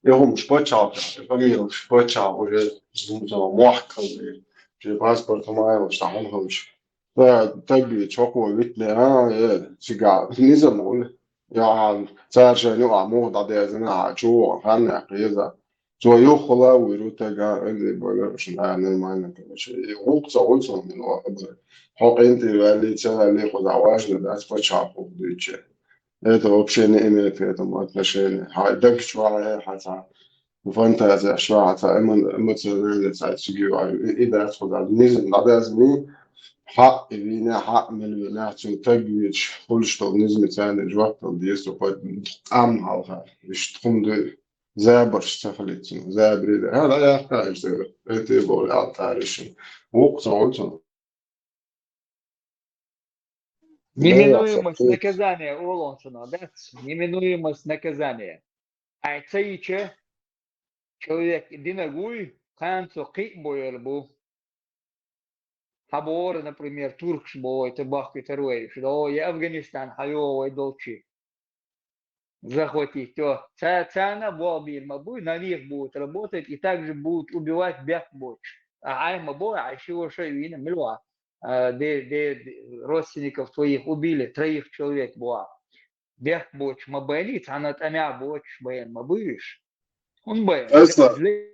и хӀумаш паччахьалкхехь, и фамилаш паччахьалкхехь уже, цхьа мохк хилла, шен паспорт хӀума йолуш, цхьа хӀума хилча. Ца таг вийча, хӀокхо витина, а, э, цигахь низам хуьлу. Я, цара шайна юкъахь муха дӀадерзина, а, чу вогӀу, хан яьккха еза. Цо юххула вуьйр ву тага, эгли бала, уьш, а, нормально, короче. И гӀуллакх ца хуьлу цунна, ну, хьо къинтӀера ваьллий, ца ваьллий, кхузахь важно дац, паччахьалкхе дуьйцуча. Это вообще не имеет к этому отношения. Хьайн даг чохь а, хьан цхьа фантазеш чохь а, цхьа эмо-, эмоциональный цхьа цига ю, и, и дац кхузахь. Низам дӀадазни, хьаъ и вийна, хьаъ мила вийна, цу таг вийча, хуьлуш долу низамца царна жоп дала деза, цу къам хьалха. Иштта хӀума ду. Забарш ца хилийта цунах, забаре дан. ХӀара, дӀаяккха иштта, эти болу алтаришна. Вукху ца хуьлу цунах. Неминуемость наказания олу цунах, дац? Неминуемость наказания. Ай ца йича, человек динарг вуй, кхана цо кхин а бовр бу. Хьан бохура, например, туркаш бохуьйту, бахкуьйтур вай уьш, до, я Афганистан хьайогӀу вай долчий. Захватить, то. Ца-, царна а болх бийр ма буй, на них будут работать и также будут убивать бехк боцуш. А хьайн ма боху, хьайн ши ваша а вийна, мила ву, а, де, де, де, родственников твоих убили, троих человек боху. Бехк боцуш ма байли, цхьана тӀамехь боцуш байна ма буй уьш. ХӀунда байна? Эса. Ле-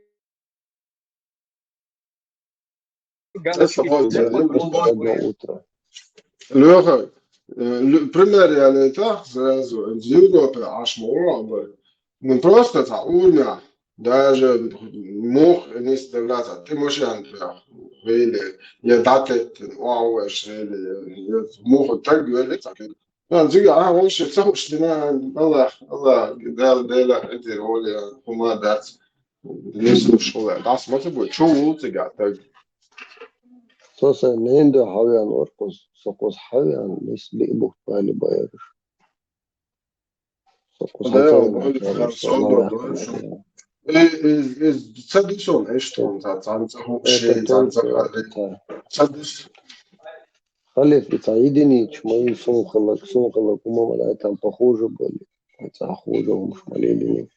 Эса хой, Галактика. Доброе утро. Лёха, э, лю-, пример я не так сразу, из Европы аш муха бара. Ну, просто цхьа уйла, даже мух не согласен. Ты машина прям, или я датет, уау, или я муха так говорит. Ну, дига, а, он ещё ца хууш дина, Аллах, Аллах, Дала, Дала, эти роли, хӀума дац. Нисса школа, дас ма ца бу, чу ву цига таг. Со сайн ненан дуьхьа хьавеана вара кхуза, со кхуза хьавеана, нисса биъ бухт бали байраш. Со кхуза Да, хьавеана, бали хьавеана, хьавеана, со со ма бали ваьхна хьавеана. хьавеана. Э, э, э, ца ду сон, эш тон, ца, ца, ца, ху, Это ши, ца, ца, только ха, это. ца ду с- Халиф, и ца единичка, мои сумхалак, сумхалак, у мама, да, там похуже были. Ца хуже, уж молили.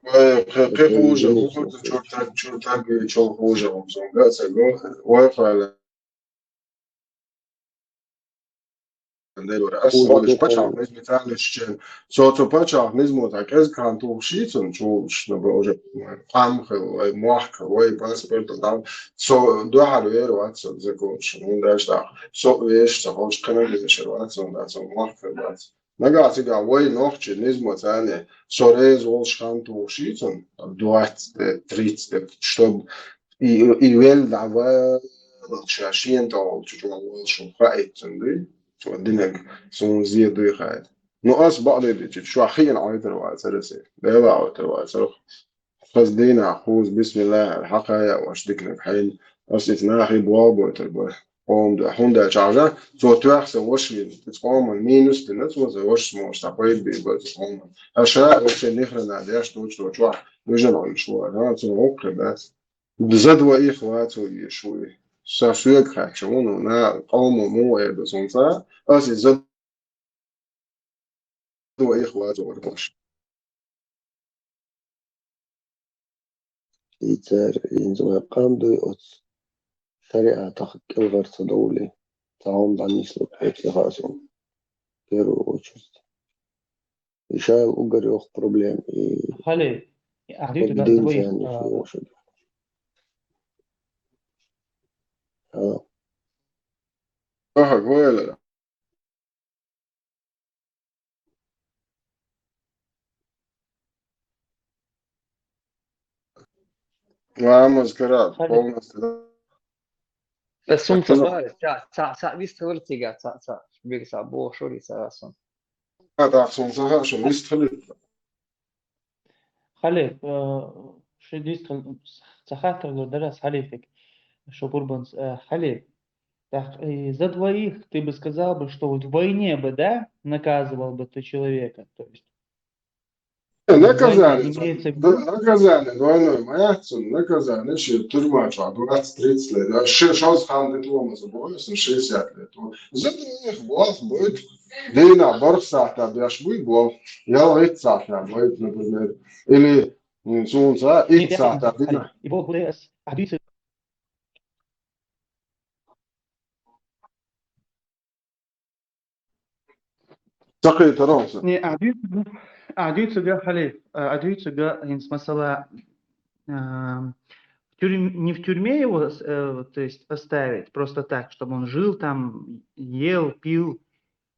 Э, хе, хе, Это хуже, единичка. хуже, чё так, чё так, э, чё хуже, он сон, да, ца, го, ой, фаля. Ас Хуже валаш духовно. Паччахьалкхе низма царнаш чен. Со цу паччахьалкхе низмо цхьа кӀезиг хан тухуш йицун, чу уьш, ну, бо уже къам хила, вай мохк хила, вай паспорт хила, со дуьхьал вер вац со законаш, ну, даш так. Со веш, со холш кхана вешар вац, со, да, со мохк хила вац. Нагахь цигахь вай нохчи низма царна, со реза волуш хан тухуш йицун, двадцать лет, тридцать лет, чтоб и, и вел да ва, ша шен тӀе волчу чу волуш хаийцун, ду. динаг суна зе дуй хаьда. Ну, ас бакъдердича, чохь хиъна Ӏойтар вацара аса. Дела Ӏойтар вацара. Хаза дийнахь кхуза бисмиллахӀ аьлла хьакхая а ваш диканиг хьайна. Ас иза нахе болх бойтар бара. Къоман дуьхьа. ХӀунда аьлча хьажа, цо тоьхна сан ваша вина. Иза къоман минус дина, цо сан вашас мо сан пайда бийр бара цу къоман. Аша вообще нихрена деш, тучу чохь, вижина Ӏуьллуш вара. Ха, цунна гӀуллакх хир дац. За двоих вацо еш ву и. Ша соьга хаьттича ву, ну, на, къомо муха эр ду цунца, ас и за двоих вацо вара хӀорш. И цара, хӀинца вай къам дуй оцу шариатах кӀелхьара ца довлий, цхьа хӀума дӀанисло, оцу хаьа суна. Первую очередь. И шайла угар йоккха проблема. И Хали, и ахьа дуьйцу даг дин вай, царна а, шу йоккха. А. Аха, гойла. Ламаз карат, Хали, полностью. Ас сум ца баьлла, ца, ца, ца вистхилира цига, ца, ца, бега ца боху шури ца сум. А, так, сум ца хаьа, шу вистхилира. Хали, э, ши дистхил, ца хаттар лур дара ас Халифик, шу Бурбанс, э, Хали. Так, и за двоих ты бы сказал бы, что вот в войне бы, да, наказывал бы ты человека, то есть Наказание, имеется в виду? Да, наказание двойное ма яц цунна, наказание шен тюрьма чохь двадцать тридцать лет, да, ши-, шозза хан де тӀе ма ца боху, если шестьдесят лет. За двоих болх бойту, дийнахь бархӀ сахьтехь беш буй болх, ялхитта сахьтехь бойту, например. Или, м, суна ца, итт сахьтехь дийнахь. И болх ле ас, а дуьйцу Ца кхетара хьуна сан. Не, а дуьйцу га, а дуьйцу га, Хали, а дуьйцу га, хӀинца масала, а, в тюрьм-, не в тюрьме его, э, то есть оставить просто так, чтобы он жил там, ел, пил,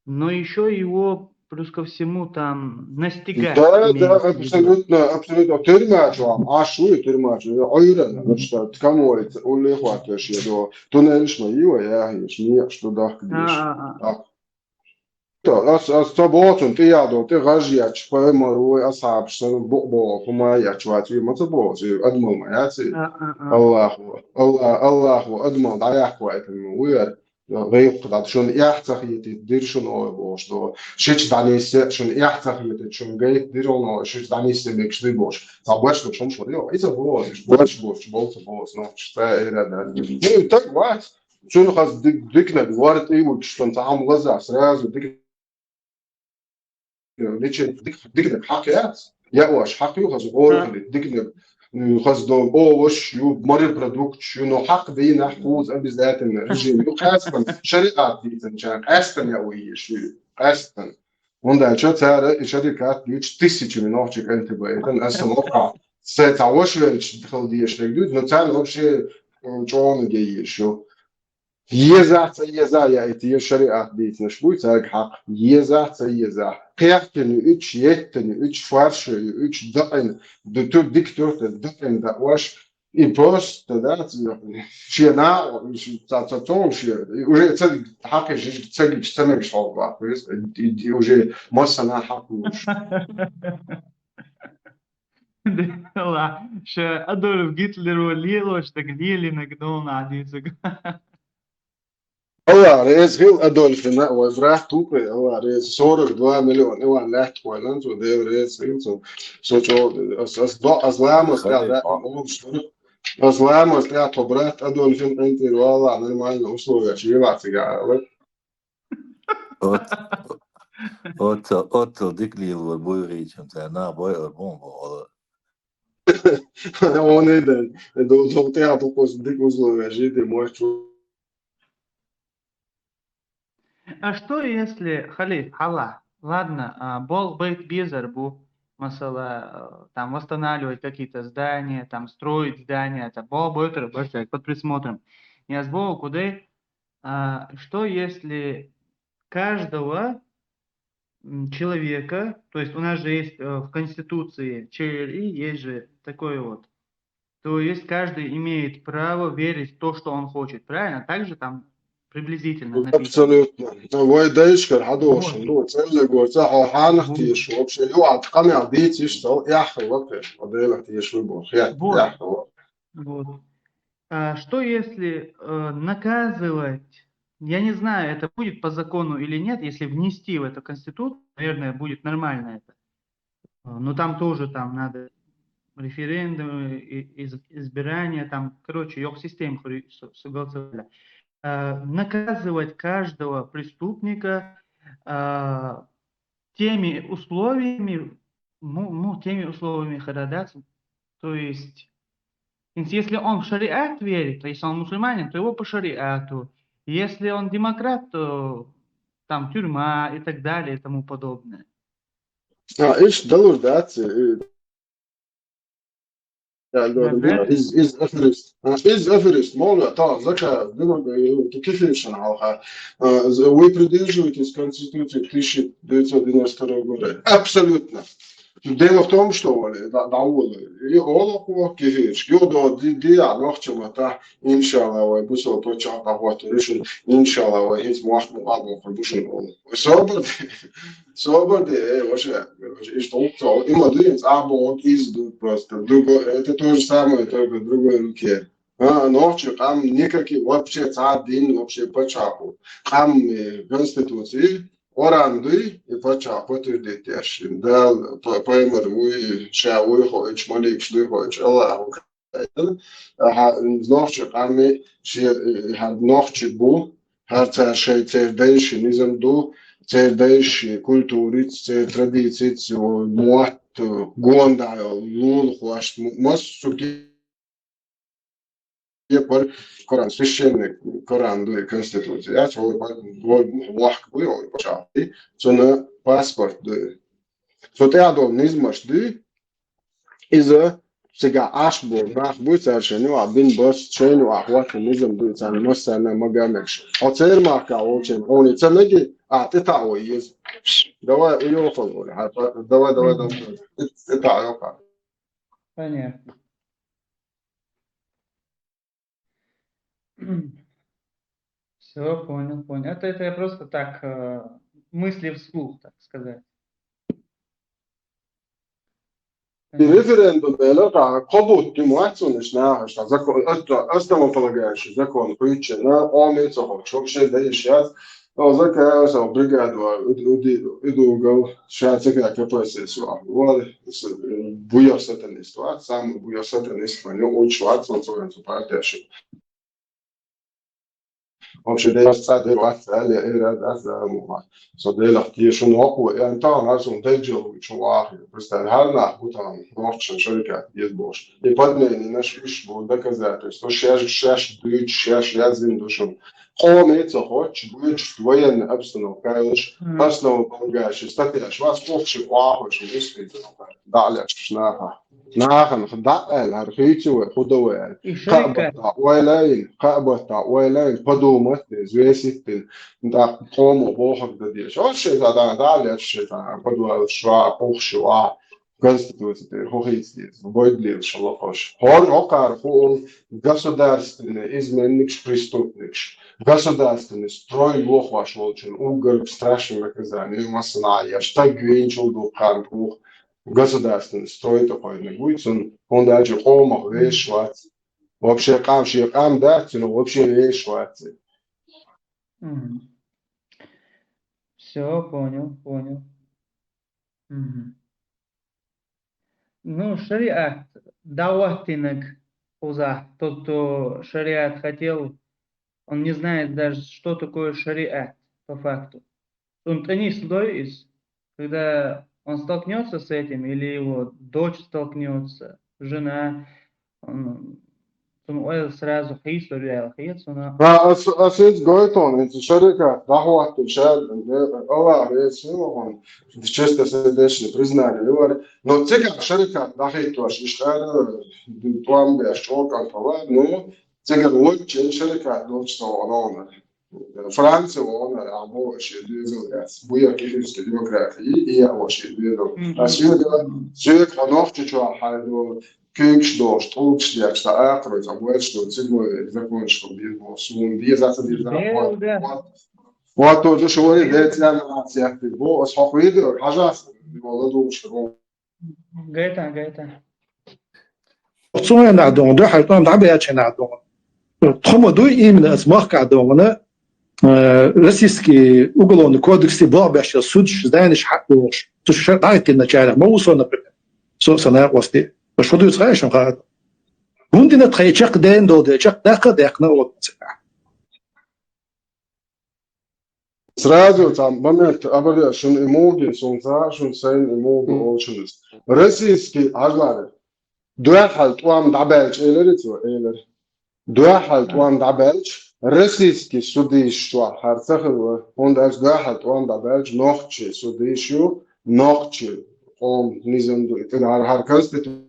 но ещё его, плюс ко всему, там, настигать, Да, да, имеется в виду. Абсолютно, абсолютно. Тюрьма чохь, а шу и тюрьма чохь, Ӏуьйранна, что, кому это, уллехь хӀоттош я до. Туннелаш ма йий вай яхьеш, некъаш ду дахка деш. А, а, а. Так. То, ас, ас ца боху цунна, тӀе ял долу, тӀе гӀаж ечу, пайхамар ву, асхьабаш санна, бу-, боху, хӀума ечу вац, вуй ма ца боху, и адамал ма яц и. А, а, а. Аллахо, Алла-, Аллахо адамал дӀаяккха вайтина ву яра. ГӀиллакх дан, шуна эхь ца хетийта дира шуна ой бохуш до. Шича дӀанисса, шуна эхь ца хетийта, шуна гайта дира хьуна, шича дӀанисса мегаш дуй бохуш. Ца баьш ду шуна шуна, йо, иза боху, баьш бохуш, болу ца боху, нохчаш, ца эра дан. Ну, так вац. Цунна хаза дик-, диканиг вара тӀе вуьгуш, цунна цхьамма лазахь сразу дик-, дичи-, дик-, диканиг хьакха яц. Яа ош хьакха ю хаза гӀора хили, диканиг, м, хаза до-, овощ ю, морепродукташ ю, но хьакха дийнахь кхуза обязательно режим ю. Къаьстина, шариат дийцинчарна, къаьстина яа еш ю, къаьстина. ХӀунда аьлча цара и шарикат дуьйцу тысячами нохчийн кӀентий байтина, аса ма-кха. Сайн цхьа ваша велча хила дезаш дерг дуьйцу, но царна вообще, м, чӀогӀа еш ю. Еза, ца еза яийта, я шариат дийцинарш буй цаьрга хьакха. Еза, ца еза. Кхехкина ю уьш, еттина ю уьш, фаршо ю уьш, дакъина, ду-, ту-, дика туьртар, дакъина даош. И просто, да, ц-, шен накъо, ш-, ца, ца, цо шен, и уже ца хьакхиш, ца гича, ца мегаш хьо баккхийс, и, и, и уже массана хьакхуш. Дела, ша Адольф Гитлеро лелош, так лелинарг долу нах дийцуг. Алла реза хила Адольфина, вай брат тупе, Алла реза, сорок два миллиона, и ван лаьтта хойла, цо Дела реза хила, цо, со чо, ас, ас до, ас ламаз тӀехь да, олуш, ас ламаз тӀехь тхо брат Адольфин къинтӀера, валла, нормально условия, ши вилацигара, вот. Оц-, оццул, оццул дика лелавар буй гӀийчам цара нах бойур бу бохула. Он и дан, ду-, ду-, тӀехь дукхус дика условия жиде мойчу. А что если, Халиф, хьала, ладно, а, болх байта безар бу, масала, э, там восстанавливать какие-то здания, там строить здания, это болх бойтар бу, под присмотром. Я сбоку, да, А, что если каждого, м, человека, то есть у нас же есть, э, в Конституции Ч Л И, есть же такое вот, то есть каждый имеет право верить в то, что он хочет, правильно? Так же там Приблизительно написано. Абсолютно. Вай дайшкар хьадошин, Вот. Ну, цӀеллего ца хьо хьанах Вот. Теш, вообще, ю а къамел дийциш, цал яхха лапе, а Дела Теш вы бо. Я, Вот. яхха. Вот. А что если э, наказывать? Я не знаю, это будет по закону или нет, если внести в эту конституцию, наверное, будет нормально это. А, Но там тоже там надо референдумы, и- из- избирания, там, короче, йох система хру- с- с- голосовали. А, Наказывать каждого преступника а, теми условиями, му- му- теми условиями хара дац, то есть, если он в шариат верит, то если он мусульманин, то его по шариату, если он демократ, то там тюрьма и так далее и тому подобное. А, иш далур дац, э, я говорю, Мгм. из, из аферист. А, Из аферист, молла, та, зака, дымага, кефиршан алха. А, з- Вы придерживаетесь Конституции тысяча девятьсот девяносто второго года? Абсолютно. Дело в том, что, Оля, да, да, Оля, и олохо, кефирш, ю до, ди, ди, а, нохчама, та, иншалла, вай, бусо, поча, та, вот, решил, иншалла, вай, из муахт, муахт, муахт, бушин, Оля. Собор, собор, де, э, вообще, короче, и что, что, и молодец, а, вот, из, просто, другой, это то же самое, только в другой руке. А, нохчи, там никаких, вообще, ца, дин, вообще, почаху. Там, э, Конституции, Коран дуй, и пача подтвердить яшин. Да, по- поймар вуй, ша вуй хоч, малик дуй хоч, Аллаху кайл. Аха, нохчи къами, ши, э, ха, нохчи бу, ха, ца шей цер дайши низам ду, цер дайши культури, цер традиции, цо муат, гонда, лул хваш, мас суки. Е пар Коран, священный Коран дуй Конституция. Я цо вахк буй, ой, пача. Цо на паспорт дуй. Цо те адол низмаш дуй. Иза сега аш бо нах буй цар шеню, а бин бас шеню, а хват низам дуй цар масса на магамеш. А цер маха очень, они цанаги, а ты та ой из. Давай уёхал, Оля, а, давай, давай, давай. Ты та уёхал. Понятно. Все, понял, понял. Это, это я просто так э, мысли вслух, так сказать. И референдум белер ка кобут ты муацун ишна, что закон, это основополагающий закон, причина, он и цохо, вообще да и сейчас. Но закон, что бригаду, иду, иду, сейчас как КПСС, вот, буя сатанист, вот, самый буя сатанист, но очень вот, он своим партия. Вообще, да, я стадий ватсали, и раз, раз, да, муха. Со делах тешун оку, и антан, раз он дайджел, чувахи. Просто, гарна, бутан, норчен, шарикат, езбош. И подмени наш виш был доказательство. Шаш, шаш, дуч, шаш, я зин душун. Хоми, цо хоч, буч, военный обстановка, лиш, Мгм. Основополагающий статья, швас, охши, охши, действительно. Да, ля, шнаха. Нахан, да, эл, архитивы, худовы. И шарикат. Кабата, ойлайн, кабата, ойлайн, подумать, взвесить, да, кому бохак да деш. Вот что это, да, да, лет что это, подвал, шва, ох, шва, конституция, хохиц, бойдлил, шалохош. Хор, окар, хол, государственный изменник, преступник. Государственный строй, лох ваш волчен, угар, страшное наказание, масана, я, что гвинчил, духан, ух, государственный строй такой не будет, он, он даже хомах вешивать. Вообще кам ши кам да, но вообще вешивать. Все, понял, понял. Мгм. Ну, шариат, дауатинак уза, тот, кто шариат хотел, он не знает даже, что такое шариат по факту. Он теннис лоис, когда он столкнется с этим, или его дочь столкнется, жена, он, он ойл сразу хейс, он ойл хейс, он А, ас, асец гойтон, это шарикат, дахуат, шар, Аллах, я силован, честно сердечное признание, говорит, но цикл шарикат, дахит ваш, иштар, туам беш, чокан, ну, цикл лучше шарикат, лучше, что он, Франция, он, а больше, двигал, буя киргизской демократии, и я больше, двигал. А сегодня, человек, он, чуть-чуть, хайду, куьйгаш долуш, тӀулгаш деш, цхьа акхарой, цхьа боьрша долу, цигахь законаш хила деза боху, суна деза, ца деза. Дела, да. Вот, вот тоже шури, децлянацияхти бо, ас хьо хӀуьйда, хьажас, ладугӀуш бо. Гайта, гайта. Цу хенахь дуьхьал тӀом дӀабаьлча хенахь дуьхьал. Тхо ма дуй именно аса махкахь дуьхьал, э, российский уголовный кодекс тӀе болх беш йолу судьш, зданеш хьакъ бохуш. Цу шар дӀахӀиттина началех ма ву со, например. Со а сан накъостий. Аш хӀун дуьйцу хаьа шуна хаа? ХӀунда дина тхайн чекхдена долу дела, чекхдаккха а даьккхина оцу цигахь. Сразу цхьа момент, абарда, шуна и муха гина, суна ца хаьа, шуна сайна и муха гина олучунна. Российский, хьажалара, дуьхьал тӀом дӀабаьлча, элира цо, элира. Дуьхьал тӀом дӀабаьлча, российский судьйаш чохь хӀара ца хилла, хӀунда аьлча дуьхьал тӀом дӀабаьлча нохчий судьйаш ю, нохчий къоман низам ду, и тӀе хӀара, хӀара конституци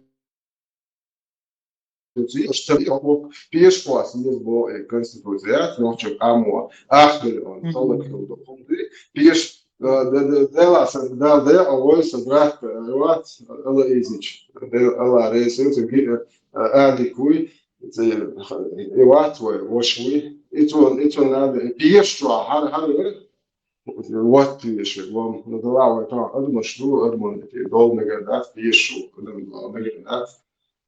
Конституци, аш ца боху, пешахоша еза боху и Конституци яц, нохчийн къамо ахмеллион, Мгм. Таллакхилла ду хӀума дуй, пеш-, э, д-, д-, Дела сан, да, да, а вой сан брат, э, вац, Алла изич, Дела, Алла рейсин, сан ги-, э, Алик вуй, ца, и вац вай, ваша вуй, и цо, и цо надо, и пеш чохь, хӀара, хӀара, Вот веши, вон, ну, дала вай тан адамаш ду, адаман тӀе дол мегар дац, пеш шу адам дол мегар дац.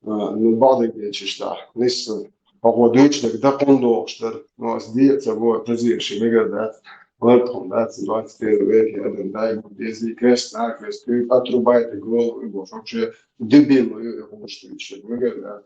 А, ну, бадагечиш та, нисса, хьо дуьйцу дерг дакъун дохуш дара, но ас де а ца го, тазийша мегар дац. Лартхун дац, двадцать первый веке адам дай, дези, крест, на крест, отрубайте голову, и вообще дебил, и хулаш мегар дац.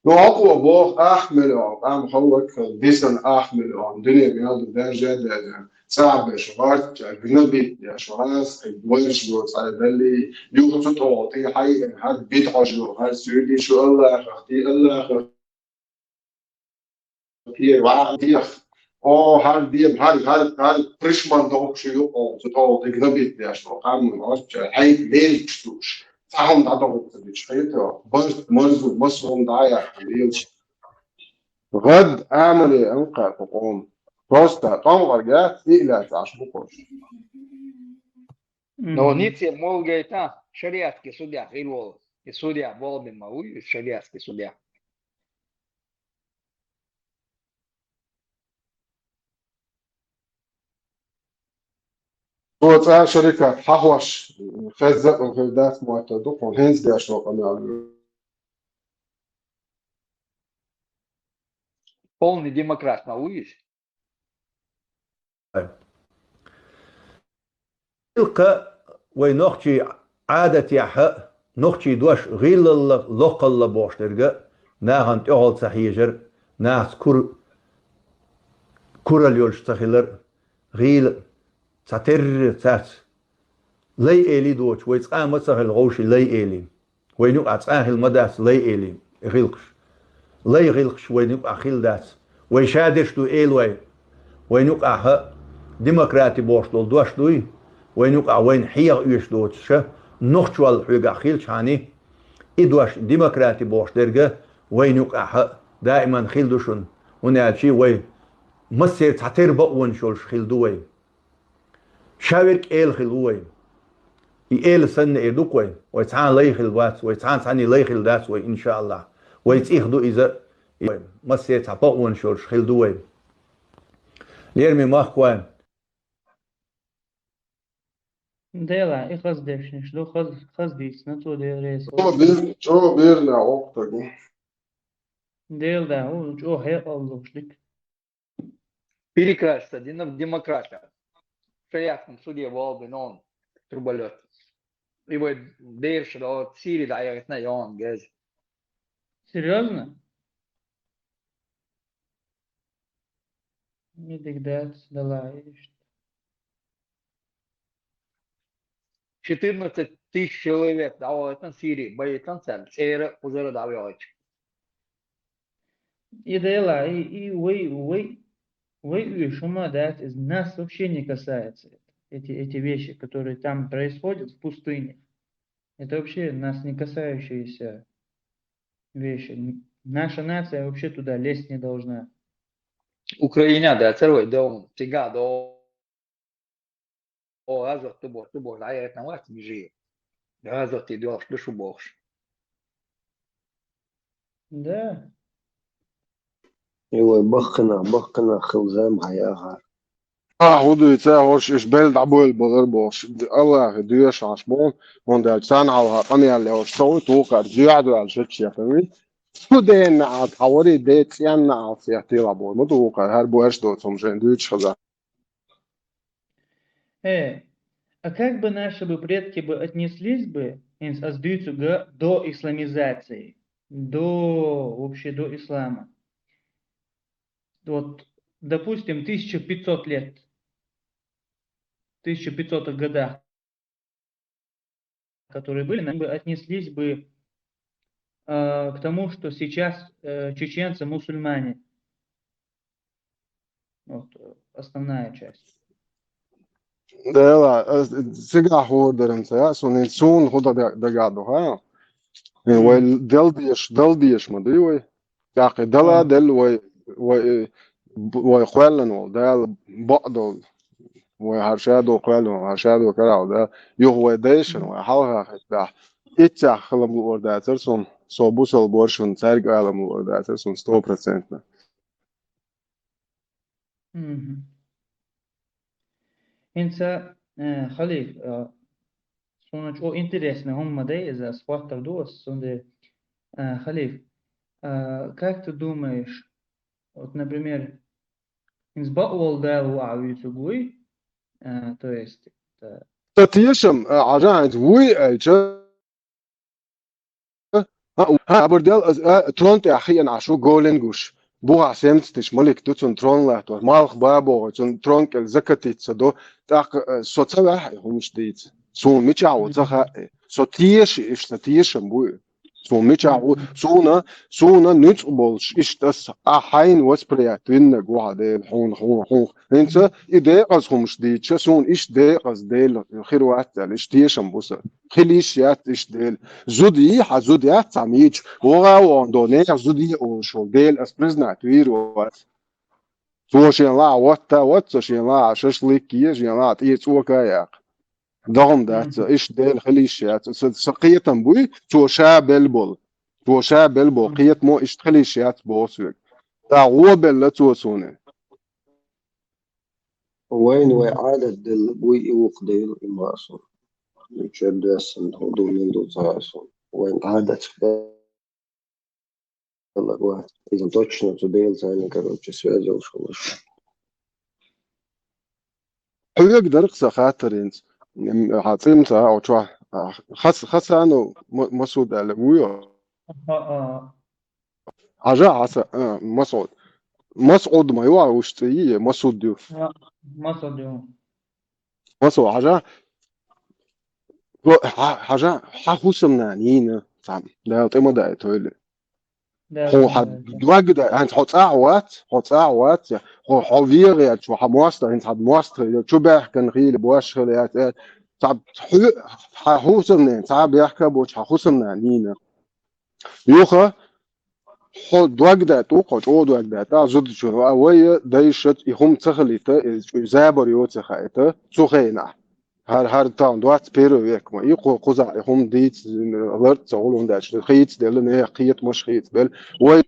Ну, хьо боху, ахмеллион, къам хьаллакхал, дисана ахмеллион, дуьне мел ду даьржа а даьржа, цӀа а беш, гӀортча, гнобить деш, гӀазкхи, вайша йоцу Ӏедалли, юха цу тӀогӀа тӀе хьайина, хӀара бидхьожа йо, хӀара суьйди шу Аллахах, ти Аллахах, те ваха дех. О, хӀара деба, хӀара, хӀара, хӀара пришман дохуш ю, о, цу тӀогӀа тӀе гнобить деш, о, къам гӀортча, хьайна лелаш душ. Цхьа хӀума дӀадохуьйтуш хета, барт, марзо, массо а хӀума дӀаяьккхина лелаш. ГӀад амале анкъа кху къоман. Просто тӀом гӀаргяц, и лаьцна Ӏаш бу кхуш. Но Мгм. Ниццера ма ву гайта, шариатский судья хир волу. И судья болх бина ма ву, и шариатский судья. Цо цӀа шарикат хьахош, хезна а хир дац, моттар ду, хьуна хӀинца деш долу къамел. Полный демократ ма ву иза. Илкха вай нохчий Ӏадатехь а, нохчий дош гӀиллалла, локхалла бохуш дерг а, нахана тӀехула ца хьежар, нахаца кур-, куралла йолуш ца хилар, гӀийла ца терра цаьрца. Лай эли доцуш, вай цкъа а ма ца хилла гӀовший лай эли. Вайна юкъахь цкъа а хилла ма дац лай эли, гӀиллакхаш. Лай гӀиллакхаш вайна юкъахь хилла дац. Вай шадерш ду эла вай. Вайна юкъахь а демократи бохуш долу дош дуй. Вайна юкъахь вайна хьеха оьшуш доцуша, нохчалла хьоьгахь хилчхьана, и дош демократи бохуш дерг а вайна юкъахь а даиман хилла ду шуна. ХӀунда аьлча вай массеран цхьатерра бакъонаш йолуш хилла ду вай. Ша верг эла хилла ву вай. И эла санна эр ду-кх вай. Вай цхьа а лай хилла вац, вай цхьа а цхьанний лай хилла дац вай, иншааллахь. Вай цӀих ду иза, вай массеран цхьа бакъонаш йолуш хилла ду вай. Лераме махкахой. Дела, и хаза дешнаш ду, хаза, хаза дийцина цо, Дела реза. Чо бир-, чо бирна октагу. Дела да, у, чӀогӀа хьекъал луш дика. Перекраситься, дина-, демократи. Шариатском суде волу бина он труболёт. И вай дерш до Сирии дӀаяхийтина йон гез. Серьёзно? И дика дац, дала иштта. Четырнадцать тысяч человек дӀавахийтина Сирии, байтина царна, цӀера а, кхузара а дӀавахийтина. И дела, и, и вай, вай, вай уьш хӀума дац, из нас вообще не касается это. Эти, эти вещи, которые там происходят в пустыне, это вообще нас не касающиеся вещи. Н-, наша нация вообще туда лезть не должна. Украина, да, цервай дом, тига дом. О, азот тубо, тубо, дӀаяхийтина вац мижи. Азот и дош ду шу бохуш. Да. И вай бахкана, бахкана хилзам хьаяхар. А, хӀу дуй, ца хӀорш иш бел дӀабойла балар бохуш. Аллахе доьшуш боху, хӀунда аьлча царна хьалха къамел лелаш ца вуй, тухар зоьхьа дуьхьал шаччехьа вуй. Цу дена Ӏалт хьавари, де цӀенна Ӏалт сехтила боху. Ма тухар, хӀара боьрш доцу хӀума шайн дуьйцуш хаза. Э, а как бы наши бы предки бы отнеслись бы, инс аз дуьйцу га, до исламизации, до, вообще до ислама? Вот, допустим, тысяча пятьсот лет, тысяча пятьсот годах, которые были, нам бы отнеслись бы э, к тому, что сейчас э, чеченцы мусульмане. Вот э, основная часть. Дела, цигахь хӀора даран ца яа, суна суна хӀу дага ду, ха? Вай далдеш, далдеш ма дуй вай. ТӀаккха дала делла вай, вай, вай кхоьллина волу, Дала бакъдолу. Вай хьарша ду кхоьллина, хьарша ду карахь, да. Юха вай дайшина, вай хьалха хетта. Иццах хилам луур дацар суна, со бусал боршун, цаьрга алам луур дацар суна, сто процентно. ХӀинца, э, халиф, э, суна чӀо интересный хӀумма дай иза, ас хӀоттар ду ас, цундела, э, халиф, э, как ты думаешь, вот, например, хӀинца бакъволу Дала ву а вуьйцуг вуй, э, то есть, это... Ца тешам, Ӏажа хӀинца вуй аьлча, хӀа, хӀа, абар дел, а, трон тӀехь хиъна Ӏаш ву голен гуш. Бухахь семцатиш малик ду цунна трон латтор. Малх ба боху, цунна трон кӀел закатица ду. ТӀаккха, а, со ца ваьхьа и хӀумаш дийца. Суна мичахь ву ца хаьа. Со теша, иштта тешам бу и. Суна мичахь ву, суна, суна нуьцкъ болуш, иштта ас, а хьайна восприят виннаг ву хьан Дела, хьуна, хьуна, хьуна. ХӀинца и декъаза хӀумаш дийча, суна иштта декъаза Дела хир вац аьлла, иштта тешам бу сан. Хила йиш яц иштта Дела. Зуда йий хьан, зуда яц цхьа мийча, вогӀа а вогӀун до, нехан зуда е олуш волу Дела ас признать вийр вац. Цо шен лаӀа ватта а вац, цо шен лаӀа шашлык е, шен лаӀа тӀе цӀока а яккха. ДогӀум дац, иштта Дела хила йиш яц. Сан, сан кхетам буй, цо ша бел болу. Цо ша бел болу. Кхетамо иштта хила йиш яц боху соьга. ТӀаккха гӀо белла цо суна. Вайна вай Ӏадат делла буй и вукху Дела и ма сан. Чер доьссина, хӀун ду, мин ду ца сан. Вайн Ӏадатах делла вац. Иза точно цу Дела царна, короче, связь йолуш хуьлуш. Хьоьга дара-кх сан хаттар хӀинца. М, хьан цӀе ца а чохь. Хас-, Хасанов Ма-, Масуд аьлла вуй хьо? А, а. Хьажа Хьаса-, а, Масуд. Масуд ма ю а уьш цӀе йий, Масуд ю. А, Масуд ю. Масуд, хьажа. Хьо-, хьа-, хьажа, хьан хӀусамнана йийна цхьаъ. Дала тӀе ма дайтойла. Хьо хьан дог дай, хьан хьо цӀахь вац, хьо цӀахь вац, хьо, хьо вегӀа яц, хьо хьан мостагӀ, хӀинца хьан мостагӀ, чу баьхкина хийла, бош хила яц, э, цхьа хьу-, хьан хӀусамнена, цхьа бехка а боцуш, хьан хӀусамнана йийна. Юха, хьо дог дай тӀу, хьо чӀогӀа дог дай тӀа, зудчун, а вай дайша и хӀума ца хилийта, и забар йоцу хаийта, цу хенахь. ХӀара, хӀара тахана двадцать первый век ма, и кху-, кхузахь и хӀума дийца, ларт ца гӀулун даьлча, хийца делла, нехан кхетамаш хийца белла. Вай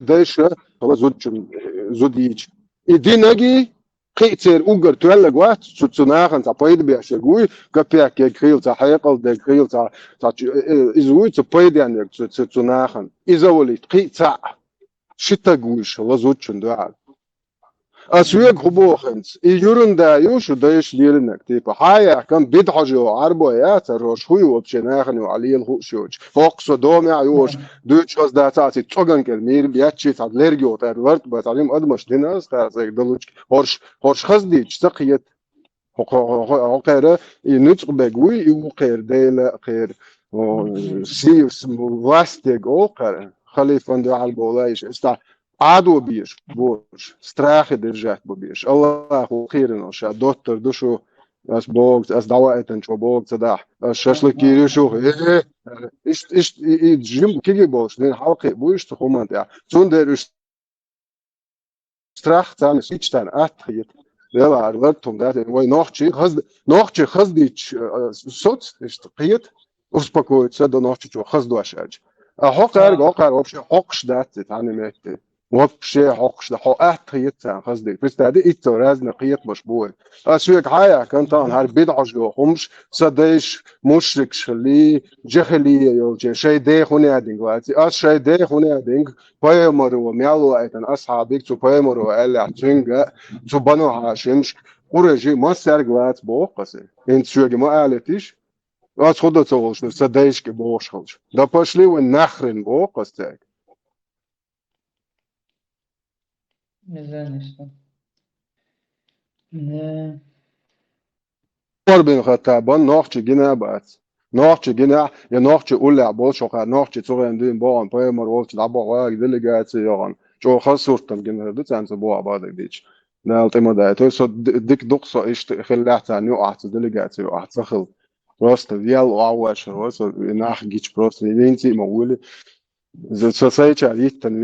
дайша, хала зудчун, зудийча. И динаги, кхин а церан уггар тоьллаг вац, цу, цу нахана цхьа пайда беш ерг вуй, капек ерг хила, цхьа хьекъал дерг хила, цхьа, цхьа чу-, э, э, иза вуй, цу пайден ерг цу, цу, цу нахана. Иза валийта, кхин а цхьаъ. Ши таг вуй шу, ла зудчун дуьхьал. Ас вега хӀу боху хӀинца? И юран да ю шу дайша лелинарг, типа, хьан яхкан, бида хьожа йогӀу Ӏарбой яцара, хӀорш хӀу ю вообще нахана ю Ӏа лела хууш йоцуш? ХӀокху со домехь а йош, дуьйцуш хаза дац а, цхьа цӀоган кӀел мийра беччи, цхьа лерг йогӀу тӀара лартӀа бан, цхьа жима адамаш дина аса, тӀара цӀерга далучки. ХӀорш, хӀорш хаза дийцча, ца кхета. ХӀо-, хӀо-, хӀо-, хӀо-, хӀокхеран и нуьцкъ бег вуй, и ву кхеран Дела, кхеран, о, сий, с-, власть дерг олу кхеран. Халифан дуьхьал бовла йиш. Эста Ӏадо безаш, бозуш, страхе держать бу безаш. Аллахо кхийрина ша доттар ду шу, ас богу, ас дӀаваийтина чӀо богу ца дахь. Ас шашлык йийр ю шу. Э, э, ишт, ишт, и, и жим киги болуш, дин хьалкхе бу иштта хӀуманна тӀехь. Цундела уьш страх царна ичтан атта хета. Вела ар лартум дац, вай нохчи хаз-, нохчи хаздич, э, соц, иштта кхета, успокоиться до нохчи чу хаздош аьлча. А хьо кхаьрга, хьо кхаьрга вообще хьокхуш дац и цхьана метте. Вообще хьокхуш да, хьо атта хета царна хаза дика. Представь, ди итт сов разный кхетамаш бу вай. Ас соьга хьаяхкан тахана хӀара бидӀаш йоху хӀумаш, сан дайша мушрикаш хилий, жахилия йолчу, шайн ден хӀун ядинг ваций. Ас шайн ден хӀун ядинг, пайхамаро мел ваийтина асхьабиг цу пайхамаро аьллехь цуьнга, цу Бану Хьашимаш, къурайший массаьрга лаца боху аса. ХӀинца соьга ма алийтиш, ас хӀун дан ца волуш, сан дайшка бохуш хилча. Да пошли вы нахрен боху аса цаьрга. Мизанишна. Да. Умар бин Хаттабан нохчи гина а бац. Нохчи гина, я нохчи уллехь болчу хьокхара, нохчи цу гӀен дуьйна бохана, пайхамар волчу дӀабоху вага делегаци йогӀана. ЧӀогӀа хаза суртам гина хир ду царна цу боху бадиг дича. Дала тӀе ма дайтойла. Со ди-, дика ду-кх со иштта хиллехь царна юкъахь, цу делегаци юкъахь ца хилла. Просто вел охьавоьшур вара со, и нах гича просто, и венций ма вуьйлу. Сан сайчара йиттан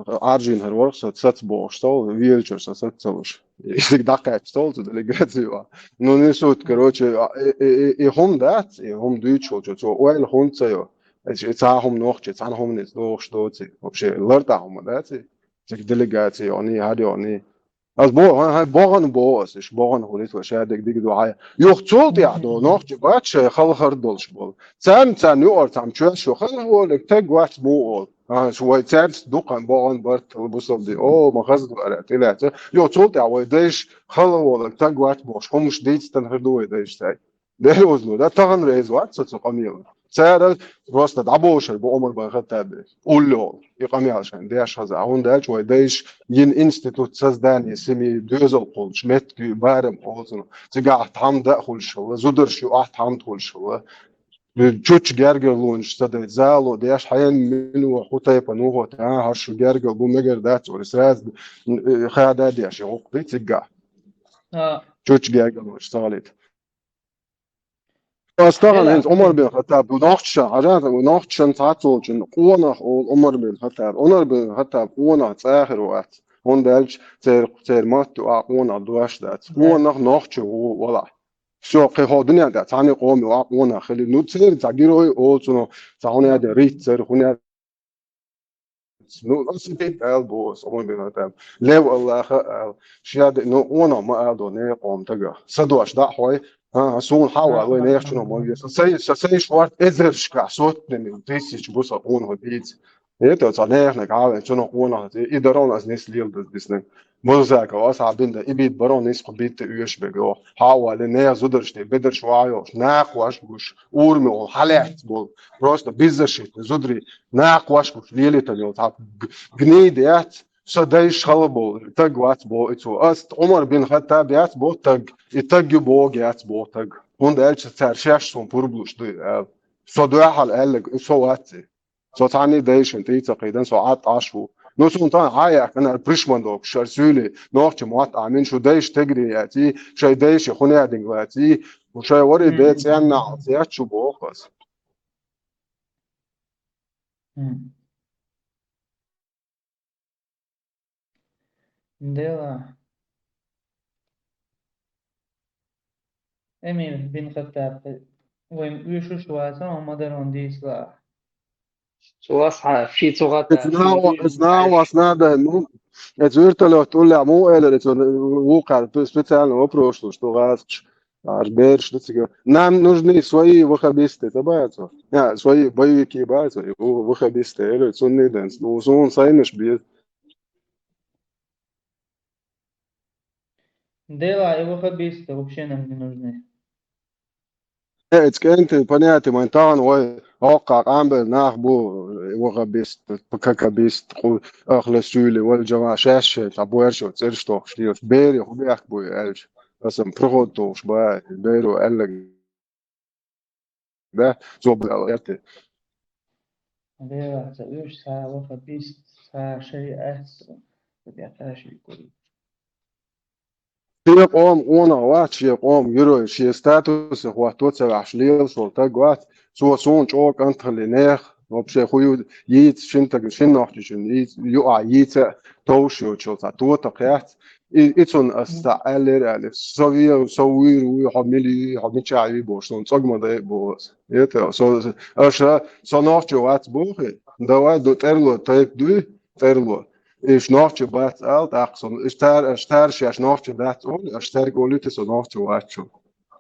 Ӏаржийнхьара вара со, саца бохуш стол, велачуьра со саца ца луш. Изиг дӀакхаьчча стол цу делегаци юкъа. Ну, не суть, короче, а, и, и, и, и хӀума дац, и хӀума дуьйцуш волчо, цо ойла хӀунда ца йо. И цхьа хӀума нохчи, цхьана хӀуманца дохуш доций. Вообще, лартӀахь хӀума дац и. Цига делегаци йогӀний, хӀара йогӀний. Ас боху, хьайн, хьайн богӀана боху ас, иштта богӀана хуьлийта вай, шадерг дика ду хьайн. Юха цул тӀаьхьа до, нохчи бац шайн хала хар долуш болу. Царна, царна юкъара цхьамма чоьш ю, хала волург таг вац муха олу. А, шу вай цаьрца дукха богӀана барт бусалба дин. О, ма хаза ду ара, тӀелаьцна. Юха цул тӀаьхьа вай дайша хала волург таг вац бохуш, хӀумаш дийцитан хир ду вай дайша цаьрга. Дерозло, да, тахана реза вац со цу къамелан. Цара просто дӀабошур бу Умар бан Хаттаби. Улло, и къамел шайн деш хаза. ХӀунда аьлча вай дайша йина институт создания семьи доьзал кхуллуш, меттиг барам олу цунах. Цигахь тхьамда а хуьлуш хилла, зударш ю ахь тхьамда хуьлуш хилла. Чучча гергарлонаш ца дай, зало деш, хьенан мила ву, хӀун тайпана ву хӀо, а, хӀара шу гергал бу, мегар дац, уьш сразу, э, хада деш, и гӀуллакх ду цигахь. А. Чучча гергарлонаш ца хилийта. Ас тахана хӀинца Умар бин Хаттаб, нохчашан, хьажа, нохчашан цхьацца волчун, къонах олу Умар бин Хаттаб. Умар бин Хаттаб къонах цӀа хир вац. ХӀунда аьлча церан, церан матте а къонах дош дац. Къонах нохчи ву валахь. Всё, кхин хӀо дуьнен тӀехь цхьана къоме а къонах хили. Ну, церан цхьа герой олу цунах, цхьа хӀун яде, рицарь, хӀун яде. Ну, аса тӀе ала боху, аса Умар бин Хаттаб. Лев Аллаха ала. Шен де, ну, къонах ма ала до, нехан къоман тагах. Сан дош дӀа а хьой, а, суна хьа а валой, нехан чунах ма веза. Сан сай, сан сай шорта эзаршкахь, сотнями, тысяч бу сан къонах дийца. Это цхьа неханиг хьавен, цунах къонах, и дарон аса нис леладаза диснарг. Мурзаков, аса хьабинда, и бит барон нис кху битта оьшуш бегу. Хьа а вале, нехан зударш тӀе, бедарш вахьа йолуш, накхош гуш, урме волу, хьалаьцна болу. Просто беззащитный зударий. Накхош гуш лелийтан йолу цхьа г-, гнид яц, сан дайша хала боху, таг вац боху и цо. Ас Умар бин Хаттаб яц боху таг, и таг ю боху яц боху таг. ХӀунда аьлча цара шаьш суна пурба луш ду и ала. Со дуьхьал аьлларг, со вац и. Со цхьанний дайшина тӀе ца кхийдан, со Ӏад Ӏаш ву. Ну, суна тахана хьа а яьккхина, пришман догуш, шара суьйлий, нохча мотт Ӏамин, шу дайша тегри яций, шайн дайша хуьнединг лаций, шайн вари бе цӀенна Ӏалц яц шу боху ас. Мгм. Дела. Эмир бин Хаттаб, вайн уьшуш вацахь, ма дарон дийцала. Цо ас хьан, ши цу гӀатта, Эцна ши ва-, эцна вас надо, ну, эц вертолёт улля му элер, эц вукхар специально вопрос, что гӀазкаш. Аш берш ду цига. Нам нужны свои ваххабисты, это бацо. А, свои боевики бацо, и у-, ваххабисты, или сунны дэнс. Ну, сун сайнаш без. Дела и ваххабисты вообще нам не нужны. Э, эц кӀентий понятие, майн тахана вай, хӀокху къамбер нах бу, э, ваххабист, ПКК-бист, къу-, ахла суьйли, вал жамаӀа шаьш шайн, цхьа боьршо цӀерш тохуш, лелаш, бери хӀун бехк бу аьлча. Аса проход тухуш бан, беро аьлларг. Да, зобал гӀерти. Дела, ца уьш, ца ваххабист, ца шариат, ца бетта ши кури. Шен къоман къонах вац, шен къоман герой, шен статусе хӀотто ца ваьхьаш лелаш волу таг вац. Цо суна чӀогӀа кӀант хилли нехан, вообще хӀу ю йийца шина таг, шина нохчичун йийца, юкъахь йийца а товш йоцучул цхьа тотакх яц. И, и цунна ас цхьа аьллера аьлла, со ве-, со вуьйр вуй, хьо мила юй, хьо мичахь юй бохуш, суна цӀогма дай а боху ас. Это, со, аша, со нохчо вац боху, Давай, ду тӀерло, тайп дуй, тӀерло. Иш нохчо бац ала, тӀаккха со, иш тар-, аш таршаш нохчо дац олу, аш цаьрга олуьйту со нохчо вац шу.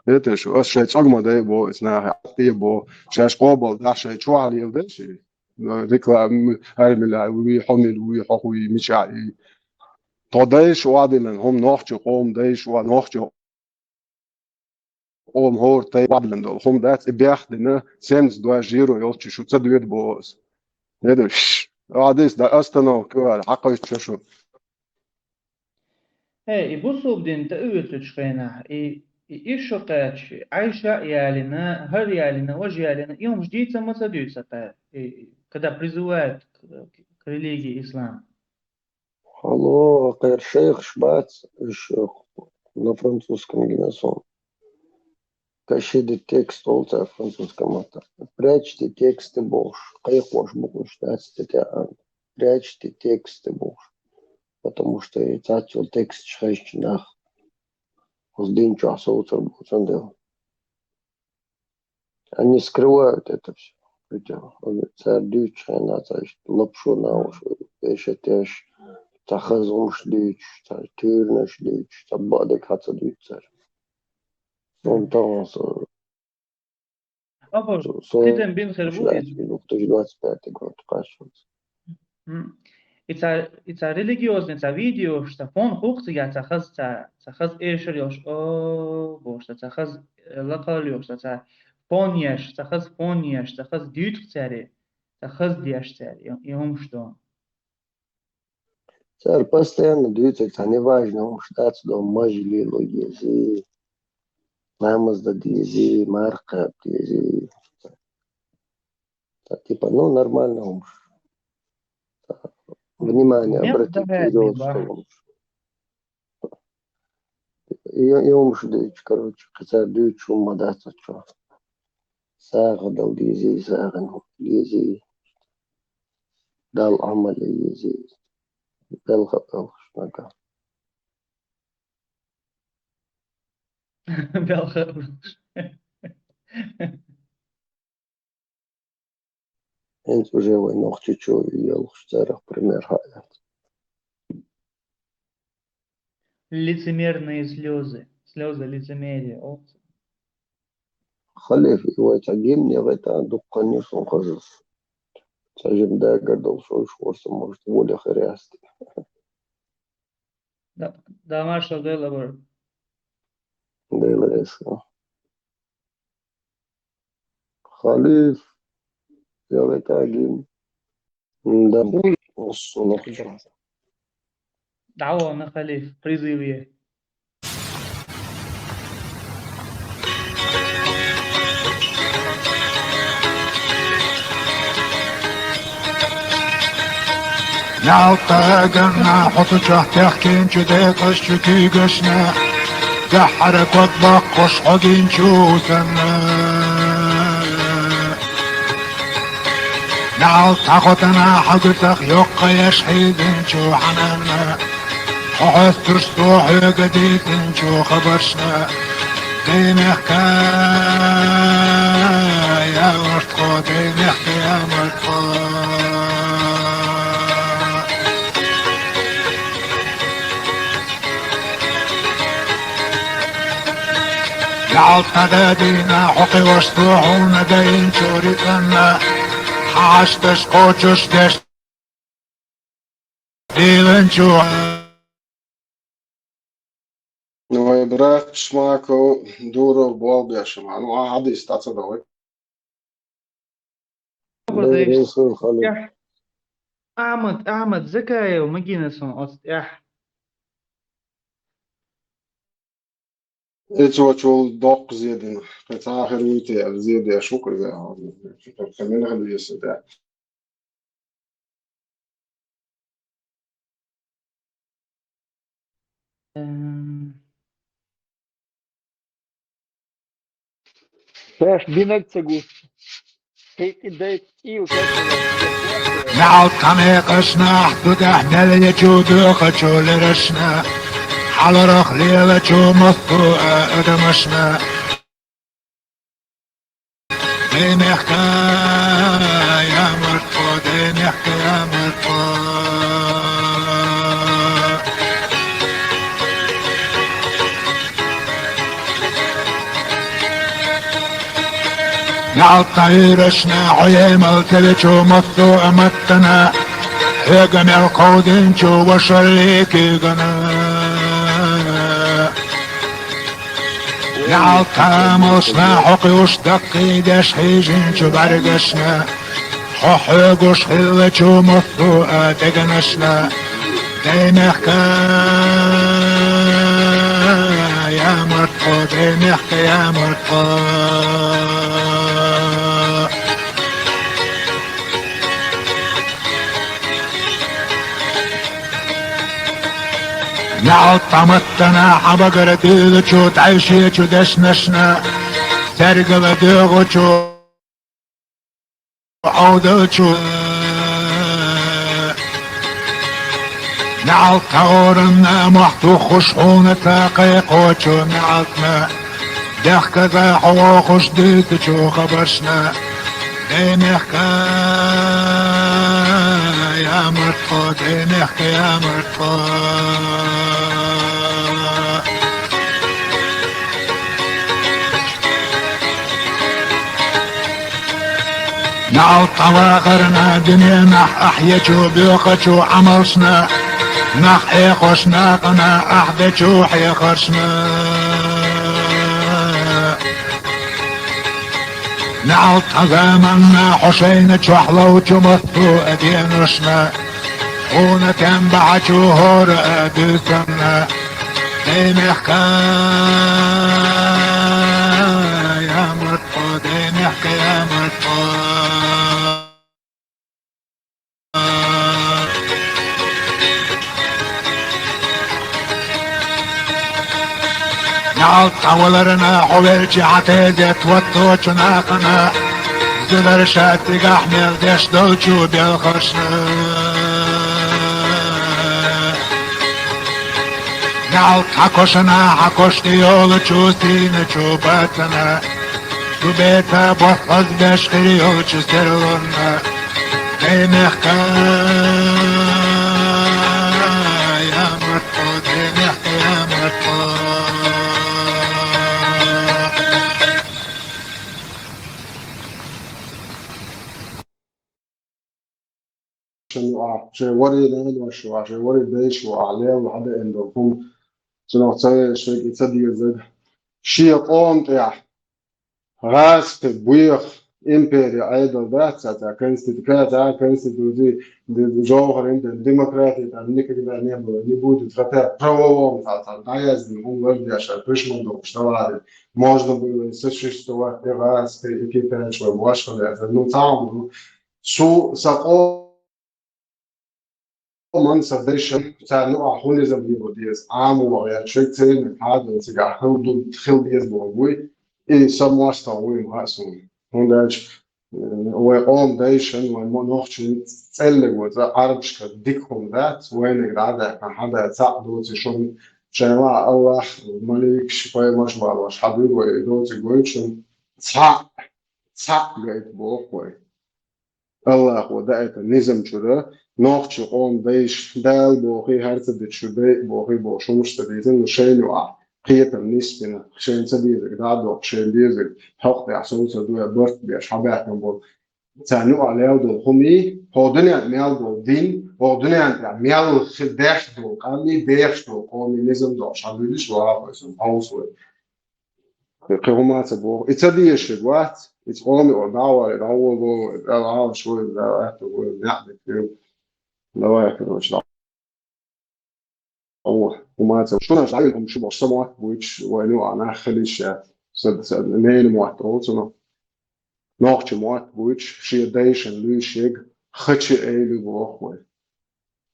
ХӀета шу, ас шайн цӀогма дай бо, ис нахе тӀе бо, шаьш къобал даш шайн чохь лела дайш и. Реклама, армила, вуй, хьо мила вуй, хьо хуй, мичахь и. Тхо дайш охьадиллина, хӀума нохчо къом дайш, ва нохчо къом хӀора тайпа охьадиллина долу хӀума дац, и бехдина, семца дожжийро йолчу шу ца доьду боху ас. ХӀета ш-, охьадис, да, остановка, вара, хьакхуьйсучу шу. Хье, и бусулба дин тӀеоьцучу хенахь, и, и, и шо кхаьчча, Ӏайша а ялийна, хӀара ялийна, важа ялийна, и хӀумаш дийца ма ца дуьйцу кхара, и, и, когда призывают к, к, к религии ислам. Хьало, кхеран шайхаш бац, уьш на французском гина сон. Кашиди текст олу цара французском маттахь. Прячьте тексты бохуш, кхайкхош бу уьш, дац тетя Анна. Прячьте тексты бохуш. Потому что и цац йолу тексташ хезча нах оцу дин чохь совцур бу цундела. Они скрывают это всё. Цара дуьйцучу хенахь, цара лапшо нахуш, эшатеш, цхьа хаза хӀумаш дуьйцуш, цхьа туьйранаш дуьйцуш, цхьа баъдерг хьан ца дуьйцу цара. Сон тахана со, Абур, со, кхидам бина хир бу иза. Две тысячи двадцать пятый год кхаччалц. М. И цхьа, и цхьа религиозный, цхьа видеош, цхьа фон хух цигахь, цхьа хаза, цхьа, цхьа хаза эшар йолуш, о, бохуш, цхьа хаза, э, лакхал йолуш, цхьа, цхьа фон еш, цхьа хаза фон еш, цхьа хаза дуьйцух цаьрга, цхьа хаза деш цаьрга, и, и хӀумаш ду. Цара постоянно дуьйцург цхьа неважно хӀумаш дац, дом мажа лело езий, ламаз дан дезий, марха кхаба дезий. Цхьа, типа, ну, нормально хӀумаш. Цхьа, внимание обратить, серьёзно хӀумаш. И, и хӀумаш дуьйцу, короче, кхин цара дуьйцуш хӀумма дац оцу чохь. СагӀа дала дезий, сагӀина хӀума дезий. Далла Ӏамал е езий. Белха а белхаш нагахь. Белха а белхаш. ХӀинца уже вай нохчичо йолуш царах пример хьаэц. Лицемерные слёзы. Слёзы лицемерия. О. Халиф, и вай цхьа гимн яхийта дуккха нисун хазас. Цхьа жим дагар долуш уьш хӀорса, может, воля хир яц те. Да, да, маршал Дела вар. Дела эсо. Халиф, я в это один. Да, ну, оссо нахуй. Давай, на халиф, призыве. Ялта ганна хьо цу чохь техкинчу декъазчу куьйгашна, даьххьара ког баккхуш хьо гинчу санна. Ялта хьо тана хьо гуьтах йоккха еш хьийзинчу хьананна. Хьо хьоьстуш со хьоьга дийцинчу хабаршна, даймехка ямарт хьо, даймехка ямарт хьо. Ялта дадийна хьо кхин ваша со хьуна дайинчу рицкъанна, хьан хьашташ кхочуш деш. Диланчу. Ну, вай браташ Шмаков, Дуров, болбеш ма, ну, а хьадис тӀе ца давай. Ахмад, Ахмад Закаев, магина сон оцу тӀехь. Эцочул доккха зедина. Кхин цхьа хир вуй те аьлла, зедеш ву кхуза. Кхин мила хила веза те. Эм. Шаьш динарг ца гуш. Кхин и дайта и уьш. Ялта мекъашна ахь ду тӀехь мел ечу доьхачу лерашна, хьаларах лелачу массо а адамашна. Даймехка ямарт хьо, дай Мехкаямаркхо. НеӀалт тӀа Ӏуьйрашна, хьо емал ца вечу массо а маттана, хьоьга мел кховдинчу вашалле куьйгана. НеӀалт тӀа амалшна, хьо кхуьуш даккхийдеш хьийжинчу бӀаьргашна, хьо хьоьгуш хилла чу массо а дегнашна, дай мехкаямаркхо, дай мехкаямаркхо. НеӀалт тӀа маттана хьан багара дуьйлучу, тӀаьшечу дешнашна, сергала доьгӀучу, Ӏовдалчу. НеӀалт тӀа оранна мохь туххуш хьуна ца кхайкхочу неӀалтна, дехказа хьо вохуш дуьйцучу хабаршна, дай мехкаямаркхо, дай мехкаямаркхо. НеӀалт тӀа вахарна дуьненахь ахь ечу боьхачу Ӏамалшна, нах Ӏехош накъана ахь бечу хьехаршна. НеӀалт тӀа заманна хьо шайна чохь ловчу массо а деношна, хьуна тем бахьачу хӀора а буьйсанна, дай мехкаямаркхо, дай мехкаямаркхо. НеӀалт тӀа валарна хьо велчи хьан тезет ватточу нахана, зударша цигахь мел деш долчу белхаршна. НеӀалт тӀа кошана хьан кошна йолучу сийначу бацана, шу беца бохазбеш хир йолчу серлонна, дай мехкаямаркхо, дай мехкаямаркхо. Шен ю ахь, шен варий нанаш ю ахь, шен варий дайш ю ахь, лелла хьадаина долу хӀума, цунах ца вешарг и ца дезарг. Шен къоман тӀехь гӀазкхи буьйха импери Ӏедал дац, цхьа конститу-, цхьа конституций, д-, жовхӀар, демократия там никогда не было, не будет, хотя правовом цхьа, цхьа дӀаяздина хӀума лардеш, пришман долуш товарищ. Можно было и существовать, и гӀазкхи, и китайчой, башха лаьцна. Ну, цхьа хӀума ду. Цу сан къоман, сан дайшан, царна юкъахь хӀун низам бийр деза, Ӏамо вахь, я шайга церниг хьадал цигахь хила ду-, хила деза бохург буй, и сан мостагӀа вуй ма хаьа суна. ХӀунда аьлча, э, вай къоман дайшан, вай мо-, нохчийн цӀеллиг ву цӀа Ӏарбашкара дика хӀума дац, вайниг дӀа а даьккхина, хьан дай цхьаъ доций шуна, шайн ваӀа Аллах, маликаш, пайхамарш балош, хьан дуьйр вай и доций гойту шуна, цхьаъ, цхьаъ гайта боху вай. Аллахо даийтина низам чуьра, нохчийн къоман дайша, Дала бохий, хӀара ца дича шу дайа бохий бохуш хӀумаш ца дийцина, ну, шайна юкъахь кхетам нисбина, шайна ца дезарг дӀа а доккхуш, шайна дезарг хьокъехь совцар ду, я барт беш, хьабаьхкина болу. Царна юкъахь лелла долу хӀумий, хӀокху дуьненна мел долу дин, хӀокху дуьненна тӀехь мел хи-, дехна долу къамий, дехаш долу къомий низам дохуш хьан дуьллуш вахахь вай, сан хьовса вай. Кхин хӀума а ца боху. И ца дезаш вац, иза къоман юкъара дӀа а валий, дӀа а волавелла, дӀа а валаш валий, дӀа а аьтту валий, неӀ дика валий. Давай, короче, дӀа а валий. ХӀума а ца, шуна дӀавина хӀума шу бохуш, сан мотт буьйцуш, вайна юкъахь нах хила йиш яц. Сан, сан ненан мотт олу цунах. Нохчийн мотт буьйцуш, шен дайшна луьйш ерг хачи эйла ю боху вай.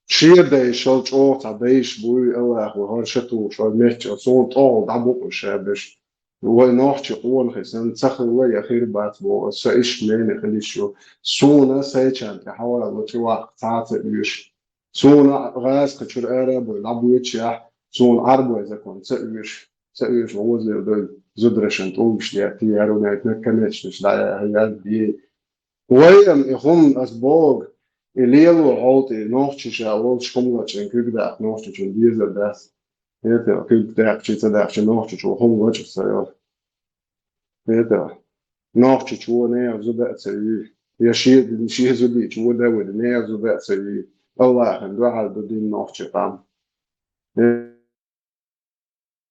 Шен дайшал чӀогӀа цхьа дайша буй, Аллахо, хӀара ша тухуш, хӀара меттачу, суна тӀехула дӀабукъуш ша берш. Вай нохчийн къонахий санна ца хилла я хир бац боху аса, сан иштта мнение хила йиш ю. Суна сайчарна тӀе хьавалло чӀогӀа цхьа а ца оьшу. Суна гӀазкхи чуьра ара а бой, дӀабоьдучехь, суна Ӏарбойн закон ца оьшу. Ца оьшу, вазир дай, зударшна тӀулгаш деттий, яра вайна наконечность дӀаяхьа, яра дий. Вай-м и хӀума ас боху, И лело хьо тӀе, нохчи ша волчу хӀума лачкъийна куьг даккха нохчичун дезар дац. ХӀета, куьг даьккхича, ца даьккхича, нохчичо хӀума лачкъа ца йо. ХӀета, нохчичо нехан зуда а ца йий. Я шен, шен зудичо ву дан вуьду, нехан зуда а ца йий. Аллахьан дуьхьал ду дин нохчи къам.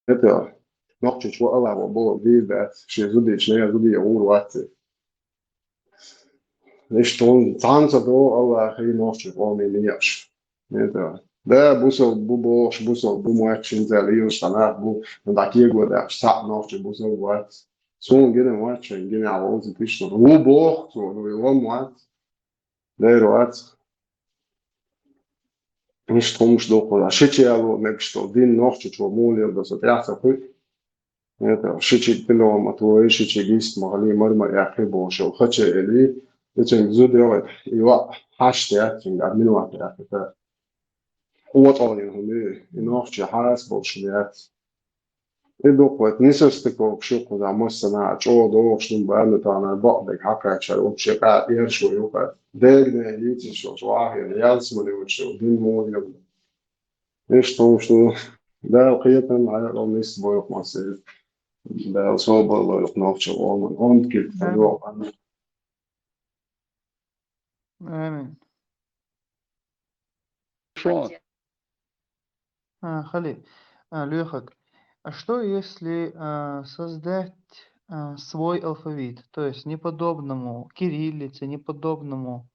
ХӀета, нохчичо Аллахьо боху дийр дац, шен зудичо нехан зуде гӀур вац. Иштта хӀунда цхьаьна ца догӀу Аллахьий нохчи къомий некъаш. ХӀета, да, бусалба бу бохуш, бусалба бу моьттуш, хӀинца лелаш цхьа нах бу, дӀа кего даьккхича, цхьаъ нохчи бусалба вац. Суна гина вац, шайн гинехь вовзийта иштта ву боху цо, ну, и лом вац. Дера вац. Иштта хӀумаш доккхула. Шича яло мегаш долу дин нохчичо муха леладо со тӀаьхьа ца кхуьу. ХӀета, шичиг пилома тойий, шичиг йист ма хилий, мара ма яьккхий бохуш йолу хача элий, и цуьнга зуда йогӀийта, и йоӀ хьашт яц цуьнга, а минот яьккхита. КъотӀаллин хӀума ю, и нохчи хьарас болуш яц. И дукха вайта нисастаковкаш ю кхузахь массанхьа а чӀогӀа догӀуш ду, баьрна тахана бакъдерг хьакхаьчча, вообще къа-, ерш вай юкъа. Дегнай йийцаш йолчу вахийна, ялсамане йолчу дин муха ю. Иштта хӀумаш ду, Дала кхетам, хьайкъал нисбойла массеран. Дала собар лойла нохчийн къоман, онда килт хан йоху. Амин. Шо? А, Халид, а, Лёхак, а что если, а, создать, а, свой алфавит, то есть неподобному кириллице, неподобному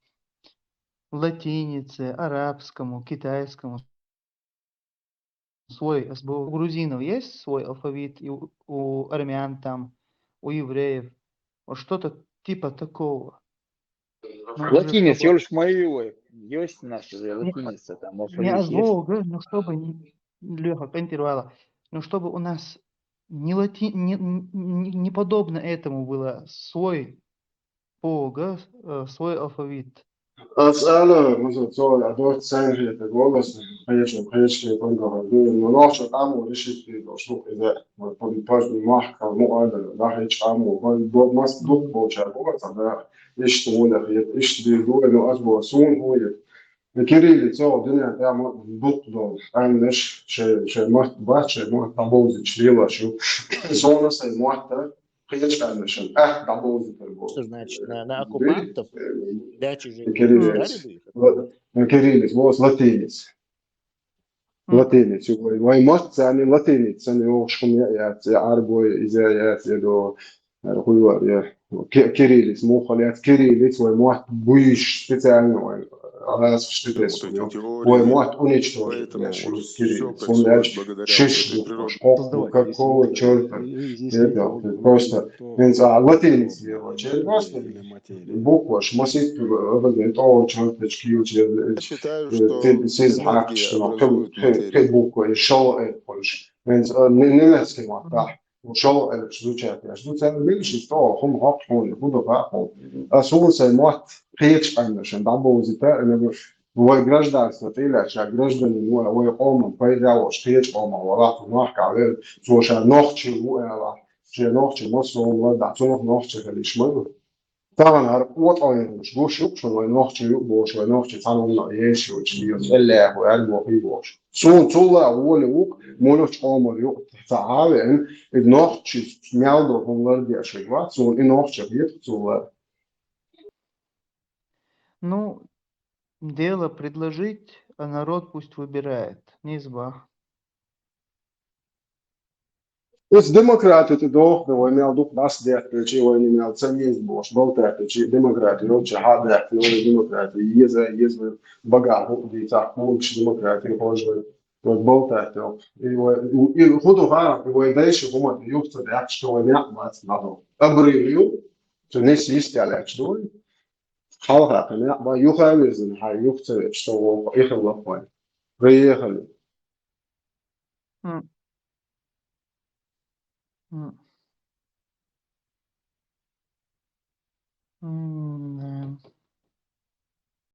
латинице, арабскому, китайскому, свой СБУ. У грузинов есть свой алфавит, и у, у армян там, у евреев. Вот что-то типа такого. Ну, уже латиница, чтобы ёлш мои, есть у нас уже не, латиница, там не алфавит есть. СБУ, говорю, ну, чтобы не, Лёха, интервала, ну, чтобы у нас не лати-, не, не, не подобно этому было свой Пога, э, свой алфавит. Ас ала, маза цо а доц сайн хета голос, хечо, хечке панга ду, но нохчо таму решит ду, что это, вот, пон-, пон-, махка, ну, ада, да, хеч аму, бо-, бо-, мас дух болча, бо-, да, ишт муна хет, ишт ди ду, но ас бо сун хует. Кириллица, дуьнен тӀехь ма-, дукха долу къаьмнаш, шайн, шайн мотт бац, шайн мотт дӀабовзича лелаш ю. Суна сайн мотт а, кхечу къаьмнашна атта дӀабовзийтар боху. Что значит, на, на оккупантов? Дальше же кириллица. Кириллица, боху, латиница. Латиница ю вай, вай мотт царна латиница санна йогӀуш хӀума яц, я Ӏарбой, иза яц, я до ХӀара хӀун ю, я ки-, кириллица муха яц, кириллица вай мотт буьйш специально вай, а, специально вай мотт уничтожить деш ю кириллица. ХӀунда аьлча шиш ду, хӀокху, какого чёрта? Это, просто, хӀинца, а, латиница вер вай, чер просто букваш, масийтта, обязательно, того чёрта, чкил, чер, э, сиз хьакхаш, но, кхин, кхин, кхин буква, и шо, э, пхуьйш. ХӀинца, а, не-, немецкий мотт, да. ШолгӀа элпаш звучать еш ду, царна милла ши чӀогӀа хӀума хӀокху хьуна, хӀун ду хаьа хьуна. Ас хӀума сайн мотт кхечу къаьмнашна дӀабовзийта, и нагу вай гражданство тӀелаьцча гражданин ву, вай къоман пайда а волуш, кхечу къоман валахь, цу махкахь вер, цо ша нохчи ву алахь, шен нохчи массо а хӀума лардахь, цунах нохчи хила йиш ма ду. Тахана хӀара къотӀалла йолуш гуш ю-кх шуна, вай нохчи ю бохуш, вай нохчи цхьана хӀуманах еш йолуш, йо, цӀеллехь ву, аьрбохий бохуш. Суна цул а гӀоли ву-кх, муьлхачу къоман юкъа ца Ӏа а веана, и нохчи мел долу хӀума лардеш верг вац, суна и нохчи хета цул а. Ну, дело предложить, а народ пусть выбирает. Низба. Иза демократи тӀе доху, вай мел дукха дӀасадаьхкичи, вайна мел ца еза бохуш, балтаьхкичи, демократи йолчу хьа а даьхкина, вай демократи еза, еза вай багахь хӀуъа дийцахь, кхункаш демократи хьожа вай, вай балтаьхкичи. И вай, и хӀун ду хаьа, и вай дайша хӀума юха ца даьккхича, вай некъ бац дӀадо. Обрыв ю, цу нис йистехь лаьтташ ду вай. Хьалха кхин некъ бан, юха а вирзина хьайн юха ца веача, со воху, и хилла вайн. Вай ехали. М. М. М, да.